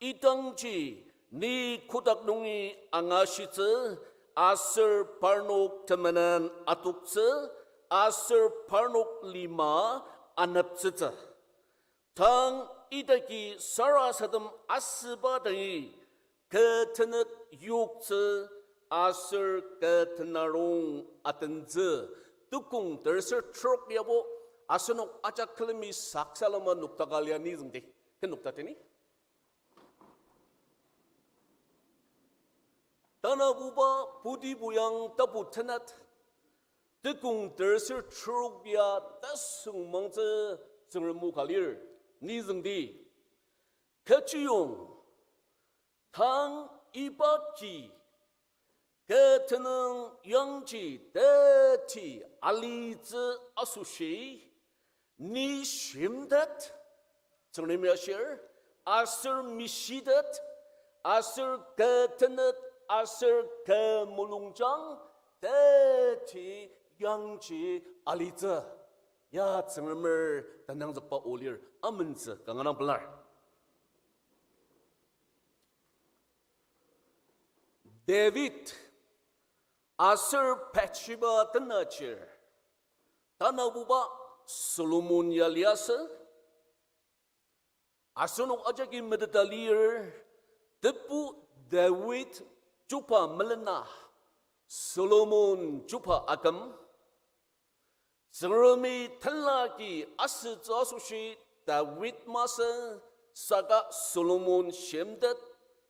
idangji ni kotak nungi angashitsü, aser parnok temenen atoktsü, aser parnok lima aneptsütsü. Tang idaki sarasadem asüba dangi kü tenet yoktsü aser kü tenarong atentsü. Tekong terser trok yabo asenok ajak külemi saksalema noktaka lia nizüngdi. Kü noktateni. Tanabuba Putibuyang tapu tenet, tekong terser trok ya tasüngmangtsü Tsüngrem o ka lir, nizüngdi. Kechiyong, tang iba ki, kü tenüng yangji teti alitsü asoshi, ni shimtet, Tsüngremi ashir, aser mishitet, aser kü tenet, aser kü mulungjang, teti yangji alitsü. Ya Tsüngremer tenangzükba o lir, amentsü kanga dang pelar. David aser Bathsheba tenachir, tanabuba Solomon ya liasü. Asenok ajaki meteta lir, tebu David chuba melena, Solomon chuba aküm. Tsüngremi tenlaki asütsü asoshi David masü, saka Solomon shimtet,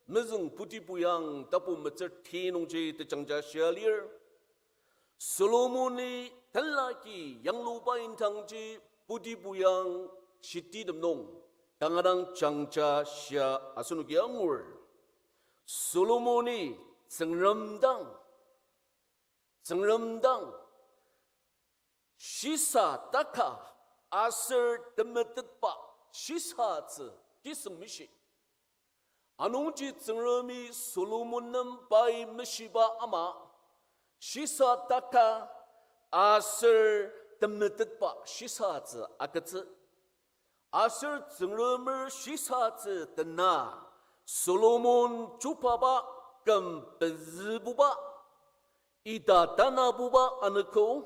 mezüng Putibuyang tapu metsür ti nungji tejangja shia lir. Solomoni tenlaki yangluba indangji Putibuyang shititem nung kanga dang jangja shia asenoki angur. Solomoni Tsüngrem dang, Tsüngrem dang shisa taka aser temetetba shisatsü kisüng mishi. Anungji Tsüngremi Solomon nem pai meshiba ama, shisa taka aser temetetba shisatsü agütsü. Aser Tsüngremer shisatsü tena, Solomon chubaba küm pezübuba, ita tanabuba anogo,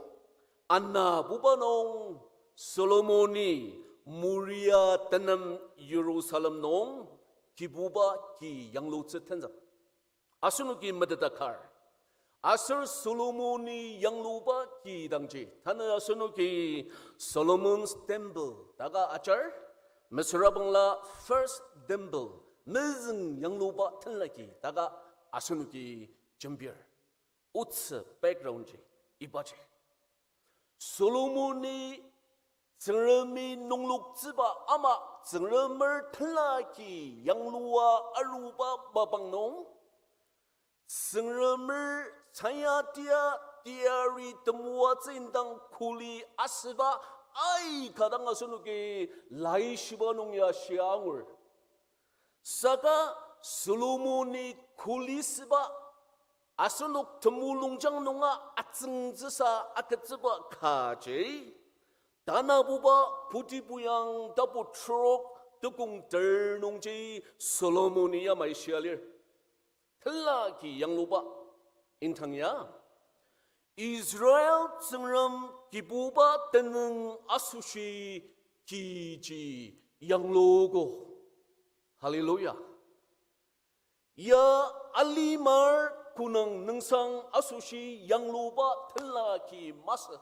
anabuba nung Solomoni Moria tenem Jerusalem nung Kibuba ki yanglutsü tenzük. Asenoki meteta kar. Aser Solomoni yangluba ki dangji, tanü asenoki Solomon's Temple taka ajar, mesürabangla First Temple, mezüng yangluba tenlaki taka asenoki jembir. Otsü background ji, ibaji. Solomoni Tsüngremi nungloktsüba ama Tsüngremer tenlaki yanglua aruba mapang nung, Tsüngremer sayatia teyari temoatsü indang kuli asüba aika dang asenoki Laishiba nung ya shia angur. Saka Solomoni kuli süba asenok temulungjang nunga atsüngtsüsa agütsüba kaji, tanabuba Putibuyang tapu trok tekong ter nungji Solomoni yamai shia lir. Tenlaki yangluba indang ya, Israel Tsüngrem Kibuba tenüng asoshi kiji yanglugo. Hallelujah. Ya alimar konang nüngsang asoshi yangluba tenla ki masü.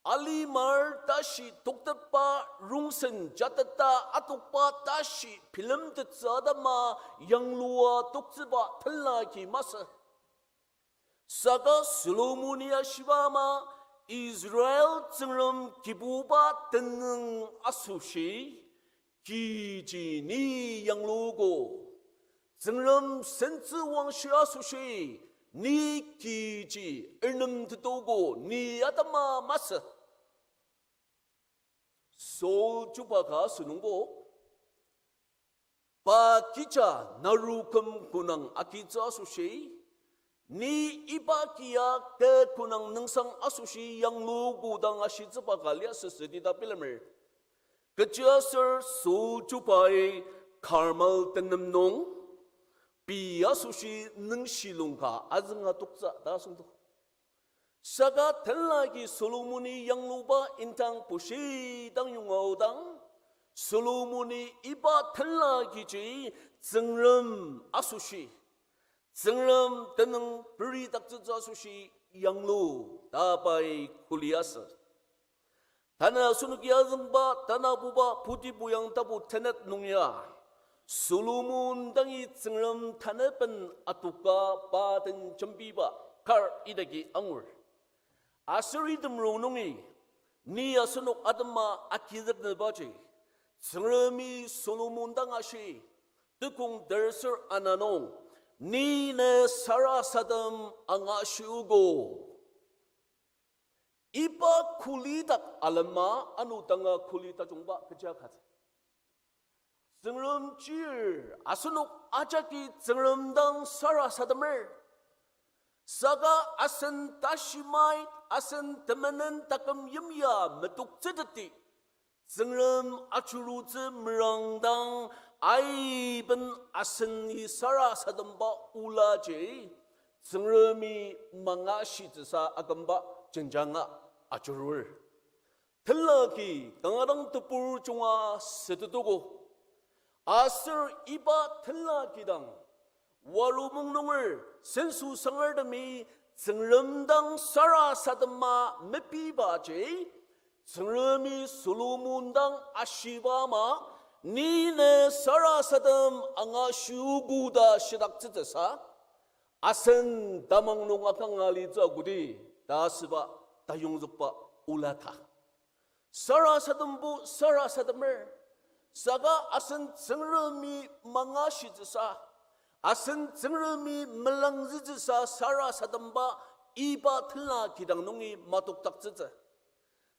Alimar tashi toktetba rongsen jateta atokba tashi bilemtettsü atema yanglua toktsüba tenla ki masü. Saka Solomoni ashiba ama Israel Tsüngrem Kibuba tenüng asoshi, kiji ni yanglugo. Tsüngrem sentsü wangshi asoshi, ni kiji ernem tetogo, ni atema masü. Saul chuba ka asünungbo, pa kija naru küm konang agitsü asoshi, ni iba kia kü konang nüngsang asoshi yanglugo dang ashitsüba ka liasü südi ta bilemer. Kechiaser Saul chubai Karmel tenem nung, pei asoshi nüngshi lungka azünga toktsü ta asüngdo. Saka tenla ki Solomoni yangluba indang pushi dang yonga aodang, Solomoni iba tenla kiji Tsüngrem asoshi, Tsüngrem tenüng peridaktsütsü asoshi yanglu ta pai kuli asü. Tanü asenoki azüngba tanabuba putipu yang tapu tenet nung ya, Solomon dangi Tsüngrem tanaben adoka pa den jembiba kar idaki angur. Aser item rongnungi, ni asenok atema agizüknübaji, Tsüngremi Solomon dang ashi, tekong terser ana nung, ni ne sarasadem angashiogo. Iba kulidak alema ano tanga kuli tajungba kecha katsü. Tsüngrem chir asenok ajaki Tsüngrem dang sarasademer. Saka asen tashimai, asen temenen taküm yimya metoktsüteti, Tsüngrem ajurutsü merangdang aiben aseni sarasademba olaji, Tsüngremi mangashitsüsa akümba jenjanga ajurur. Tenla ki kanga dang tebur junga sütetogo. Aser iba tenla kidang, waromong nunger senso sangertemi Tsüngrem dang sarasadema mepibaji, Tsüngremi Solomon dang ashiba ama, ni ne sarasadem angashiogo ta shidaktsütsüsa, asen tamang nung akanga alitsü agudi ta asüba tayongzükba ola ka. Sarasadembo sarasademer, saka asen Tsüngremi mangashitsüsa, asen Tsüngremi melangzütsüsa sarasademba iba tenla kidang nungi matokdaktsütsü.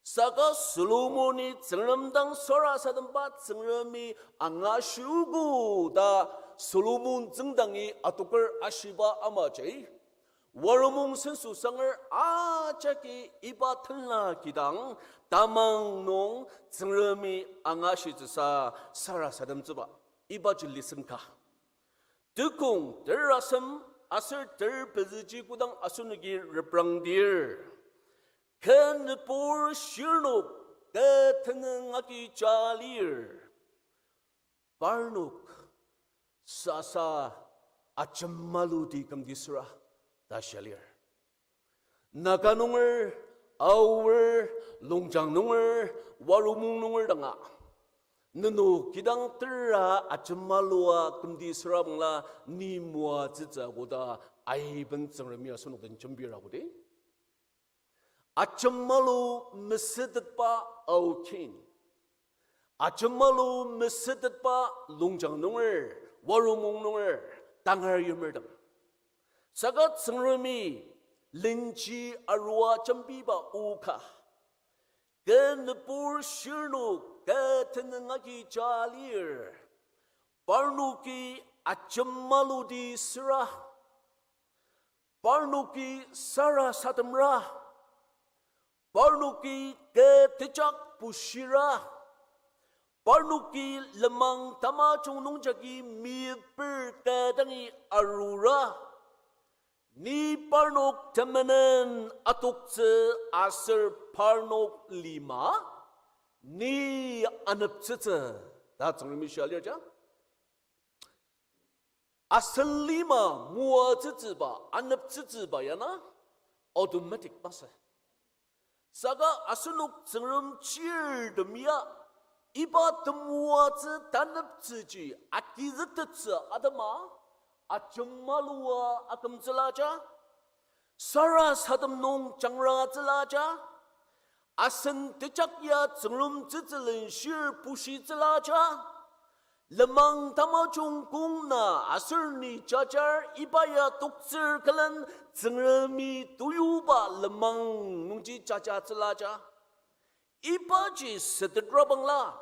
Saka Solomoni Tsüngrem dang sarasademba Tsüngremi angashiogo ta Solomon tsüngdangi adoker ashiba amaji, waromong senso sanger ajaki iba tenla kidang tamang nung Tsüngremi angashitsüsa sarasademtsüba ibaji lesson ka. Tekong terasem aser ter pezüji kodang asenoki reprangdir, kü nübur shirnok kü tenüng agi ja lir. Parnok sasa ajemaluti kümdi süra ta shia lir. Naga nunger, Aor, Longjang nunger, Waromung nunger danga, nenok kidang tera ajemalua kümdi süra bangla ni moatsütsü koda aiben Tsüngremi asenok den jembir agudi. Ajemalu mesütetba Ao kin, ajemalu mesütetba Longjang nunger, Waromung nunger, tangar yimertem. Saka Tsüngremi lenji arua jembiba o ka, kü nübur shirnok kü tenüng agi ja lir. Parnoki ajemaluti süra, parnoki sarasademra, parnoki kü tejak bushira, parnoki lenmang tamajung nungjagi meyiper kü dangi arura, ni parnok temenen adoktsü aser parnok lima, Ni aneptsütsü ta Tsüngremi shia lir ja. Asen lima moatsütsüba, aneptsütsüba ya na automatic masü. Saka asenok Tsüngrem chirtem ya iba temoatsü taneptsüji agizüktettsü atema, ajemalua akümtsüla ja, sarasadem nung jangratsüla ja, asen tejak ya Tsüngrem tsütsülen shir pushitsüla ja, lenmang tamajung kong na aser ni jajar iba ya toktsür külen Tsüngremi tuyuba lenmang nungji jajatsüla ja. Ibaji sütetrabangla,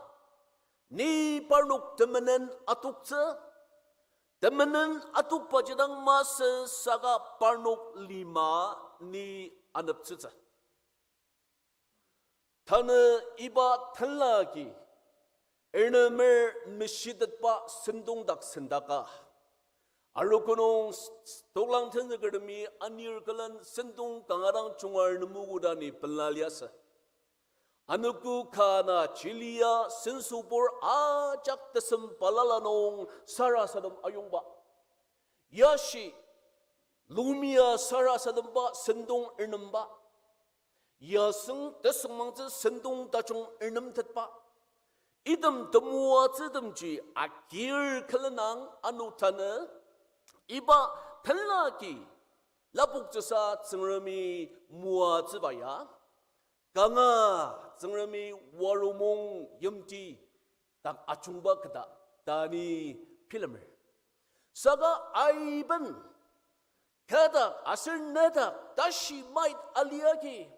ni parnok temenen atoktsü, temenen atokbaji dang masü saka parnok lima ni aneptsütsü. Tanü iba tenla agi, ernemer meshitetba sentong dak sendaka. Arogo nung s-, s-, toklang tenzükertemi anir külen sentong kanga dang jungar nemogo ta ni pela liasü. Anogo ka na chilia sensübur ajak tesem balala nung sarasadem ayongba. Yashi, lumia sarasademba sentong ernemba. Yasüng tesüngmangtsü sentong tajung ernemtetba. Item temoatsütemji agir külenang ano tanü, iba tenla agi lapoktsüsa Tsüngremi moatsüba ya, kanga Tsüngremi waromong yimti dak ajungba keta ta ni bilemer. Saka aiben, kü dak aser ne dak tashi mait ali agi,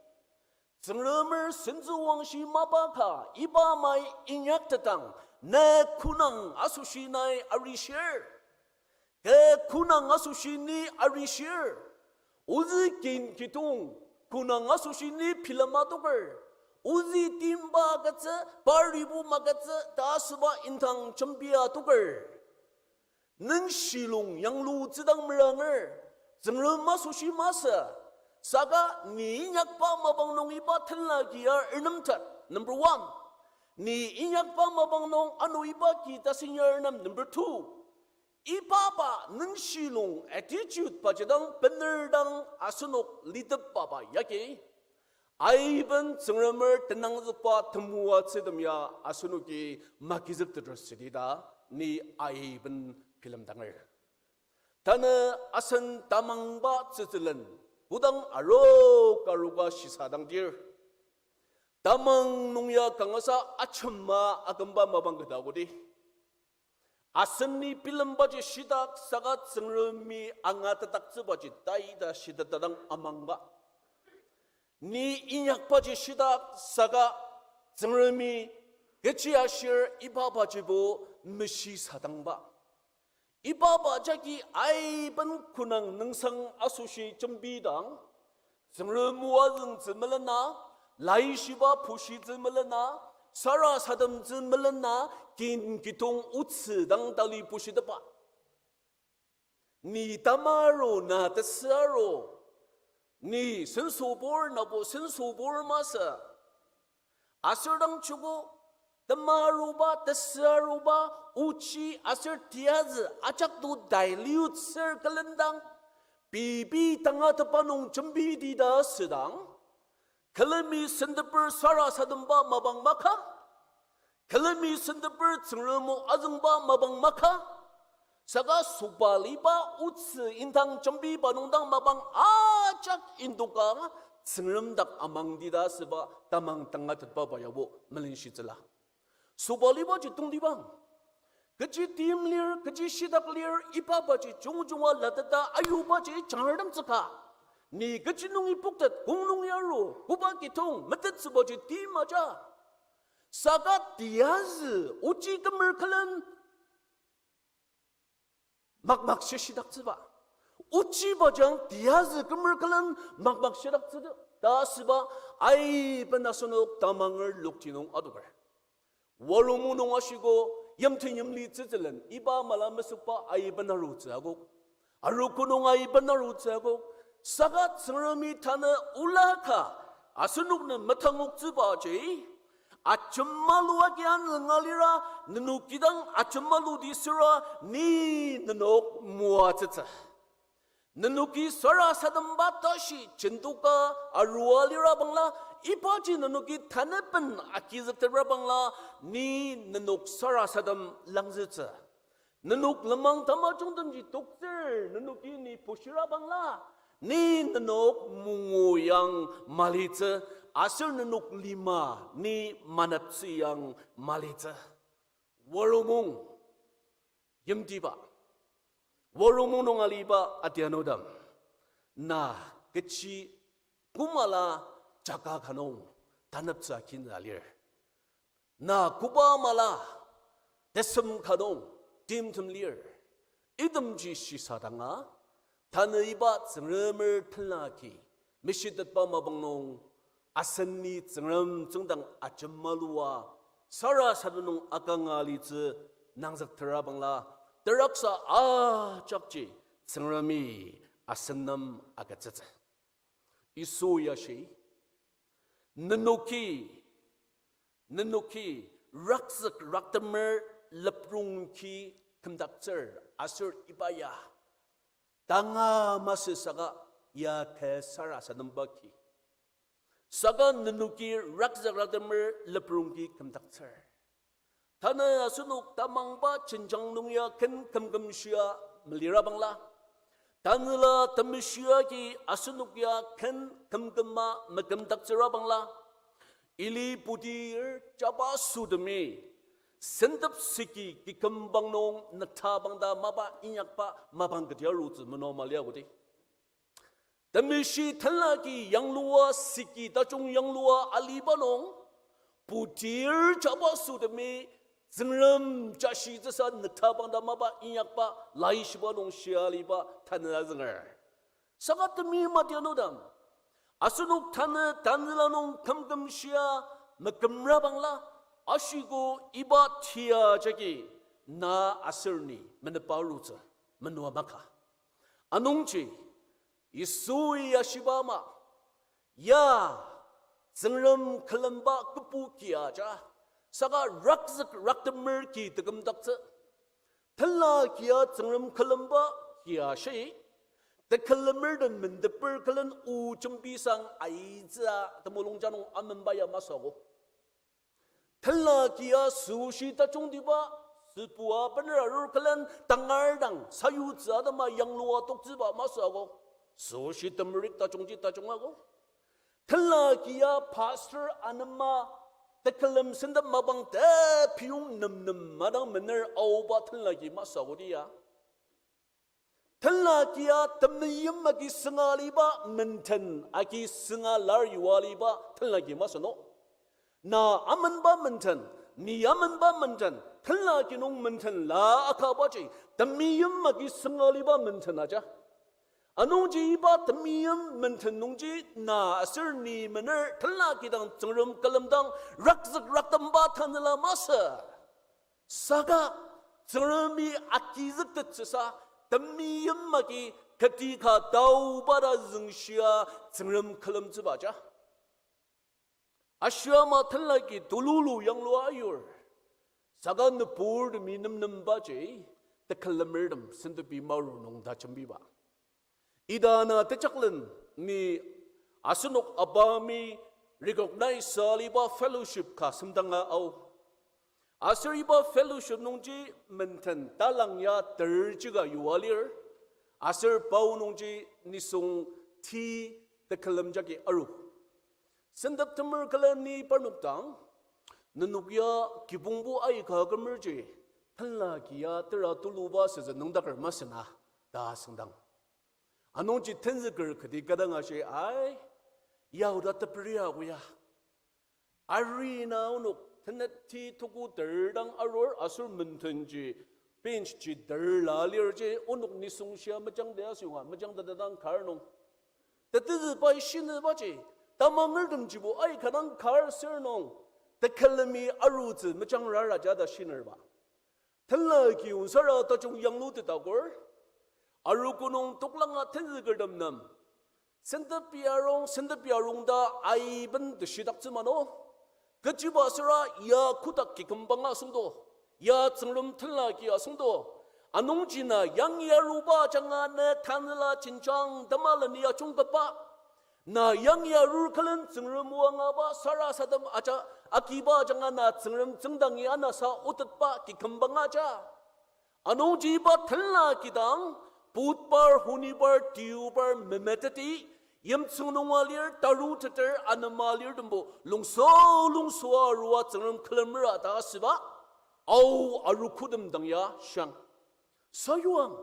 Tsüngremer sentsüwangshi mapa ka iba mai inyaktetang, ne konang asoshi nai arishir. Kü konang asoshi ni arishir. Ozü kin kidong, konang asoshi ni bilema toker. Ozü timba agütsü, paribo magütsü ta asüba indang jembia toker. Nung shilung yanglutsü dang meranger, Tsüngrem asoshi masü. Saka ni inyakba mapang nung iba tenla agi ya ernemtet. Number one, ni inyakba mapang nung ano iba ki tasen ya ernem. Number two, ibaba nung shilung attitude baji dang bener dang asenok litepba ba yagi, aiben Tsüngremer tenangzükba temoatsütem ya asenoki magizükteter südi ta ni aiben bilemdanger. Tanü asen tamangba tsütsülen kodang aroka aroka shisadangdir, tamang nung ya kangasa achema akümba mapang keta kodi. Aseni bilembaji shitak saka Tsüngremi angatetdaktsübaji taita shitetdang amangba. Ni inyakbaji shitak saka Tsüngremi kechi ashir ibabajibo meshisadangba. Ibaba jagi aiben konang nüngsang asoshi jembidang, Tsüngrem o azüngtsü melena, laishiba pushitsü melena, sarasademtsü melena, kin kidong otsü dang tali pushitepa. Ni tamaro na tesüaro, ni sensobur nabo sensobur masü. Aser dang chuko, temaruba, tesüaruba, ochi aser tiyazü ajak to dilute ser külendang, pei pei tangatetba nung jembidi ta südang, külemi senteper sarasademba mapang maka, külemi senteper Tsüngrem o azüngba mapang maka, saka sobaliba otsü indang jembiba nungdang mapang ajak indoka Tsüngrem dak amangdi ta asüba tamang tangatetba ba yabo melenshitsüla. Sobalibaji tongtibang. Kechi tim lir, kechi shitak lir, ibabaji jungjunga lateta ayubaji jangratemtsüka. Ni kechi nungi poktet, kong nung yaru, koba kidong, metettsübaji tim aja. Saka tiyazü, ochi kümer külen, makmak shishidaktsüba. Ochiba jang tiyazü kümer külen makmak shidaktsüdi ta asüba, aiben asenok tamanger lokti nung adoker. Warumo nung ashiko, yimten yimli tsütsülen iba mala mesükba aiben arutsü akok. Arogo nung aiben arutsü akok. Saka Tsüngremi tanü ola ka asenok nem metangoktsübaji, Ajemalu agi anünga lira, nenok kidang ajemaluti süra, ni nenok moatsütsü. Nenoki sarasademba tashi jendoka arua lira bangla, ibaji nenoki tanaben agizüktepra bangla, ni nenok sarasadem langzütsü. Nenok lenmang tamajungtemji toktsür nenoki ni pushira bangla, ni nenok mongo yang malitsü, aser nenok lima ni maneptsü yang malitsü. Waromong yimtiba, waromong nung aliba atianudam, na kechi kümala jaka ka nung taneptsü akin alir. Na koba mala tesem ka nung timtem lir. Itemji shisadanga, tanü iba Tsüngremer tenla agi meshitetba mapang nung, aseni Tsüngrem tsüngdang ajemalua sarasadem nung akanga alitsü nangzüktera bangla, teraksa ajakji Tsüngremi asen nem agütsütsü. Yisu ya shi, nenoki, nenoki rakzük raktemer leprongki kümdaktsür, aser iba ya tanga masü saka ya tesarasademba ki. Saka nenoki rakzük raktemer leprongki kümdaktsür. Tanü asenok tamangba jenjang nung ya ken kümkümshia melira bangla, Tanela Temeshi agi asenok ya ken kümküma mekümdaktsüra bangla, Eli putir jaba sütemi sentep siki kikümbang nung nükta bangta mapa inyakba mapang keti arutsü meno mali agudi. Temeshi tenla agi yanglua siki tajung yanglua aliba nung, putir jaba sütemi Tsüngrem jashitsüsa nükta bangta mapa inyakba laishiba nung shia aliba tanela zünger. Saka temeim atianudang, asenok tanü tanela nung kümkümshia mekümra bangla, ashiko iba tia jagi na aser ni menepa arutsü menoa maka. Anungji, Yisui ashiba ama, ya, Tsüngrem külemba kübu kia ja, saka rakzük raktemer ki tekümdaktsü. Tenla kia Tsüngrem külemba kia shi, tekülemer den mendeper külen o jembisang aitsüa temulung ja nung amenba ya masü ako. Tenla kia süshi tajungtiba, süpua bener arur külen tangar dang sayutsü atema yanglua toktsüba masü ako. Süshi temerik tajungji tajung ako. Tenla kia pastor anema tekülem sendep mapang tepiyong nemnem madang mener aoba tenla ki masü ako dia. Tenla kia temeim agi sünga aliba menden agi sünga lar yua aliba tenla ki masü no. Na amenba menden, ni amenba menden, tenla ki nung menden la akabaji, temeim agi sünga aliba menden aja. Anungji iba temeim menden nungji na aser ni mener tenla kidang Tsüngrem külemdang rakzük raktemba tanela masü. Saka Tsüngremi agizüktettsüsa temeim agi kati ka taoba ta züngshia Tsüngrem külemtsüba ja. Ashi ama tenla ki tululu yanglua ayur. Saka nüburtemi nemnembaji tekülemertem sentepi maru nung ta jembiba. Idana tejaklen ni asenok abami recognize aliba fellowship ka semdanga ao. Aser iba fellowship nungji menden talang ya terjika yua lir. Aser pao nungji nisung ti tekülem jagi aru. Sentep temer külen ni parnok dang, nenok ya kibongbo aika kümerji, tenla kia tera tuluba süzü nüngdaker masü na, ta asüngdang. Anungji tenzüker kati kadang ashi ai, yaoda teperi ako ya. Ari na onok tenet ti tuku ter dang arur aser mendenji bench ji ter la lirji onok nisung shia mejangda asüyonga mejangda tetang kar nung. Tetezü pai shinübaji, tamangertemjibo aika dang kar ser nung, tekülemi arutsü mejangrara ja ta shinürba. Tenla ki onsara tajung yanglu tetakur, arogo nung toklanga tenzükertem nem, sentepi arung, sentepi arung ta aiben teshidaktsü mano, Kechiba süra ya kotak kikümbanga asüngdo, ya Tsüngrem tenla ki asüngdo. Anungji na yangi aruba ajanga ne tanela jenjang temaleni ajungketba. Na yangi arur külen Tsüngrem o angaba sarasadem aja agiba ajanga na Tsüngrem tsüngdangi anasa otetba kikümbanga aja. Anungji iba tenla kidang, Budbar, Honibar, Deobar memeteti, yimtsüng nunga lir, taruteter, anema lir tembo, lungso lungsoa arua Tsüngrem külemera ta asüba, ao arogotem dang ya shiang. Sayuang,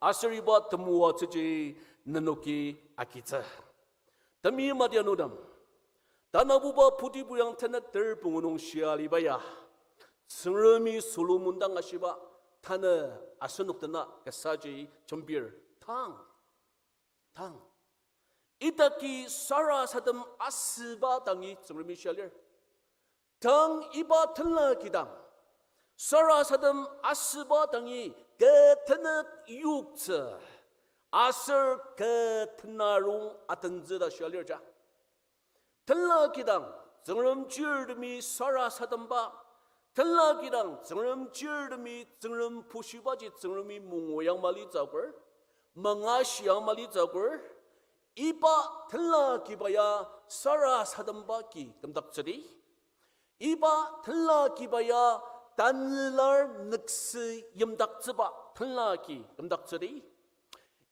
aser iba temoatsüji nenoki agitsü. Temeim adianutem, tanabuba putibuyang tenet ter pungu nung shia aliba ya, Tsüngremi Solomon dang ashiba, tanü asenok dena kasaji jembir, tang, tang, idaki sarasadem asüba dangi Tsüngremi shia lir. Tang iba tenla kidang, sarasadem asüba dangi kü tenet yoktsü, aser kü tenarong atentsü ta shia lir ja. Tenla kidang, Tsüngrem chirtemi sarasademba, tenla kidang, Tsüngrem chirtemi Tsüngrem pushibaji Tsüngremi mongo yang malitsü akur, mangashi yang malitsü akur, iba tenla kiba ya sarasademba ki kümdaktsüdi. Iba tenla kiba ya tanülar nüksü yimdaktsüba tenla ki kümdaktsüdi.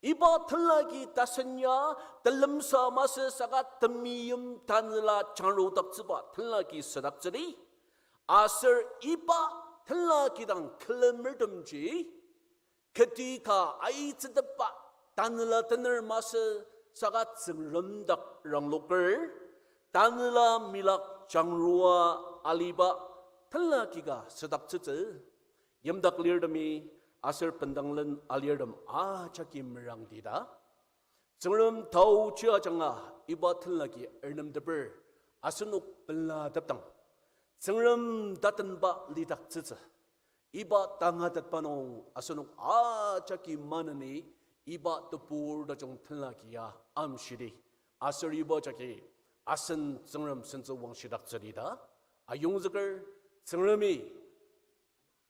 Iba tenla ki tasen ya telemsa masü saka temeim tanela jangrudaktsüba tenla ki südaktsüdi. Aser iba tenla kidang külemertemji keti ka aitsütepba tanela tener masü saka Tsüngrem dak rangloker, tanela milak jangrua aliba tenla ki ka südaktsütsü. Yimdak lirtemi aser bendanglen alirtem ajaki merangdi ta Tsüngrem taochi ajanga iba tenla ki ernemteper asenok pelatepdang, Tsüngrem tatenba lidaktsütsü. Iba tangatetba nung asenok ajaki maneni iba tebur tajung tenla ki ya amshidi. Aser iba jagi asen Tsüngrem sentsü wangshidaktsüdi ta ayongzüker. Tsüngremi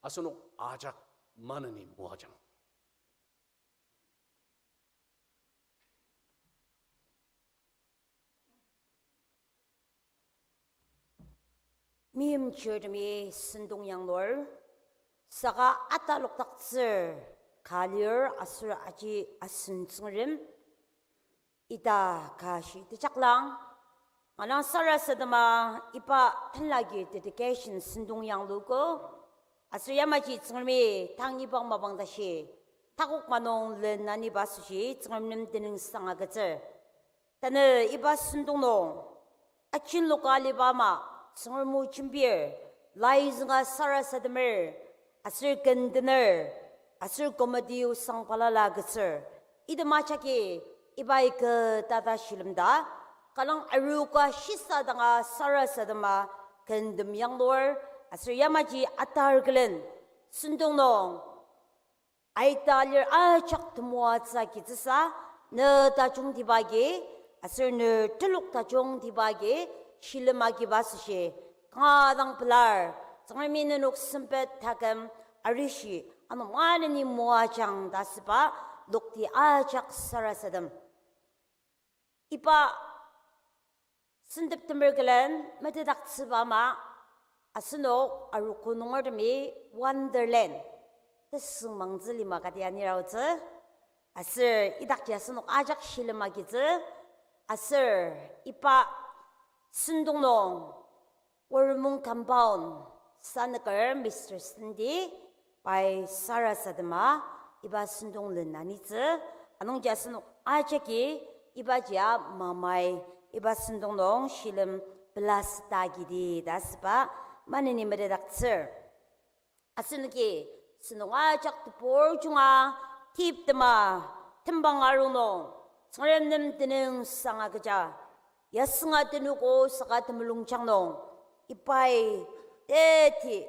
asenok ajak maneni moajang. Meimchirtemi sentong yanglur, saka atalokdaktsür ka lir aser aji asen Tsüngrem, ita ka shi tejaklang, manang sarasadema iba tenla ki dedication sentong yangluko, aser yamaji Tsüngremi tang iba mapang tashi takok manung len aniba asoshi Tsüngrem nem tenüngsang agütsür. Tanü iba sentong nung ajinloka aliba ama Tsüngrem o jembir, lai zünga sarasademer, aser kendener, aser committee osang balala agütsür. Item ajaki ibai kü tata shilem ta, kalang aroka shisa danga sarasadema kendem yanglur, aser yamaji atar külen sentong nung aita lir ajak temoatsü agitsüsa, ne tajungtiba agi, aser ne telok tajungtiba agi, shilem agiba asoshi kanga dang pelar. Tsüngremi nenok sempet taküm arishi, ano maneni moajang ta asüba lokti ajak sarasadem. Iba sentep temer külen metetdaktsüba ama, asenok arogo nungertemi Wonderland tesüngmangtsü lima kati aniraotsü, aser idakji asenok ajak shilem agitsü, aser iba sentong nung Oromung compound sanüker Mister Sandy pai sarasadema iba sentong len anitsü, anungji asenok ajaki ibaji mamai iba sentong nung shilem pelasüta agidi ta asüba maneni metetdaktsür. Asenoki sentong ajak tebur junga teptema tembang aru nung Tsüngrem nem tenüngsang agüja. Yasünga tenüko saka temulungjang nung, ibai teti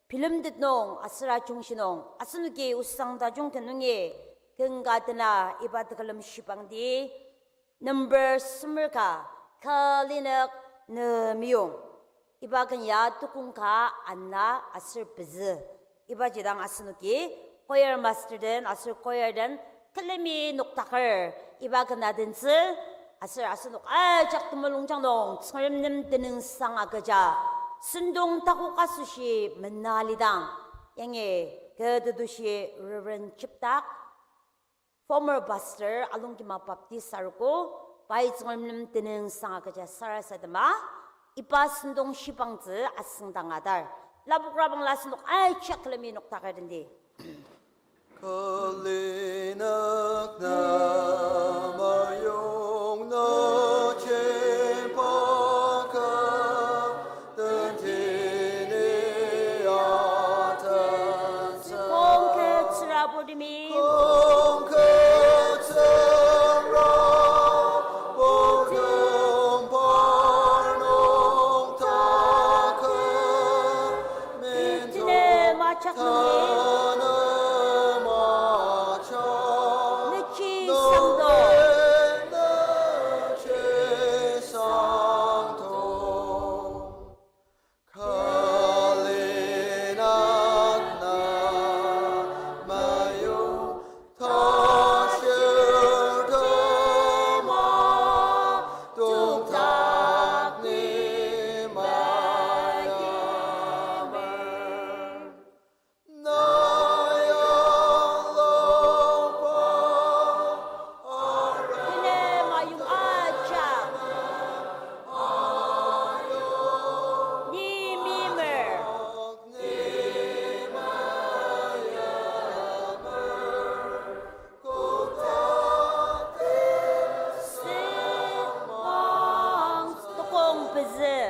bilemtet nung aser ajungshi nung asenoki osang tajung ken nungi ken ka tena iba tekülem shibangdi number semer ka, Ka linük ne meyong. Iba ken ya tukong ka ana aser pezü. Ibaji dang asenoki choir master den aser choir den külemi noktaker iba ken adentsü, aser asenok ajak temulungjang nung Tsüngrem nem tenüngsang agüja sentong takok asoshi mena lidang, yangi kü tetushi Reverend Chiptak, former pastor, Alongkima Baptist arogo, pai Tsüngrem nem tenüngsang agüja sarasadema, iba sentong shibangtsü asüngdang atar. Lapokrabangla asenok ajak külemi noktaker tendi. Kalinak na mayong na chempaka tentini atensa. Kongketsüra bodimi. Kongketsüra bodem parnok taka. Mintu tanema cha. Nechi sangdo. Nechi sangdo. Kalinak na mayong tashir tema tongtak ni mayamer. Naya lokpa Tine mayong ajak. Ni mimer. Sü bang tokong pezü.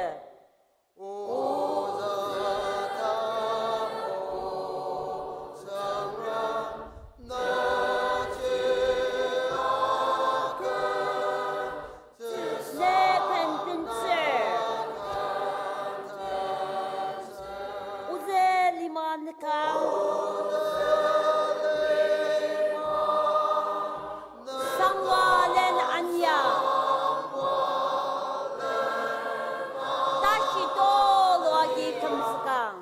Ne ken tenzür. Ozü lima nükang. Sangwalen anya. Tashi tulu agi kümzükang.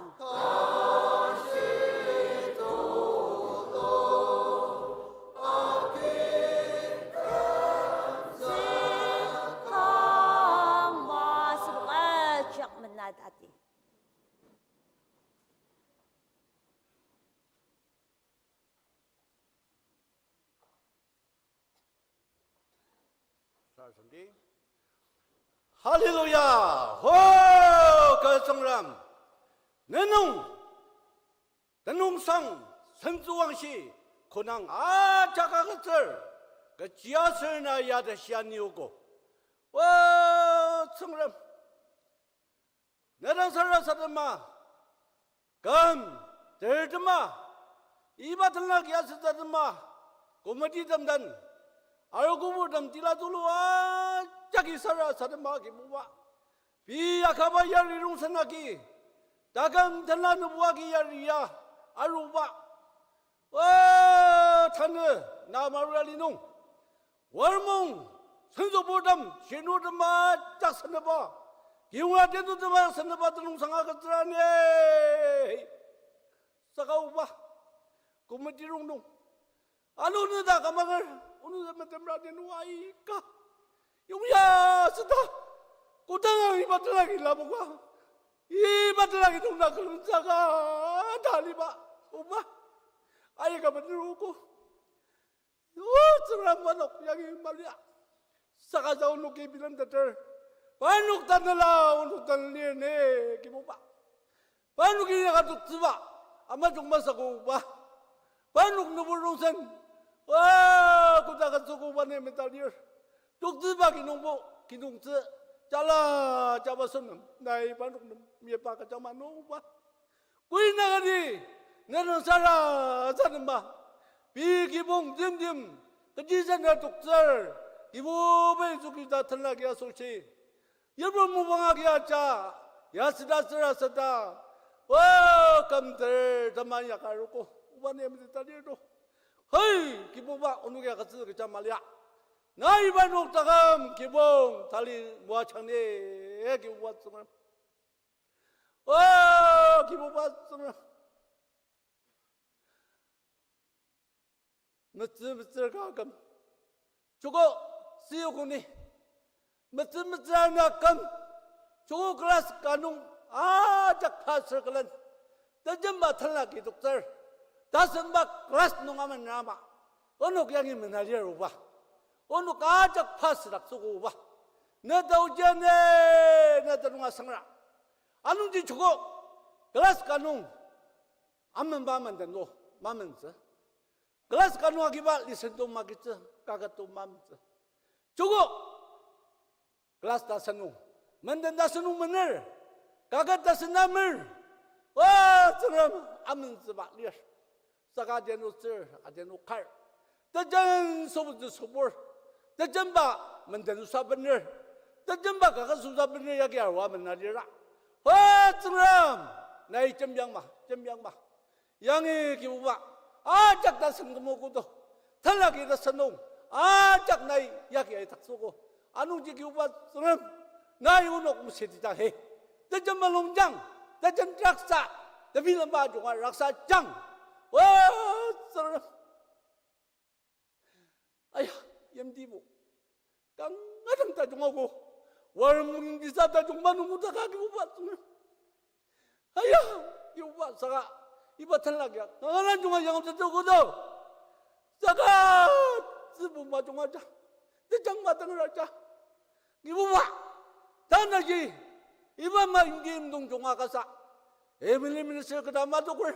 Kümzükang masübok ajak menat ati. Hallelujah! Ho, kü Tsüngrem, nenung, tenüngsang, sentsüwangshi, konang ajak agütsür, kechiaser na ya ta shia niogo. O Tsüngrem, ne dang sarasadema, küm, tertema, iba tenla kiasütsü tema, committee tem den, arogo purtem tila tulu ajaki sarasadema Kibuba. Pei akaba yari rongsen agi, taküm tenla nübu agi yari ya, aruba. O, tanü, na Maria li nung. Warmung, sentsü purtem, shinurtem ajak seneba, kiunga tentutema seneba tenüngsang agütsürani. Saka Oba, committee rongnung, ano nü ta kamanger, onu ta metemra tenu aika. Yongya süta, kodang iba tenlaki lapoka, iba tenlaki nung na külemtsüka ta aliba, Oba, aika meterogo. O Tsüngrem, parnok yangi malia. Saka ja onoki bilemteter. Parnok tanela onok tanlir ne Kibuba. Parnoki yaka toktsüba. Ama jungma sakoba. Parnok nübur rongsen. Wa, koda ka sakoba ne metalir. Toktsüba kinungbo, kinungtsü. Jala, jaba sünüm. Nai parnok nem. Miepa kajama noba. Koi nagari, ne dang sarasadema, pei kibong timtem, kechi sena toktsür, Kibuba Yisu Khrista tenlaki asoshi. Yipru mapang agi aja, ya süta sarasadema, o kümter teman yaka arogo, Oba ne meti talir to. Hei, Kibuba, onoki agütsü kecha malia. Nai parnok taküm kibong tali moajang ni, Kibuba Tsüngrem. O, Kibuba Tsüngrem. Metsü metsür ka küm. Joko, siyokuni. Metsü metsür ana küm. Joko class ka nung ajak pastor külen. Tejemba tenla kidoktsür. Tasenba class nung amenrama. Onok yangi mena lir oba. Onok ajak pastor dak tsüko oba. Ne taoji ne, ne tanung asangra. Anungji joko, class ka nung amenba menden o, mamentsü. Class ka nung agiba listen to makitsü, kaket to mamentsü. Joko, class tasen nung, menden tasen nung mener, kaket tasen na mer, o, Tsüngrem amentsüba lir. Saka adianu tsür, adianu kar. Tejen sobuttsü sobur. Tejemba menden osa bener. Tejemba kaket osa bener yagi arua mena lira. O, Tsüngrem, nai jembiangma, jembiangma. Yangi Kibuba, ajak tasen kümogo to. Tenlaki tasen nung, ajak nai yagi aidaktsüogo. Anungji Kibuba Tsüngrem, nai onok mesütidang he. Tejen malongjang, tejen raksa, tebilemba junga raksa jang. O, Tsüngrem. Aya, yimtibo. Kanga dang tajung ako. Warem yimtisa tajung manung otaka Kibuba Tsüngrem. Aya, Kibuba saka, iba tenlak ya, kanga dang junga yangtsü kodo. Saka, tsübu majunga ja. Tejang matengra ja. Kibuba, tanaji, iba ma ingi imdong junga kasa. Emily minister keta matoker.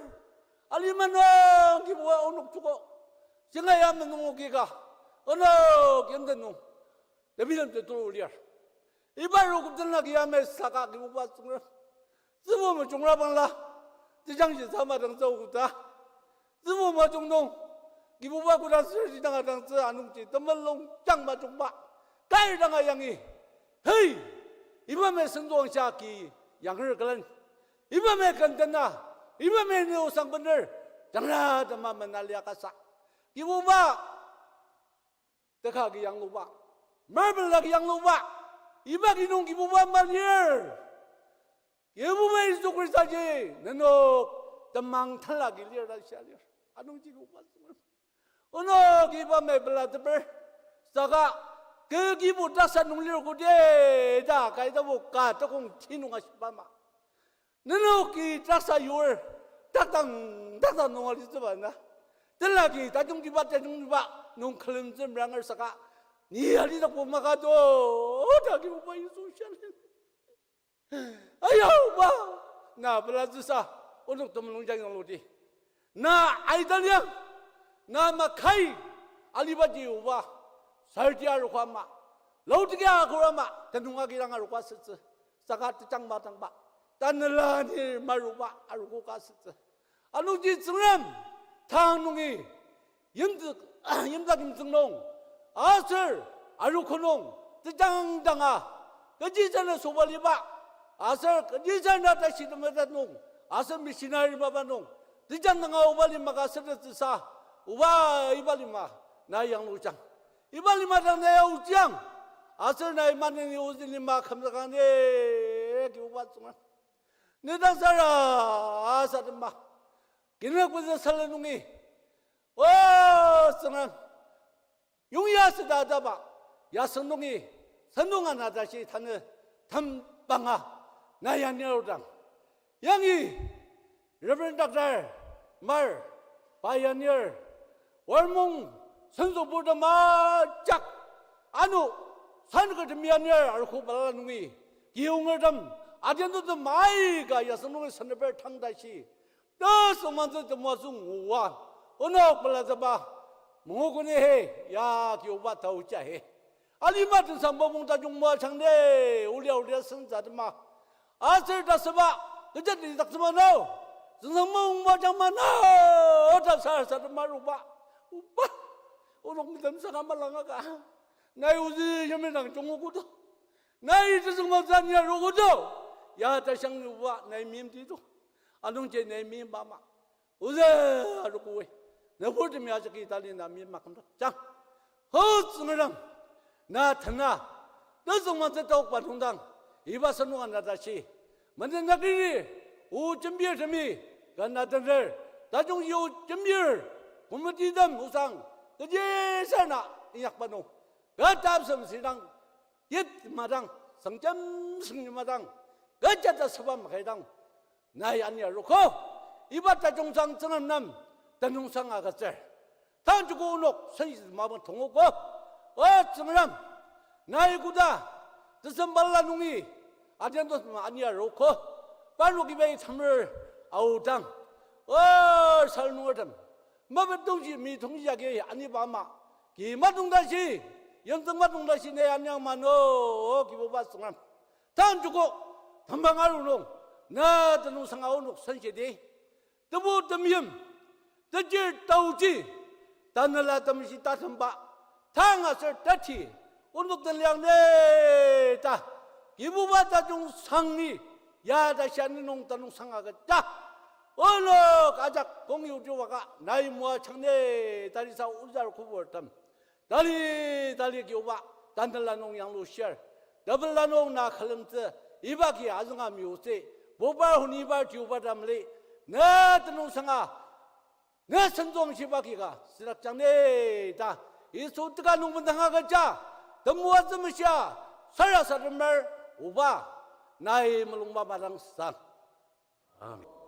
Alima nung Kibuba onok joko. Singa ya menung okika. Onok yimten nung. Tebilem te tulu lir. Iba rokopten laki ya mesaka Kibuba Tsüngrem. Tsübu mejungra bangla. Tejangji sama dang tsü okuta. Tsübu majung nung, Kibuba koda sür jidang adangtsü anungji temulung jang majungba. Kai danga yangi. Hei! Iba me sentong shaki yanger külen. Iba me kandena. Iba me ne osang bener. Jangra tema mena liakasa. Kibuba. Teka ki yangluba. Marble la ki yangluba. Iba ki nung Kibuba malir. Kibuba Yisu Khrista ji, nenok temang tenla ki lir ta shia lir. Anungji Kibuba Tsüngrem. Onok iba mepela teper. Saka, ke kibu taksa nung lir kudi, ta, kaitabo ka takong ti nung ashiba ma. Nenoki taksa yur, taktang, taktang nung alitsüba na. Tenlaki tajungtiba, tajungtiba, nung külemtsü meranger saka, ni alitakbo maka to, ta Kibuba Yisu shia lir. Ayuba, na pelatsüsa, onok temulung jang yangludi. Na aidaliang, na makai, alibaji oba, sarti aruka ama, lautiki akur ama, tenung agirang aruka asütsü, saka tejang matangba, tanela ni maruba arukoka asütsü. Anungji Tsüngrem, tang nungi, yimdak, yimdak yimtsüng nung, aser aruko nung, tejang danga, kechi sena sobaliba, aser kechi sena tashi temetet nung, aser missionary mapa nung, tejang danga oba lima ka sütettsüsa, oba iba lima, na yanglujang. Iba lima dang na yaojiang, aser na imaneni ozü lima kümzükang ni, Kibuba Tsüngrem. Nedang sara, asadema. Kinek pezü salen nungi. O, Tsüngrem. Yongya süta ataba. Yaseng nungi. Sentong ana tashi tanü. Tembanga. Na yanir odang. Yangi. Reverend Doctor Mar. Pa yanir. Warmung. Senso purtem ajak. Ano. San ketem yanir. Arogo balala nungi. Kiyongertem. Adiantotem aika yaseng nungi seneper tang tashi. Tasüngmangtsü temoatsü ngua. Onok pelatsüba. Mungokuni he, ya Kibuba taoja he. Alima tensang bapong tajung moajangde, olia olia senzatema. Aser tasüba, kecha tedaktsüma nao. Tensang bapong moajangma nao, ta sarasadema aruba. Oba, onok metem saka malangaka. Nai ozü yimya dang jungokoto. Nai tezüngma zanya rokoto. Ya tashang ni oba, nai meimti to. Anungji nai meimba ama. Ozü arogo-i. Nüburtemi ajaki tali na meima kümdakjang. Ho Tsüngrem. Na tena. Tezüngma zetokba nungdang. Iba sentong ana tashi. Menden akiri, o jembirtemi, kanga tener, tajungji o jembir, committeetem osang, kechi sür na inyakba nung, ketapsem sidang, yit madang, sangjem sengji madang, kecha ta süba makaidang, nai ani arogo, iba tajungsang Tsüngrem nem, tenüngsang agütsür. Tang joko onok senji mapang tongogo. O Tsüngrem, nai koda, tesem balala nungi, adian to ani arogo. Parnok ibai tamer aodang. O sal nungertem, mapetongji mitongji agi aniba ama, ki matong tashi, yimtsüng matong tashi nai aniang mano, o Kibuba Tsüngrem. Tang joko, tembang aru nung, na tenüngsanga onok senjidi. Tebu temeim, tejir taoji, tanela temeshi tatemba, tang aser tati, onok teliang ne ta, Kibuba tajungsangi, ya ta shia ni nung tenüngsang agüja. Onok ajak kong yuju waka, nai moajang ne, talisa ozar koburtem. Tali, tali Kibuba, tanela nung yanglushir. Tepela nung na külemtsü, iba ki azünga miutsü. Bubar honi ibar tiuba tamli. Ne tenüngsanga, ne sentsüang shiba ki ka, südakjang ne ta. Yisu teka nung bendanga agüja, temoatsü meshia, sarasademer, oba, nai mulungba madangsang. Amen.